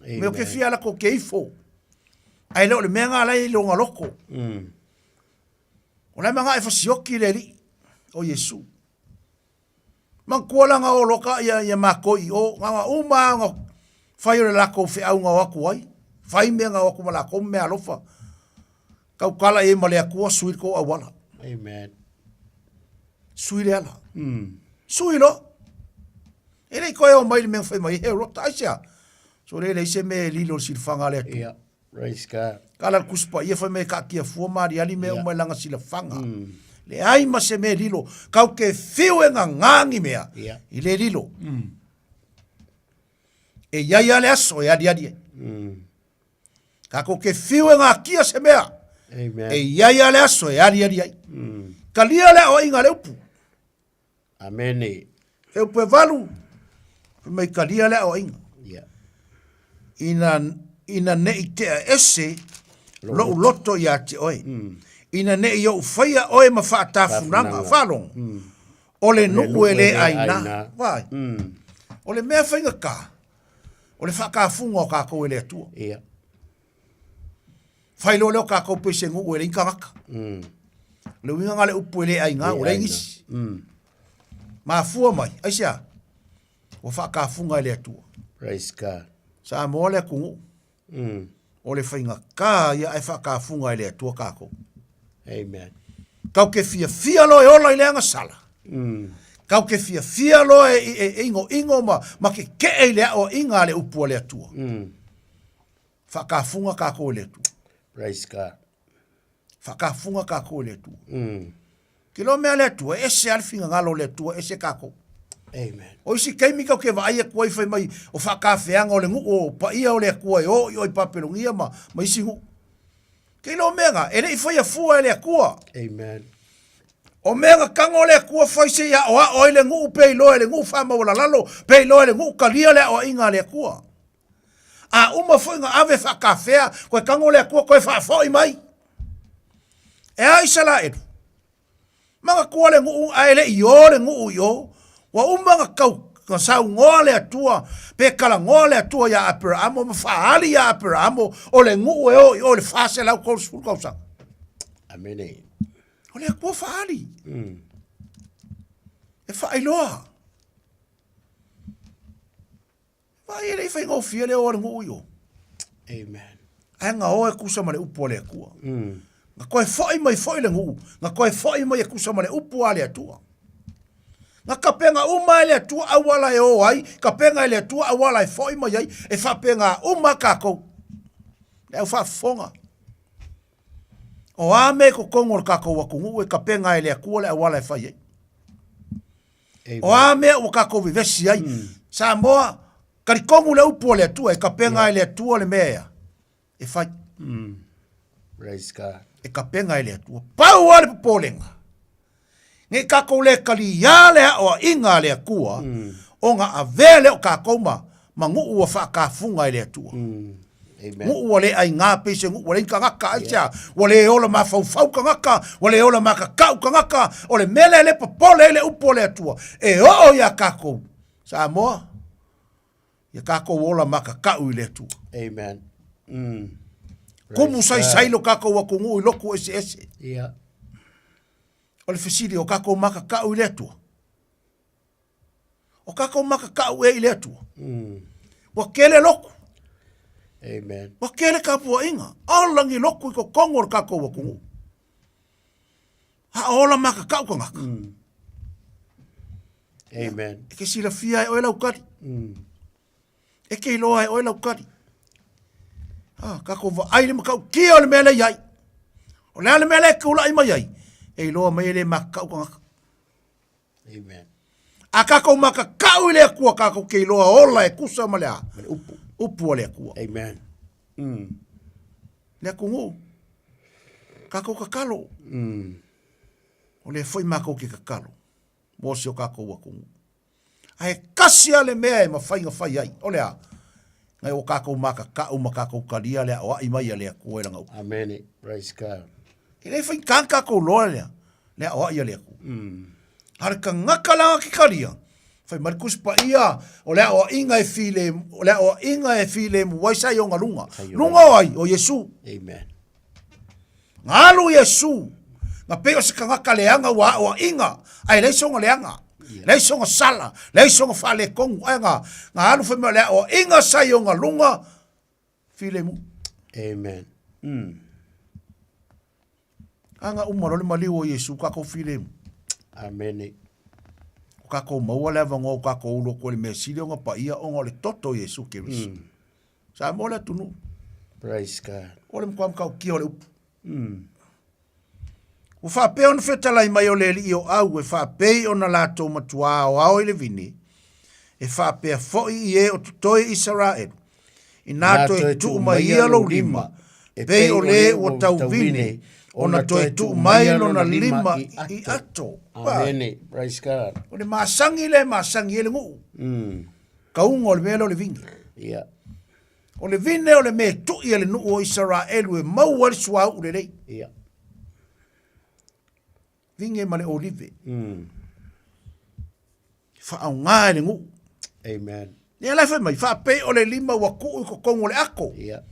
Me o ke fia ala ko ke ifo. Ai le o le mea ngā lai i longa loko. O lae manga e fasioki le alii o Iesu. Manatua la nga o loka ia ia makou i o, nga uma nga fai o le lakou feauga o aku ai, fai mea nga o aku ma lakou ma mea alofa. Kau kala i ai ma le Atua, sui le kou auala. Amen. Sui le ala. Sui loa. E le i koe o mai le mea fai mai, he rota, aisea? So le leai se mea e lilo i le silafaga a le Atua. Yeah. Praise God. Ka ala le Tusi Paia fai mai e kaatia fua ma aliali mea uma i lana silafaga. Leai ma se mea e lilo, kau ke fiu e gagā ni mea, i le lilo. E iai a le aso e aliali ai. Kākou ke fiu e gakia se mea, Amen. e iai a le aso e aliali ai. Kalia le aoaiga a le upu. Amene. He upu e valu, fai mai kalia le aoaiga. Yeah. Ina, ina nei tea ese lou loto ia te oe. Ina nei ou faia oe ma faatafunaga, faalogo. O le nuu e le aina. Vai. O le mea faigata, o le faatafuga o kākou e le Atua. Yeah. Fai loa lea o kākou pei se nuu e leai ni tagata. O le uiga lena o le upu e le aiga, ua leai nisi. Mafua mai, aisea? Ua faatafuga e le Atua. Praise God. Samoa le atunuu. O le faigata ia ae faatafuga e le Atua kākou. Amen. Kau ke fiafia loa e ola i le agasala. Kau ke fiafia loa e, e, e ingoingo ma, ma ke kee i le aoaiga a le upu a le Atua. Faakafuga kākou e le Atua. Praise God. Faakafuga kākou e le Atua. Ke loa mea le Atua, e ese a le finagalo o le Atua, ese kākou. Amen. O isi taimi kau ke vaai atu ai fai mai o faakafeaga o le nuu o paia o le Atua e o i o i Papelonia ma, ma isi nuu. Ke iloa mea nga, e le i faia fua e le Atua. Amen. O mea nga kago o le Atua fai se i aoao ai le nuu pe iloa e le nuu faamaualalalo, pe iloa e le nuu talia le aoaiga a le Atua. A uma foi na ave faakafea, koe kago le Atua koe faafoi mai. E a Isaraelu? Manatua le nuu ae le i o le nuu i o. Ua uma na kau na saunoa le Atua, pe talanoa le Atua iā Aperaamo ma faaali iā Aperaamo o le nuu e o i o i le 430 tausaga. Amene. O le Atua faaali. E faailoa. Vaai e le i faigofie le o a le nuu i o. Amen. Ae na o e kusa ma le upu a le Atua. Na koe foi mai foi le nuu, na koe foi mai e kusa ma le upu a le Atua. Na kapenga uma e le Atua auala e o ai, kapenga e le Atua auala e foi mai ai, e faapenga uma kākou. Le au faafofoga. O a mea i totonu o le kākou atunuu e kapenga e le Atua le auala e fai ai. O a mea ua kākou vevesi ai. Samoa, talitonu le upu a le Atua, e kapenga e le Atua le mea ea e fai. Praise God. E kapenga e le Atua. Pau lava le popolega. Nei kākou le kaliā le aʻoaʻiga a le Atua, ona avea lea o kākou ma, ma nuʻu ua faakafuga e le Atua. Nuʻu ua le ʻaigā pei se nuʻu ua leai ni tagata, aisea, ua le ola mafaufau tagata, ua le ola makakaʻu tagata, o le mea lea le popole ai le upu o le Atua, e oo iā kākou. Samoa, ia kākou ola makakaʻu i le Atua. Amen. Mm. Kumu saisai lo kākou atunuu i loku eseese. Yeah. O le fesili, o kākou makakaʻu i le Atua? O kākou makakaʻu e i le Atua? Mm. Ua kele loku. Amen. Ua kele ka puaʻiga. Ola ni loku i kokogu o le kākou atunuu. A ola makakaʻu kangaka. Mm. Amen. E ke silafia e oe lau kali. Mm. E ke iloa e oe lau kali. Ah, kākou vaai le matautia o le mea lea i ai. O le a le mea lea e kulaʻi mai ai, e iloa mai e le makakaʻu kangaka. Amen. A kākou makakaʻu i le Akua, kākou ke iloa ola e kusa ma le a? Ma le upu. Upu a le Akua. Amen. Mm. Le atunuu. Kākou kakalo. Mm. O lea foi mākou ke kakalo. Mo si o kākou atunuu. A he kasi a le mea e mafai na fai ai. O le a? Ngai o kākou makakaʻu ma kākou kalia le aʻoaʻi mai a le Akua i lana upu. Amen. Praise God. E le fai kān kākou loa lea, le aʻoaʻi a le Akua. Mm. A le kangaka langa ke kalia, fai mai le Tusi Paia, o le aʻoaʻiga e file, o le aʻoaʻiga e filemu ai sa i ona luga. Luga o ai, o Iesu. Amen. Ga alu Iesu, ga pei o se kangaka leaga ua aʻoaʻiga, ae leai soga leaga, leai soga sala, leai soga faaletonu, ae ga, ga alu fai mai o le aʻoaʻiga sa i ona luga, filemu. Amen. Mm. A ga uma loa le maliu o Iesu kākou filemu. Amene. O kākou maua le avanoa o kākou ulu atu ai le mea sili ona paia ona o le toto o Iesu Keriso. Mm. Samoa le atunuu. Praise God. O le matua matautia o le upu. Mm. Ua faapea ona fetalai mai o le alii o au e faapei ona latou matuā aoao i le vine, e faapea foi i e o totoe i Isaraelu, inā toe tuu mai ia lou lima, e pei o le ua tau vine, ona toe tuu mai lona lima i ato. Amene. Praise God. O le masangi le masangi e le nuu. Mm. Kauga o le mea lea o le vine. Ia. O le vine o le mea e tuʻi a le nuu o Isaraelu e maua ai le suauu lelei. Ia. Vine ma le olive. Mm. Faaaoga e le nuu. Amen. Ia la e fai mai, faapei o le lima ua tuu i totonu o le ato. Ia.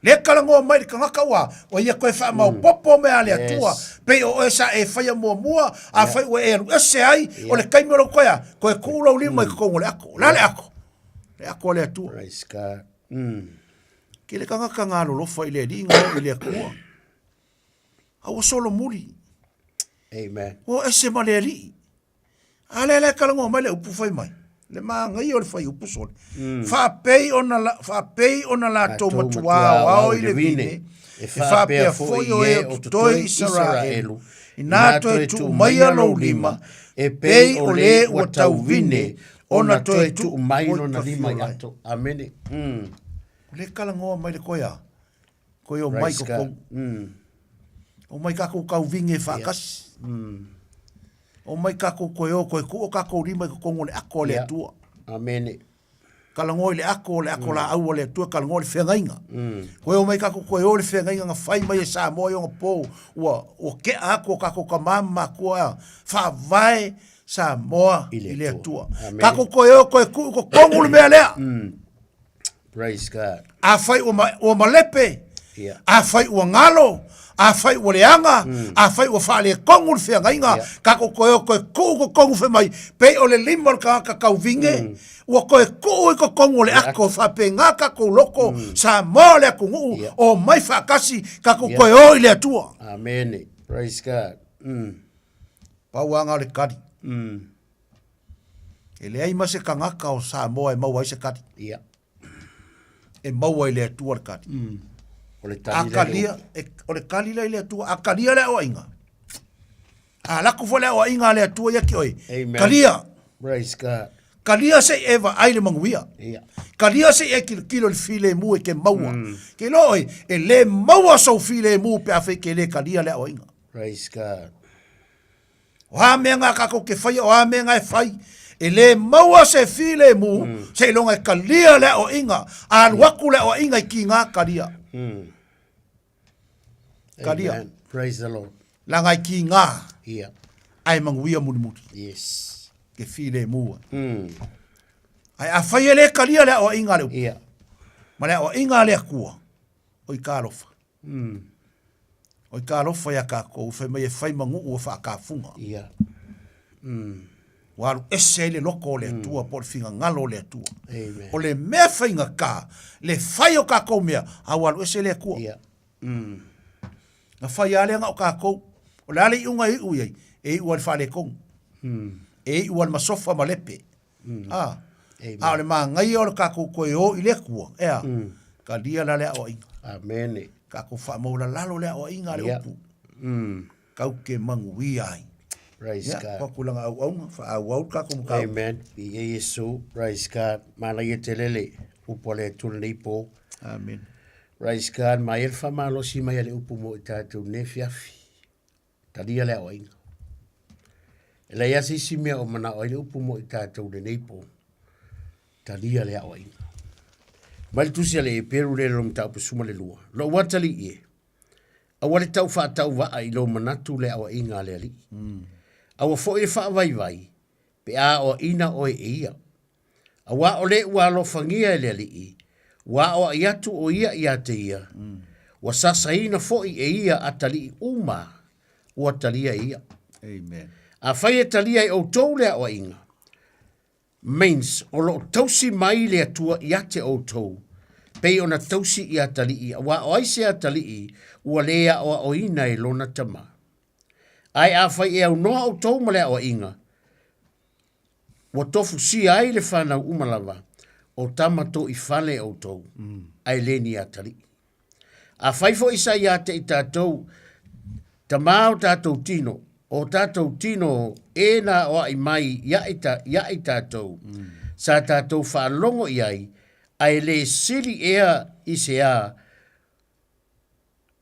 Lea talanoa mai le tagata ua, ua ia toe faamaopoopo mea a le Atua, pei o oe sa e faia muamua, afai ua e alu ese ai, o le taimi o lou toe a, toe tuu lou lima i totonu o le ato. O le a le ato? Le ato a le Atua. Praise God. Mm. Ke le tagata galolofa i le Alii na oo i le Atua. A ua solomuli. Amen. Ua ese ma le Alii. A lea la e talanoa mai le upu fai mai, le manaia o le fuaiupu sole. Mm. Faapei ona, la, faapei ona latou matuā aoao i le vine, e faapea foi o e o totoe Isaraelu, inā toe tuu maia lou lima, e pei o le ua tau vine, ona toe tuu mai lona lima i ato. Amene. Mm. O le talanoa mai le koe a, Koe o mai ko kou. Mm. O mai kākou kau vinge whaakasi. Yeah. Mm. O mai kākou koe o koe ku o kākou lima i ko kongo le ako o le Yeah. Atua. Amene. Kalangoa i le ako o le ako mm. la au o le Atua, kalangoa i le whengainga. Mm. Koe o mai kākou koe o le whengainga nga whai mai e Samoa i onga pō, ua, ua kea aku o kākou ka māma kua ea, whaavae Samoa i le Atua. Amen. Kākou koe o koe ku ko kongu le mea lea. Mm. Praise God. Afai ua, ma, ua malepe, Yeah. afai ua galo, afai ua leaga, mm. afai ua faaletonu le feagaiga, Yeah. kākou toe o toe tuu totonu fai mai, pei o le lima o le tagata tauvine, mm. ua toe tuu i totonu o le ato, faapena kākou loko, mm. Samoa o le atunuu, Yeah. o mai faatasi, kākou Yeah. toe o i le Atua. Amene. Praise God. Mm. Pau aga o le kali. Mm. E leai ma se kangaka o Samoa e maua ai se kali. Ia. E maua i le Atua le kali. Mm. O le A tali la kalia, e, o le kali la i le Atua, a kalia le aoaiga. A lako foi le aoaiga a le Atua ia ki oe. Amen. Kalia, Praise God. kalia se i e vaai le manuia. Ia. Kalia se i e kilokilo i le filemu e ke maua. Mm. Ke iloa oe, e le maua sou filemu pe a fai ke le kalia le aoaiga. Praise God. O a mea ngā kākou ke whaia, o a mea ngā e whai, e lē maua se filemu, mm. seiloga e kalia le aoaiga, a alu aku le aoaiga i ki ngā kalia. Kalia. Amen. Praise the Lord. Laga i ki ngā. Yeah. Ae manuia mulimuli. Yes. Ke filemu ai. Ae afai e lē kalia le aoaiga a le upu. Yeah. Ma le aoaiga a le Atua, o i ka alofa. O i ka alofa iā kākou, fai mai e fai ma nuʻu o faakafuga. Yeah. Ua alu ese ai le loko o le Atua po o le finagalo o le Atua. Amen. O le mea faigata, le fai o kākou mea, a ua alu ese le Atua. Yeah. Na fai lava lea na o kākou. O le a le iuga e iu i ai? E iu lava i le faaletonu. E iu lava i le masofa ma lepe. A, a o le manaia o le kākou toe o i le Atua, e a? Kalia la le aoaiga. Amen. Kākou faamaulalalo le aoaiga a le upu. Kau ke manuia ai. Praise Ia, God. ko aku langa auaunga, faaauau le kākou mataupu. Amen. Viia Iesu. Praise God. Manaia tele le upu a le Atua lenei po. Amen. Praise God. Ma ia le faamalosi mai a le upu mo i tatou nei afiafi. Talia le aoaiga. E leai lava se isi mea o manao ai le upu mo i tatou lenei po. Talia le aoaiga. Mai le tusi a le Eperu le lo mataupu 12. Lou atalii e, aua le tau faatauvaa i lou manatu le aoaiga a le Alii. Aua foi le faavaivai pe a aoaina oe e ia. Auā o le ua alofagia e le Alii, ua aoai atu o ia iā te ia, ua sasaina foi e ia atalii uma ua talia e ia. Amen. Afai e talia e outou le aoaiga, means o loo tausi mai le Atua ia te outou, pei ona tausi i atalii, auā o ai se atalii ua lē aoaoina e lona tama? Ae afai e aunoa outou ma le aoaiga, Ua tofusia ai le whanau uma lava, o tama to i fale outou, ae le ni atalii. Afai foi sa ia te i tatou, tama o tatou tino, o tatou tino e na oai mai ia i ta, ia i tatou, sa tatou faalogo i ai, ae le sili ea i se a,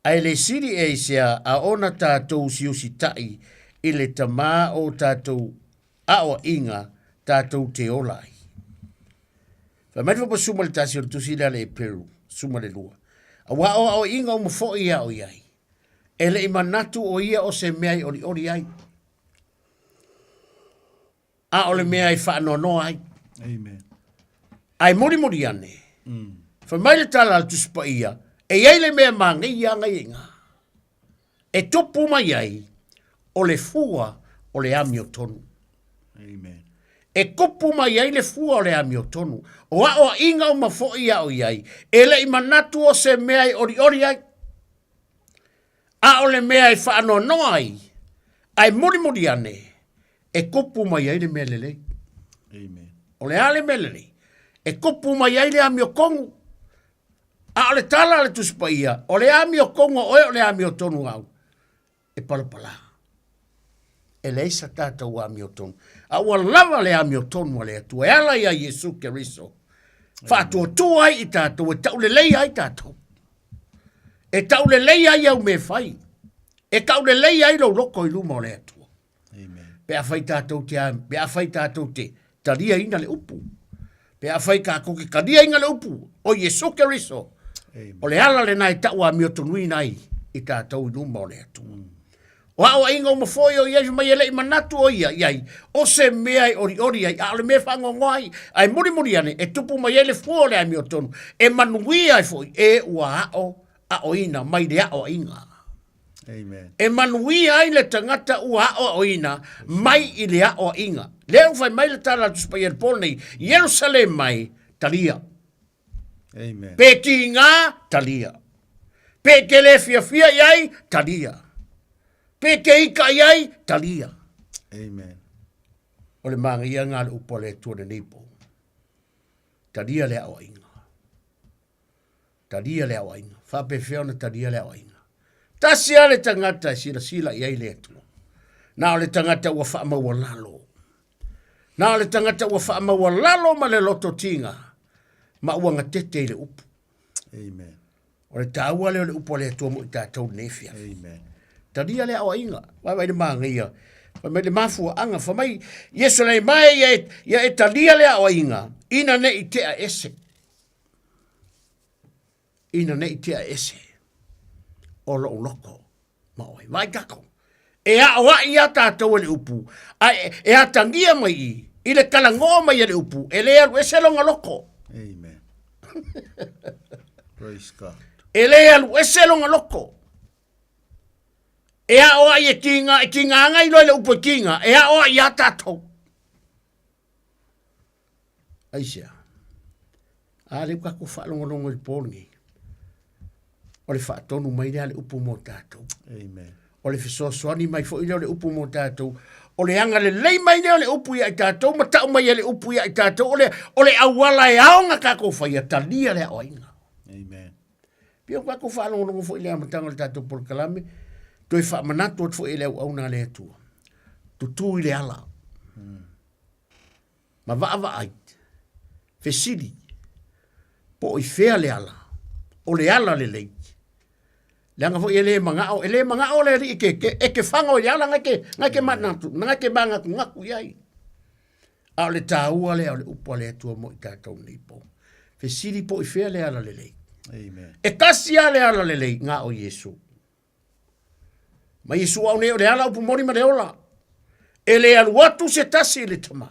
Ae le sili ea i se a a ona tatou usiusitaʻi i le Tamā o tatou aoaʻiga tatou te ola ai. Fai mai le fapa suma le tasi o le tusi lea a le Eperu, suma le lua. Auā o aoaʻiga uma foʻi e ao i ai, e le i manatu o ia o se mea e olioli ai, a o le mea e faanoanoa ai. Amen. Ae mulimuli ane, fai mai le tala a le Tusi Paia, e i ai le mea manaia agaiaiga, e tupu mai ai o le fua o le amiotonu. Amen. E kupu mai ai le fua o le amiotonu. O aoaiga uma foi e ao i ai, e le i manatu o se mea e olioli ai, a o le mea e faanoanoa ai, ae mulimuli ane, e kupu mai ai le mea lelei. Amen. O le a le mea lelei? E kupu mai ai le amiotonu. A o le tala a le Tusi Paia, o le amiotonu a oe o le amiotonu au, e palapala. E leai sa tatou amiotonu. A ua lava le amiotonu a le Atua e ala iā Iesu Keriso. Faatuatua ai i tatou, e tauleleia ai tatou. E tauleleia ai au mea e fai. E tauleleia ai lou loto i luma o le Atua. Pe afai tatou te, pe afai tatou te taliaina le upu. Pe afai tatou te taliaina le upu o Iesu Keriso. O le ala lena e tau amiotonuina ai i tatou i luma o le Atua. O aoaiga uma foi o i ai fai mai e le i manatu o ia i ai, o se mea e olioli ai, a o le mea e faanoanoa ai, ae mulimuli ane e tupu mai ai le fua o le amiotonu, e manuia ai foi e ua ao aoina mai le aoaiga. Amen. E manuia ai le tagata ua aoaoina mai i le aoaiga. Lea ua fai mai le tala a le Tusi Paia i le po lenei, Ierusalema mai, talia. Amen. Pe tiga, talia. Pe te le fiafia i ai, talia. Pe te ika i ai, talia. Amen. O le manaia lena o le upu a le Atua lenei po. Talia le aoaiga. Talia le aoaiga. Faapefea ona talia le aoaiga? Tasi lava le tagata e silasila i ai le Atua. Na o le tagata ua faamaualalo. Na o le tagata ua faamaualalo ma le loto tiga ma ua gatete i le upu. Amen. O le taua lea o le upu a le Atua mo i tatou lenei afiafi. Amen. Talia le aoaiga. Vaavaai le manaia. Fai mai le mafuaaga, fai mai Iesu nei mai ia e, ia e talia le aoaiga, ina ne i tea ese. Ina ne i tea ese o lou loko ma oe. Vaai tatou. E aoai ia tatou e le upu, a e, e atagia mai i, i le talanoa mai e le upu, e le alu ese lona loko. Amen. Praise God. E le alu ese lona loko. E aoai e tiga, e tiga anga i loa i le upu e tiga, e aoai iā tatou. Aisea? A lea ua tatou faalogologo i le po lenei, o le faatonu mai lea a le upu mo tatou. Amen. O le fesoasoani mai foi lea o le upu mo tatou. O le agalelei mai lea o le upu ia i tatou ma tau mai e le upu ia i tatou, o le, o le auala e ao ona tatou faia, talia le aoaiga. Amen. Pei o tatou faalogologo foi i le amataga o le tatou polokalame, toe faamanatu atu foi e le auauna a le Atua. Tutū i le ala. Ma vaavaai, fesili, po o i fea le ala, o le ala lelei. Leaga foi e le manao, e le manao le alii ke, ke, e ke fago i le ala, ngai ke, ngai ke manatu, ngai ke mānatunatu i ai. A o le tāua lea o le upu a le Atua mo i tātou nei po. Fesili po i fea le ala lelei. Amen. E tasi a le ala lelei, ngā o Iesu. Ma Iesu au nei o le ala upu moni ma le ola. E le alu atu se tasi i le tama,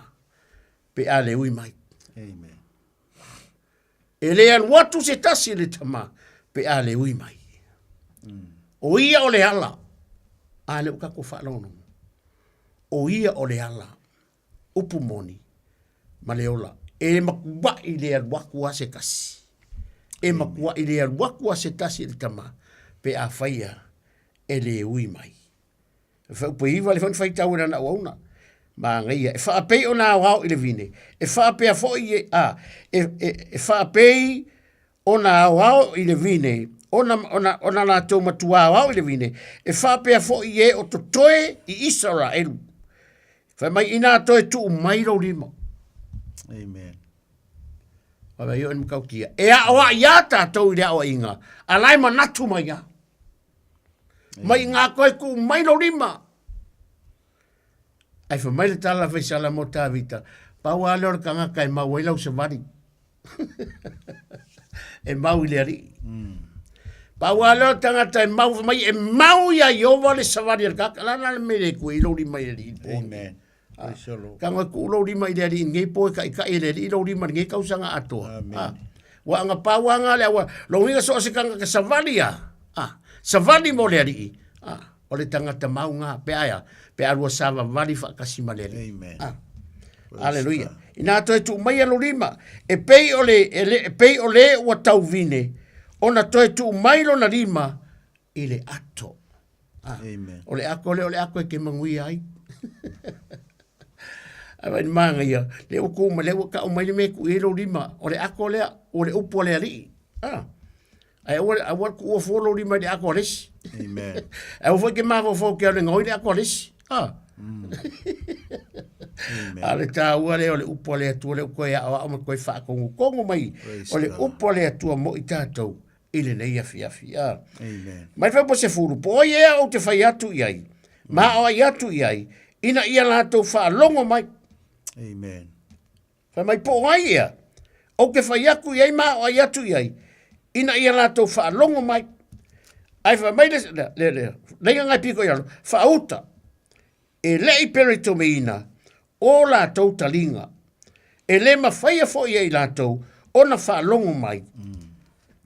pe a le ui mai. Amen. E le alu atu se tasi i le tama, pe a le ui mai. O ia o le ala, a le o kako whaalongo. O ia o le ala, upu moni, ma le ola. E makua'i le alu aku a se tasi. E makua'i le alu aku a se tasi i le tama, pe a whaia e le ui mai. E whaupe iwa le whanu whaitau e nana auauna. Māngaia, e whaapei o nā ao i le vine, e whaapea foi e, a, e, e, e whaapei o nā aoao i le vine, ona, ona, ona lātou matua aoao i le vine, e whaapea foi e o totoe i Isaraelu. Whai mai inā toe tuu mai lou lima. Amen. Whai mai o en E aoa i a tātou i le aoainga, a lai manatu mai a. Mai ngā koe ku mai lo lima. Ai fa mai le tala fai sala mo Tavita. Pau a leo le kangaka e mau ai lau savali. e mau i le alii. Pau a leo tangata e mau mai e mau ia Iova le savali al kaka. La la le mele ku i lo lima i le alii. Amen. Ah, ka ngoi ku lo lima i le alii ngei po e kai kai le alii lo lima ngei kausanga atoa. Amen. Ah, wa anga pau anga le awa lo nginga so se kanga ka savali a. Ah, savali mo le alii. Ah, o le tangata maunga pe aia pe alua savavali faakasi ma le alii. Amen. Ah. Aleluia. Ina toe tuu mai lo lima, e pei o le, e le, e pei o le ua tauvine, ona toe tuu mai lona lima i le ato. Ah, Amen. O le ako le o le ako e ke manuia ai. Ai vai manga ia, le ua ku ma le ua ka mai le me ku e lo lima, o le ako lea, o le upu a le alii. Ah. Ai ua ua ku ua fo lo lima i le ako a le isi. Amen. Ai ua foi ke mafaufau ke au le ngoi le ako a le isi. Ah. Amen. A le tāua lea o le upu a le Atua lea ua koe aoao ma koe faakogokogo mai Praise o le God. upu a le Atua mo i tātou i lenei afiafi. A. Amen. Mai fai po se fulu, po oi ea ou te whai atu i ai, ma o ai atu i ai, ina ia lātou whaalogo mai. Amen. Whai mai po ai ea, ou te whai atu i ai, ma o ai atu i ai, ina ia lātou whaalogo mai. Ai whai mai le, le, le, le, le ngai piko i alo, whaauta, E leʻi Peretomeina ō lātou taliga, e lē mafaia foʻi e i lātou ona faalogo mai.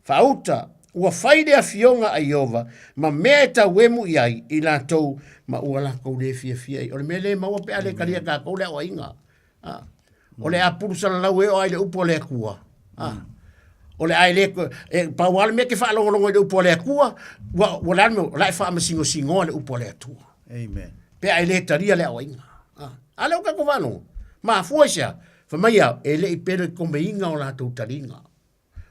Faauta, ua fai le afioga a Iova ma mea e tauemu i ai i lātou ma ua lākou lē fiafia ai. O le mea lē maua pe a lē talia kākou le aoaiga. A, o le a pulu salalau e o ai le upu a le Atua. A, o le a e lē, e pau lava le mea e te faalogologo i le upu a le Atua, ua, ua le a le mea, o la e faamasingosingōa le upu a le Atua. Amen. Pe a e lē talia le aoaiga. A, a lea ua tatou faalogo, mafua i se a? Fai mai a, e le i pele komeiga o latou taliga.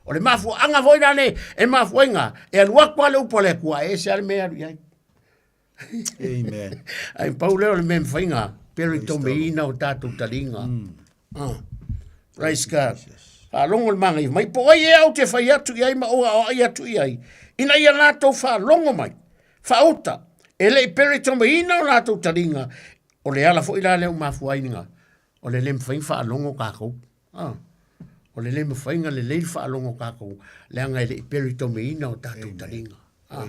O le mafuaaga foi la le e mafua ai ngā, e alu atu lava le upu a le Atua, ae ese lava le mea e alu i ai. Amen. Ai pau lea o le mea e mafai ngā, pele tomeina o tatou taliga. Ah. Praise God. Faalogo le magaia mai, po ai ea ou te fai atu i ai ma ou aoai atu i ai, ina ia latou faalogo mai, faauta, e le i pele tomeina o latou taliga, O le ala foi la lea ua mafua ai lena, o le le mafai ona faalogo tatou. A. O le le mafai ona lelei le faalogo o tatou, leaga e le i peritaumeina o tatou taliga. A.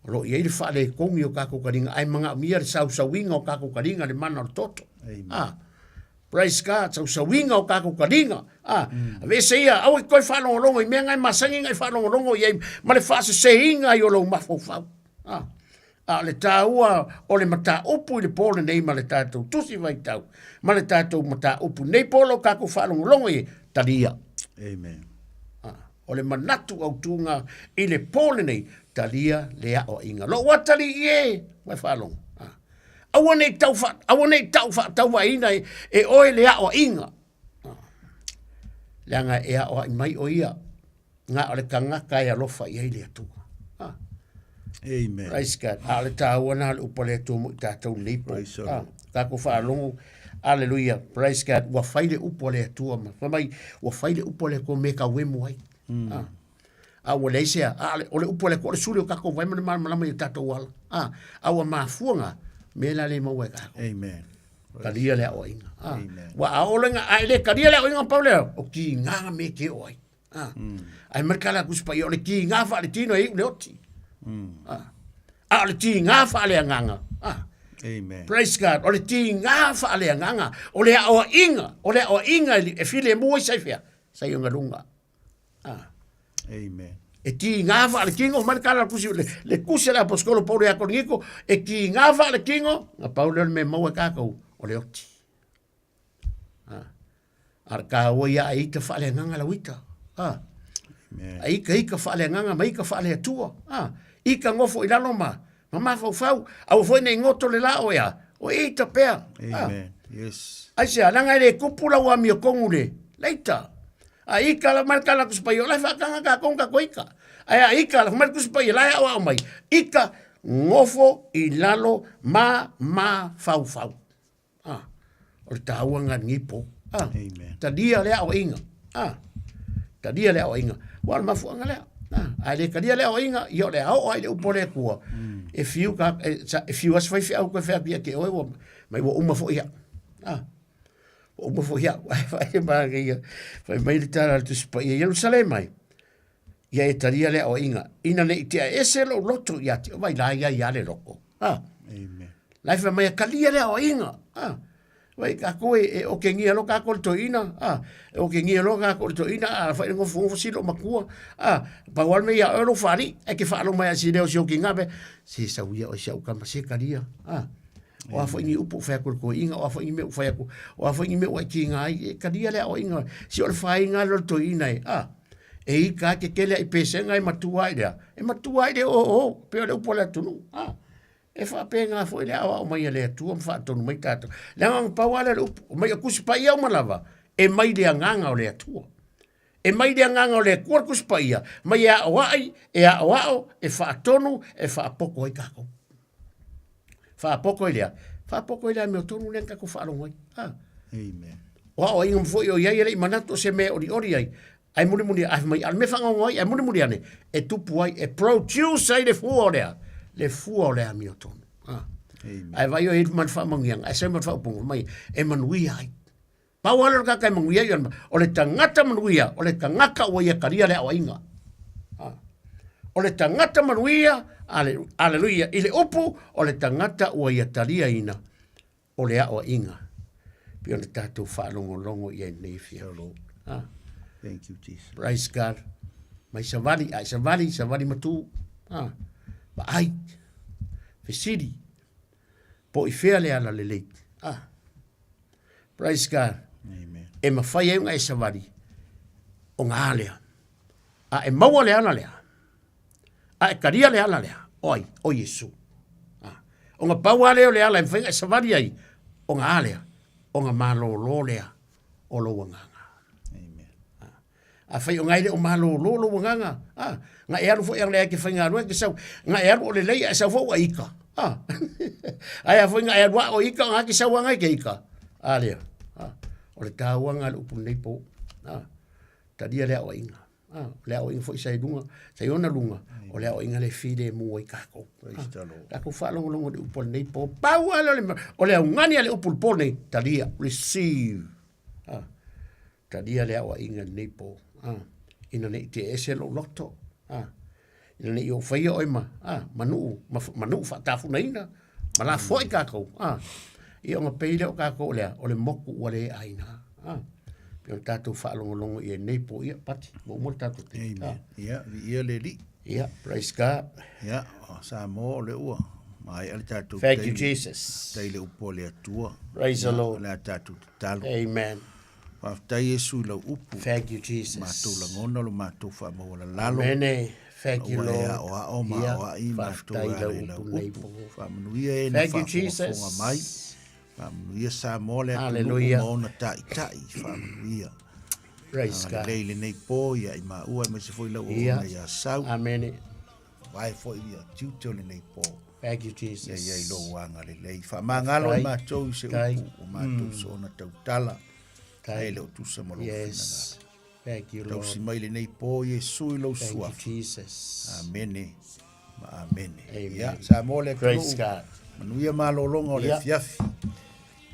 O lo o i ai le faaletonu o tatou taliga, ae manaomia le sausauina o tatou taliga i le mana o le toto. A. Praise God, sausauina o tatou taliga. A. Aveese ia, aua e toe faalogologo i mea na e masani ona e faalogologo i ai ma le faaseseina ai o lou mafaufau. A. A o le taua o le mataupu i le po lenei ma le tatou tusi vaitau ma le tatou mataupu nei po lo tatou faalogologo i talia. Amen. A, o le manatu autuga i le po lenei, talia le aoaiga. Lou atalii e, ua e faalogo. A, aua nei tau fa, aua nei tau faatauvaina e, e oe le aoaiga. A, leaga e aoai mai o ia na o le tagata e alofa i ai le Atua. Ah. Amen. Praise God. A o le tāua na le upa le Atua mo i tātou nei po. Ah, tākou whaalongo. Hallelujah. Praise God. Ua whai le upu a le Atua ma. Fai mai, ua whai le upu a le Atua me ka wemu ai. Mm. Ah. A ua leai sea, a o le upu a le Atua, o le suli o kākou vai ma le malamalama i o tātou ala. Ah. A ua mafuanga, me la le maua e kākou. Amen. Talia le aoaiga. Ah. Ua a olenga, a ele talia le aoaiga pau lea, o ki ngā me ke o ai. Ah. Ai mai kala kusi pa o le ki ngā wha le tino e iu le oti. Ah. A o le ti ngā wha le anganga. Ah. Amen. Praise God. O le ti ngā wha le anganga. O le aoaiga, o le aoaiga e file mua i sai whea. Sai o ngalunga. Ah. Amen. E ki ngā wha le kingo, mai kala kusi le, le kusi le apostolo Paul ia Koriniko, e ki ngā wha le kingo, nga Paul le me maua kākou, o le oti. Ah. Ara ka ua ia e ita wha le nganga la uita. Ah. Amen. A ika ika wha le nganga ma ika wha le atua. Ah. Ika ngofo i lalo ma, ma mafaufau, aua foi nei goto le la o ea, o ita pea. Amen. Ah. Yes. Ai se alanga le kupu la ua mio kongu le, leita. A ika la mai kala kusi pai o lai whaakanga ka konga ko ika. Ai a ika la mai kusi pai lai au au mai. Ika ngofo i lalo ma ma fau fau. Ah, o le tāua ngā ngipo. Ah, Amen. Talia le ao inga. Ah, talia le ao inga. Ua le mafuanga lea. Ah, a le talia le ao inga, i o le ao ai le upo le kua. E fiu ka, e, sa, e fiu as whai whiau koe whea pia ke oe, ua, mai ua uma fo ia. Ah, ua uma fo ia. Wai whai ma ia. Whai mai le tala le tusi pa ia Jerusalem ai. Ia e talia le ao inga. Ina ne i tea ese lo loto ia te vai la ia ia le loko. Ah. Amen. Lai wha mai a kalia le ao inga. Ah. Vai ka koe e o ke ngia lo ka ko to ina. Ah. E o ke ngia lo ka ko to ina. Ah. Whai ngo fu fu silo makua. Ah. Pa wal me ia ero whari. E ke wha mai a si leo si o ki ngabe. Se sa uia o si au kama se kalia. Ah. O a foi ni upu whai aku ko inga, o a foi ni mea whai aku, o a foi ni mea whai ki ngā ai, e kalia le ao inga, si o le whai ngā lolo to ina e, ah, e i ka ke kele i pesenga e matua ai lea, e matua ai le o o, pe o le upu le atunu, ah, e wha pe ngā foi le ao ao mai a le atua, ma wha tonu mai tātou. Le anga pau ale le upu, mai o kusi pa ia umalava, e mai le anganga o le atua. E mai le agaga o le Akua le Tusi Paia, mai e aoai, e aoao, e faatonu, e faapoko ai kākou. Faapoko i lea. Faapoko i lea mea tonu lea na kākou faalogo ai. Ha. Amen. O aoaiga ma foi o iai e leʻi manatu o se mea e olioli ai, ae mulimuli ae fai mai, a o le mea faagaogo ai, ae mulimuli ane, e tupu ai, e produce ai le fua o lea, le fua o le amiotonu. Ha. Amen. Ae vaai oe i ma le faamanuiaga, ae sau ma le faaupuga, fai mai, e manuia ai. Pau lava lea o le tagata e manuia ai, o le tagata manuia, o le tagata ua ia talia le aoaiga. O le tagata manuia, aleluia, i le upu, o le tagata ua ia taliaina o le aoaiga. Pei ona tatou faalogologo i ai nei afiafi. Thank you, Jesus. Praise God. Mai savali, a e savali, savali matū. Vaai, fesili, po i fea le ala lelei. Praise God. Amen. E mawhai ai ona e savali o ngā lea. A e maua le ala lea. A e karia le ala lea. O ai, o Iesu. A. O ngā pau a lea o le ala e mawhai e savali ai o ngā lea. O ngā malōlō lea o lou agaga. Amen. A fai o ngai le o malōlō lou agaga, a, nga e alu foi ang lea ke faigaluega ke sau, nga e alu o lelei ae sau foi ua ika. A, ae a foi nga e alu a o ika nga ke sau angai ke ika. A lea, a, o le tāua nga le upu nei po, a, talia le aoaiga. A, o le aoaiga foi sa i luga, sa i ona luga, o le aoaiga lea e filemu ai tatou. Tatou faalogologo i le upu a lenei po. Pau lava lea o le, o le augani a le upu i le po lenei, talia, receive. A, talia le aoaiga i lenei po. A, ina ne i te ese lou loto. A, ina ne i ou faia oe ma, a, ma nuu, ma, ma nuu faatafunaina, ma lafoai tatou. A, ia ona pei lea o tatou o le a, o le motu ua le aina. A, pei ona tatou faalogologo i ai nei po, ia, Pati, ua uma le tatou taimi. Amen. Ia, viia le Alii. Ia, praise God. Ia, o Samoa o le ua maea le tatou Thank you, Jesus. Faafetai i le upu a le Atua. Praise the Lord. O le a tatou tatalo. Amen. Faafetai Iesu i lau upu. Thank you, Jesus. Matou lagona lo matou faamaualalalo. Amen. Thank you, Lord. Ua e aoao ma aoai matou e ala i lau upu. Faamanuia e na Thank you, Jesus. faafogafoga mai. Faamanuia Samoa le atunuu Hallelujah. ma ona taitai. Faamanuia. Praise God. Agalelei lenei po ia i maua aemaise foi lau Ia. auauna ia Sau. Amene. Vae foi ia tiute o lenei po. Thank you, Jesus. Ia ia i lou agalelei. Faamagalo i Faafetai. matou i se Faafetai. upu o matou soona tautala. Faafetai. E le o tusa ma lou Yes. finagalo. Thank you, Lord. Tausi mai lenei po Iesu i lou Thank you, suafa. Jesus. Amene ma amene. Amen. Ia, Samoa le Praise atunuu. God. Manuia malologa o le Ia. afiafi.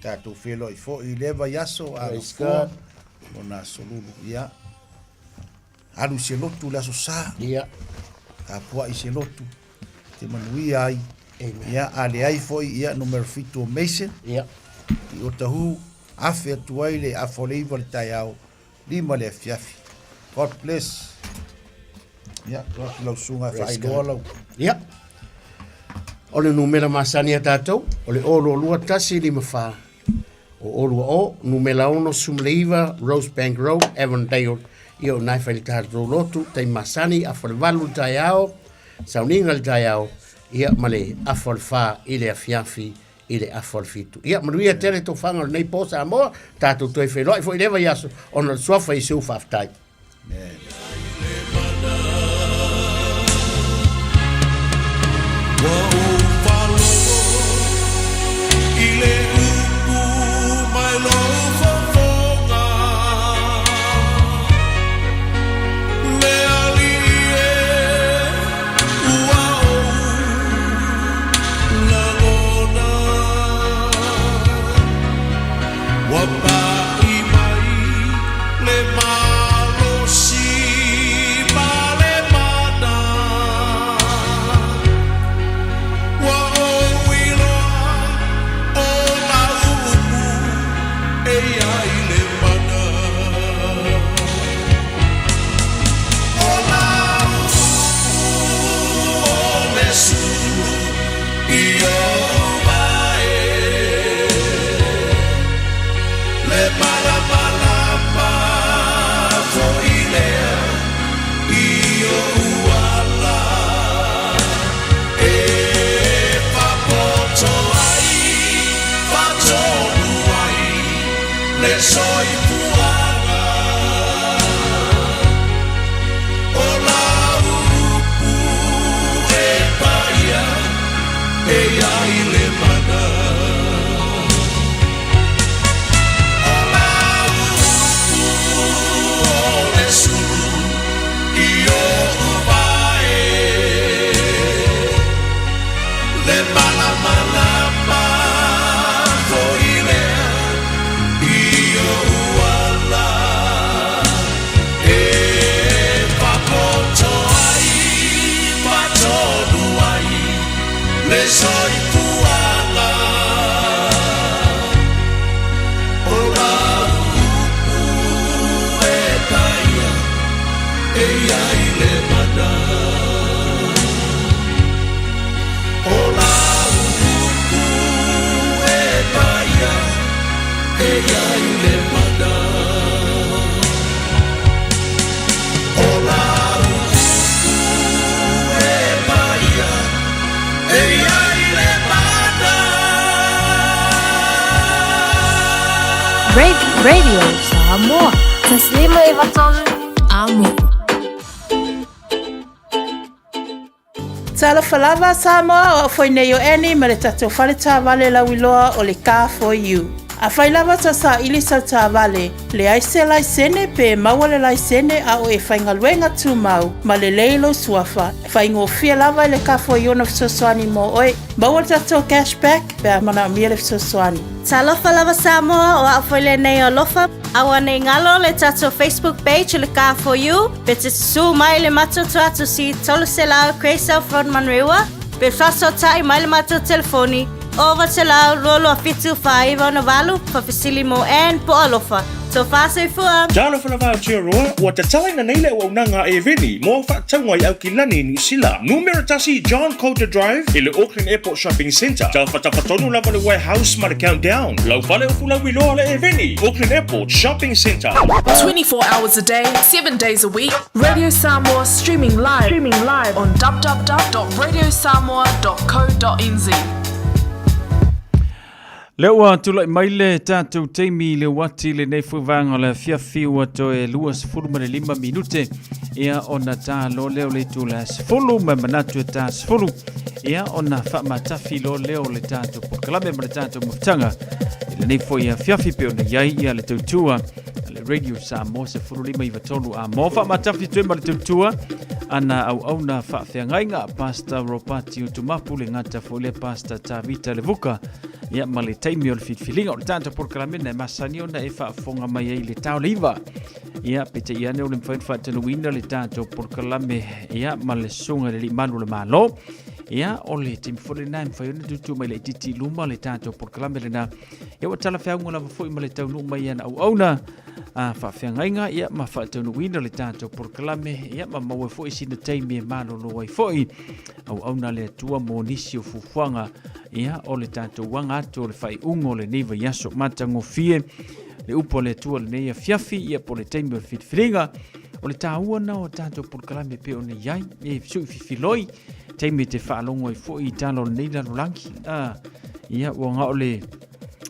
Tatou feiloai foi i lea vaiaso a Praise Gafua God. lona aso lulu. Ia. Alu i se lotu i le aso Sa. Ia. Tapuai i se lotu. Te manuia ai. Amen. Ia, a leai foi, ia, numera 7 o Mason. Ia. I Otahuhu, afe atu ai le afa o le 9 le taeao, 5 le afiafi. God bless. Ia, tuu atu lau susuga e faailoa lau. Ia. O le numera masani a tatou, o le 022 1 5 4 o 020, numera 69 Rosebank Road, Avondale. Ia o nai fai le tatou lotu, taimi masani, afa o le 8 le taeao, sauniga le taeao, ia ma le afa o le 4 i le afiafi i le afa o le 7. Ia, manuia tele tofaga o lenei po Samoa, tatou toe feiloai foi i lea vaiaso, ona o le suafa o Iesu faafetai. Ua ou faalogo i le upu mai lou fofoga, Le Alii e, ua ou lagona. Ua paʻi mai le malosi ma le mana. Ua ou iloa o lau upu e i ai le mana. O lau upu o le sulu i ou mae. Le malamalama foi lea i ou ala e faapoto ai, faatonu ai le soifuaga. O lau upu e paia e i ai le mana. O lau upu o le sulu i ou vae. Le malamalama foi lea i ou ala e faapoto ai, faatonu ai le soifuaga. O lau upu e paia e i ai le mana. O lau upu e paia e i ai le mana. O lau upu e paia e i ai le mana. Radio Samoa. Taslima Evatolu. Amo. Talofa lava Samoa, o au foi nei o Annie ma le tatou fale taavale lauiloa o le Car For You. Afai lava ta saili sau taavale, leai se laisene pe maua le laisene a o e faigaluega tumau ma lelei lou suafa, faigofie lava i le kafo i ona fesoasoani mo oe. Maua le tatou cash back pe a manaomia le fesoasoani. Talofa lava Samoa, o au foi lenei o Alofa. Aua nei galo le tatou Facebook page o le Car for You, pe te susū mai le matou tuatusi 300 Grey South Road Manurewa, pe faasootai mai le matou telefoni 900 227 4968, faafesili mo Ann po o Alofa. Tofa soifua! Talofa lava Aotearoa, ua tatalaina nei le auaunaga a Eveni mo au faatauga i Aukilani, Niu Sila. Numera tasi John Coulter Drive i le Auckland Airport Shopping Centre. Tafatafa tonu lava le Warehouse ma le Countdown. Lau fale upu lauiloa le Eveni, Auckland Airport Shopping Centre. 24 hours a day, 7 days a week, Radio Samoa streaming live, streaming live on www.radiosamoa.co.nz. Lea ua tulai mai le tatou taimi i le uati lenei foi vaega o le afiafi ua toe 25 minute ia ona ta loa lea o le itu le 10 ma manatu e ta 10 ia ona faamatafi loa lea o le tatou polokalame ma le tatou mafutaga i lenei foi afiafi pe ona i ai ia le tautua le Radio Samoa 1593 a mo faamatafi toe ma le tautua ana auauna faafeagaiga Pastor Ropati Utumapu le gata foi le Pastor Tavita Levuka ia ma le taimi o le filifiliga o le tatou polokalame na e masani ona e faafofoga mai ai i le tao le iva ia peitai ane o le mafai ona faatanuina le tatou polokalame ia ma le susuga i le alii malu o le malo ia o le taimi foi lena e mafai ona tutu mai laitiiti i luma le tatou polokalame lena ia ua talafeauga lava foi ma le taunuu mai ana auauna a faafeagaiga ia ma faataunuuina le tatou polokalame ia ma maua foi sina taimi e malolo ai foi auauna le Atua mo nisi o fuafuaga ia o le tatou aga atu o le faaiuga o lenei vaiaso matagofie le upu a le Atua lenei afiafi ia po le taimi o le filifiliga o le taua na o tatou polokalame pe ona i ai e sui fifiloi taimi te faalogo ai foi i tala o lenei lalolagi a ia ua ga o le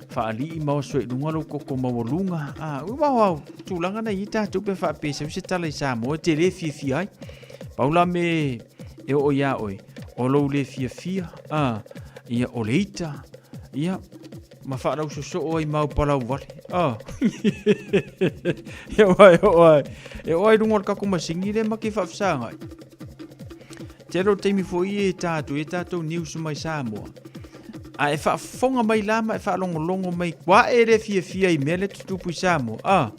faalii ma oso i luga lou koko maualuga a ua au tulaga na i tatou pe faapesau se tala i Samoa te le fiafia ai pau la me e oo iā oe, o lou le fiafia, a, ia, o le ita, ia, ma faalausoosoo ai mau palau vale. A. Ia ua e oo ai, e oo ai luga o le tatou masini lea ma ke faafesagai. Tele o taimi foi e tatou, e tatou news mai Samoa. A e faafofoga mai la ma e faalogologo mai kua e le fiafia i mea le tutupu i Samoa. A.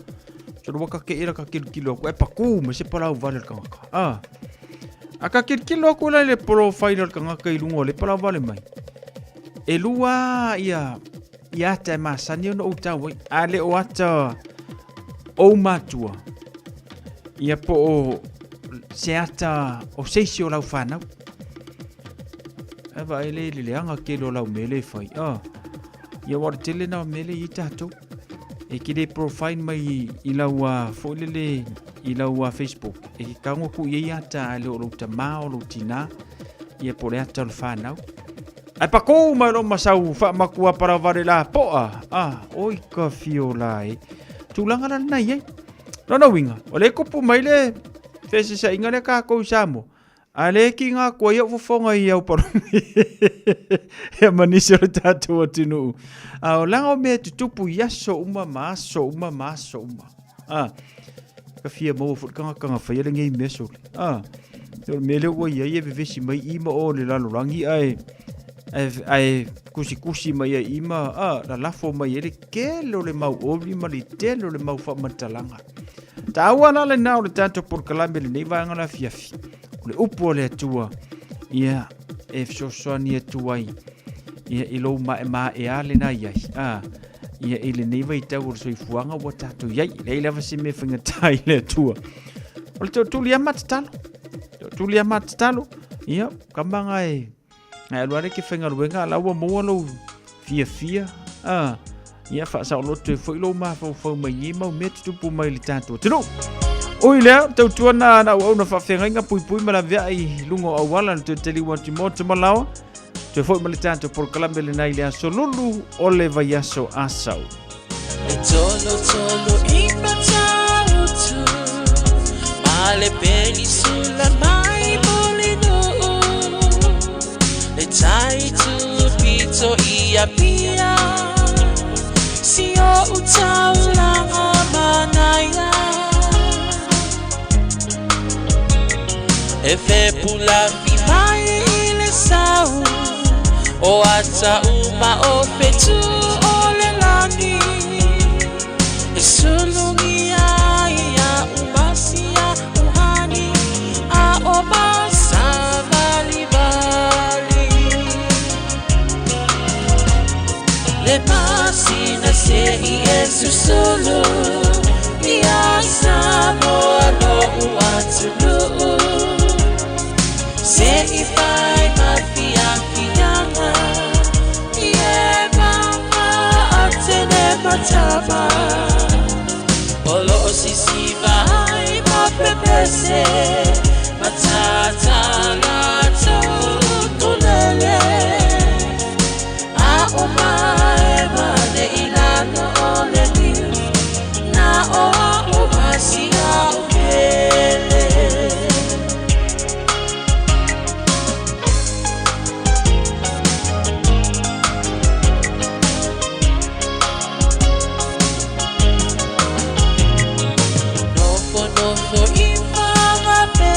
So ua ka ke ira ka kilokilo aku e pakū mai se palau vale o le tagata. A. A ka kilokilo aku la i le profile o le tagata i luga o le palau vale mai. E lua ia ia ata e masani ona ou tau ai. A le o ata ou matua. Ia po o se ata o seisi o lau whanau. E va ele le leanga ke lo lau mele fai. Ah. Ia wa tele na mele i tatou. E ki le profile mai i lau foi lele i lau Facebook. E ki kaunga ku i ata a le o lou tamā o lou tinā. Ia po le ata o le whanau. Ai pakō mai lo masau whaamakua paravare la poa. Ah, oi ka fio la e. Tūlanga la nei ai. Lona uiga, o le kupu mai le fesesaiga lea kākou i Samoa. A le ki ngā koa i au fofoga i au paromi. Ia ma nisi o le tātou atunuu. A o langa o mea tutupu i aso uma ma aso uma ma aso uma. A, ka fia maua foi kanga kanga whai ale ngei mea sole. A, o le mea lea ua iai e vevesi mai i ma o le lalolagi ae ae kusikusi mai ai i ma a lalafo mai e le tele o le mau oli ma le tele o le mau faamatalaga. Taua la lena o le tatou polokalame lenei vaega la afiafi. O le upu a le Atua, ia e fesoasoani atu ai ia i lou maemaea lena i ai. A, ia i lenei vaitau o le soifuaga ua tatou i ai. Leai lava se mea faigata i le Atua. O le toatuli ama tatalo. Toatuli ama tatalo. Ia, kamaga e Ae alu ale ke faigaluega a la ua maua lou fiafia a ia faasaoloto ai foi lou mafaufau mai nei mau mea tutupu mai le tatou atunuu. Ui lea, tautua na na auauna faafeagaiga puipui ma laveai i luga o auala le toe taliu atu i motu ma laoa. Toe foi ma le tatou polokalame lena i le aso lulu o le vaiaso asau. E tolo tolo i Matautu Ma le penisula mai Mulinuu Le tai tu pito i Apia Si E fepulafi mai i le sau o ata uma o fetu o le lagi E sulugia ai a'u masia uhani a o masavalivali Le masina se'i e susulu Ia Samoa lo'u atunuu Se'i fai ma fiafiaga I e maga atene matama O lo'o sisiva ai ma pepese Matata latou ukulele A o mae ma le ilalo o le niu Na o a'u ma si a'u pele. Nofonofo i Whangape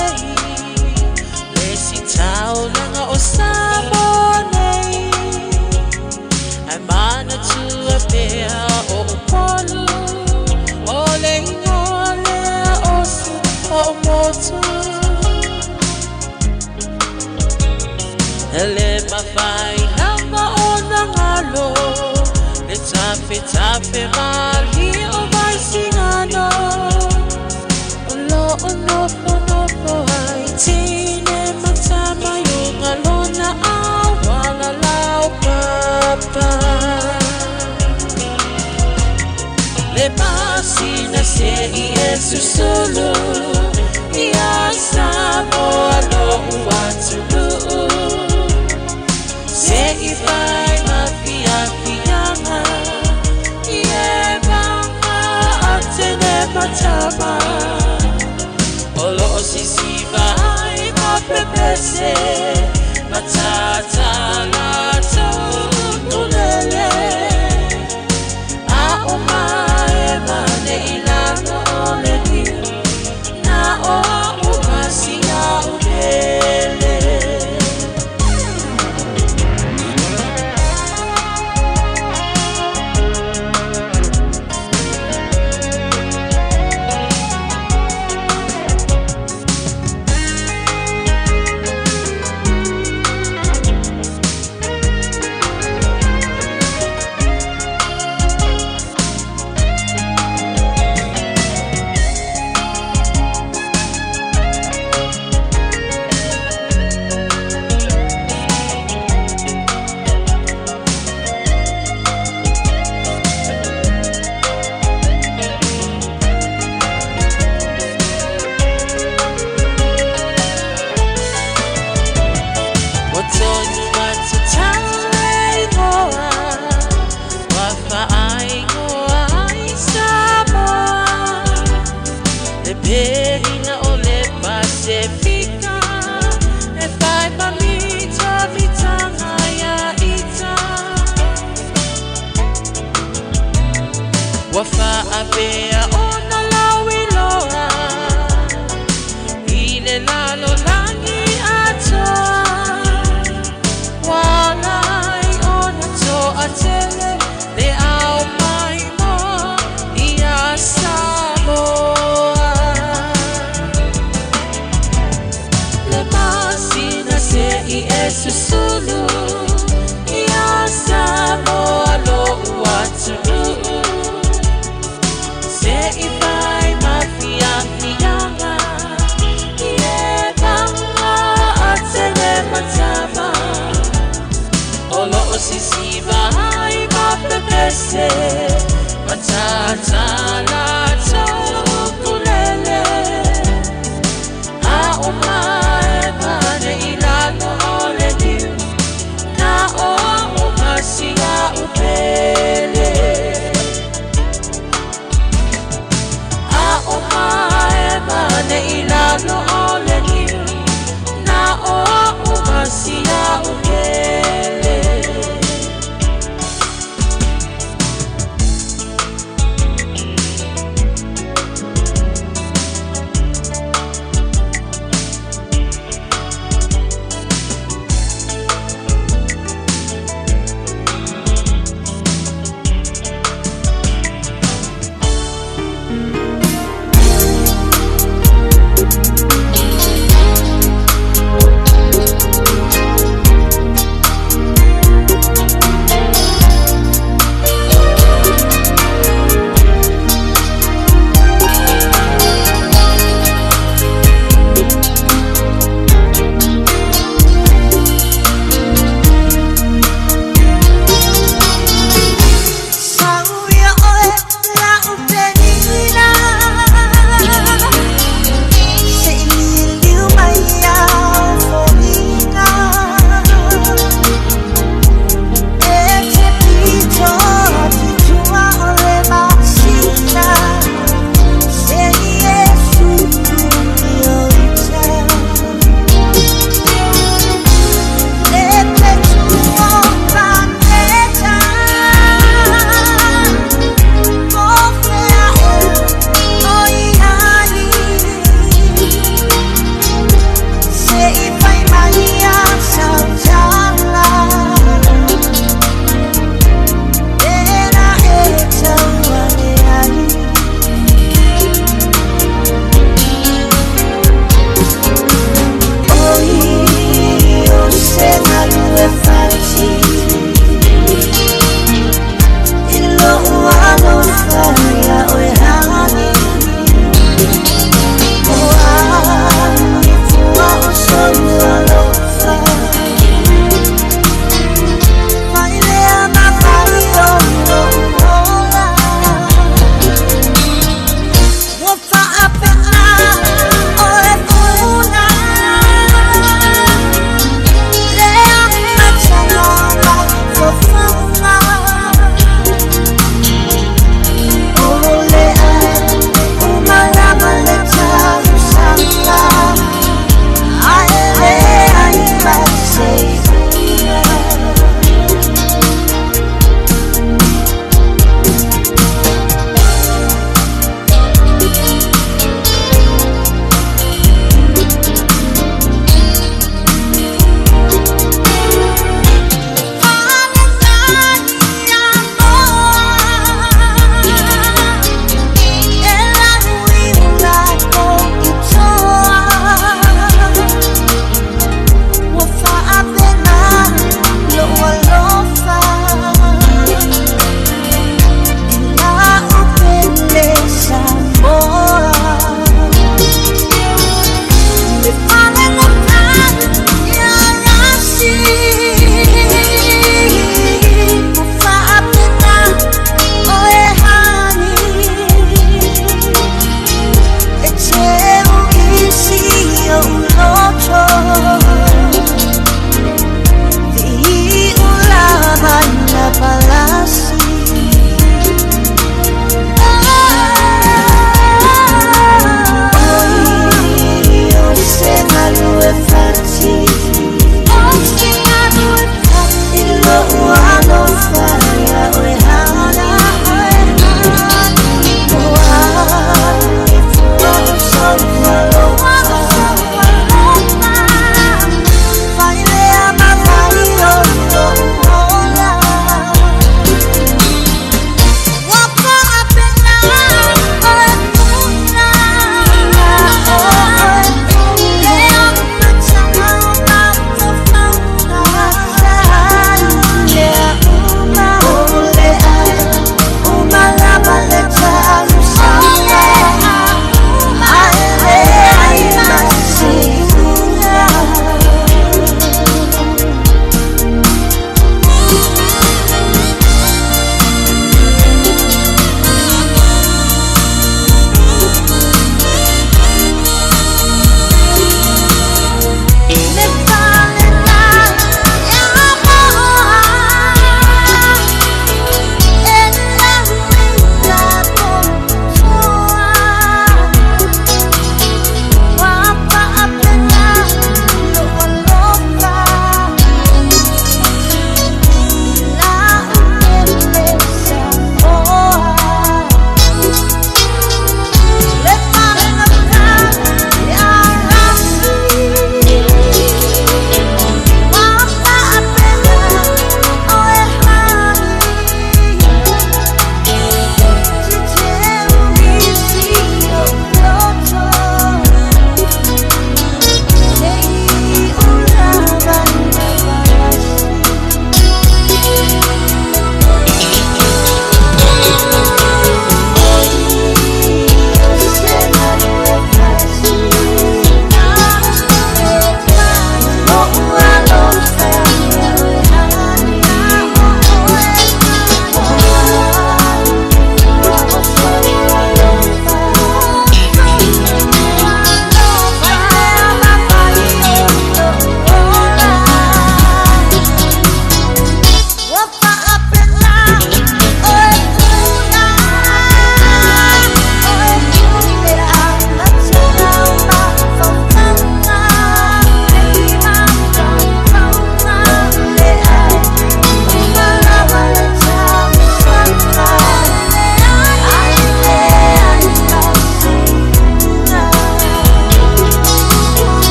Le isi taulaga o Samoa nei Ae manatua pea o Upolu O le ingoa lea o si o'u motu E le mafai lava ona galo Le tafetafe malie o Vaisigano O lo o nofonofo ai teine ma tama i uga lona auala laupapa Le masina se'i e susulu Ia Samoa lo'u atunuu Se'i fai ma fiafiaga I e maga atene ma tama O lo'o sisiva ai ma pepese Matata latou ukulele A o mae ma le i lalo o le niu Na o a'u ma si a'u pele. Ua tonu atu tau le ingoa Ua faaingoa ai Samoa Le pelina o le Pasefika E whai ma mita mitanga ia ita Ua faapea ona lauiloa I le lalolagi atoa Ua ala ai ona toatele Le ao maimoa ia Samoa Le masina se'i e susulu Ia Samoa lo'u atunuu Se'i fai ma fiafiaga I e maga atene ma tama O lo'o sisiva ai ma pepese Matata latou ukulele A o mae ma le i lalo o le niu Na o a'u ma si a'u pele A o mae ma le i lalo o le niu Na o a'u ma si a'u pele.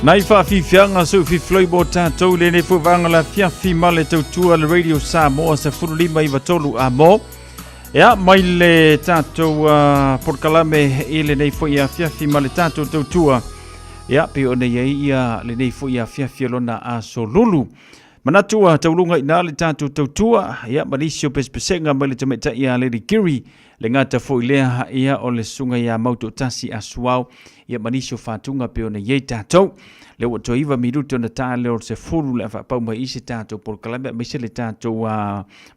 Nai faafiafiaga seu fifiloi mo tatou lenei foi vaega le afiafi ma le tautua le Radio Samoa 1593 a mo. Ia, mai le tatou polokalame i lenei foi afiafi ma le tatou tautua. Ia, pei ona i ai ia lenei foi afiafi o lona aso lulu. Manatu ua tauluga i ina le tatou tautua, ia, ma nisi o pesepesega mai le tamaitai ia Lady Giri, le gata foi lea, ia, o le susuga ia Mautoatasi Asuao, ia, ma nisi o fatuga pei ona i ai tatou. Lea ua toe 9 minute ona ta lea o le 10 le a faapau mai i se tatou polokalame, aemaise le tatou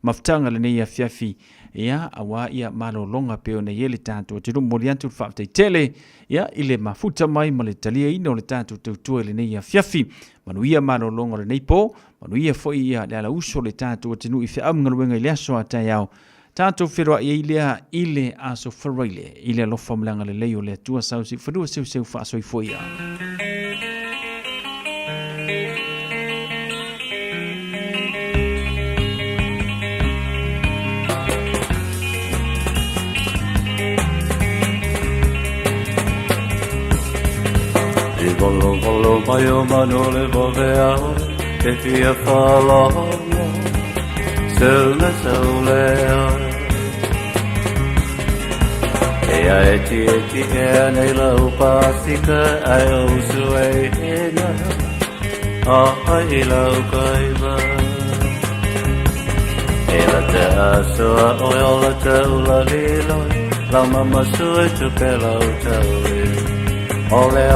mafutaga lenei afiafi, ia, aua ia malologa pei ona i ai le tatou atunuu. Momoli atu le faafetai tele, ia, i le mafuta mai ma le taliaina o le tatou tautua i lenei afiafi. Manuia malologa o lenei po, manuia foi ia le alauso o le tatou atunuu i feau ma galuega i le aso a taeao. Tatou feiloai ai lea i le aso Faraile, i le alofa ma le agalelei o le Atua sausi fanua seuseu faasoifua ia. I volo volo mai o manu le vove au E fia whalongo Seu le seu le E a e ti e ti e a nei lau pasika Ai o su e hena A ai i lau kaiva E la te asoa o e ola te ula liloi Lau mama sue tupe lau tau e O le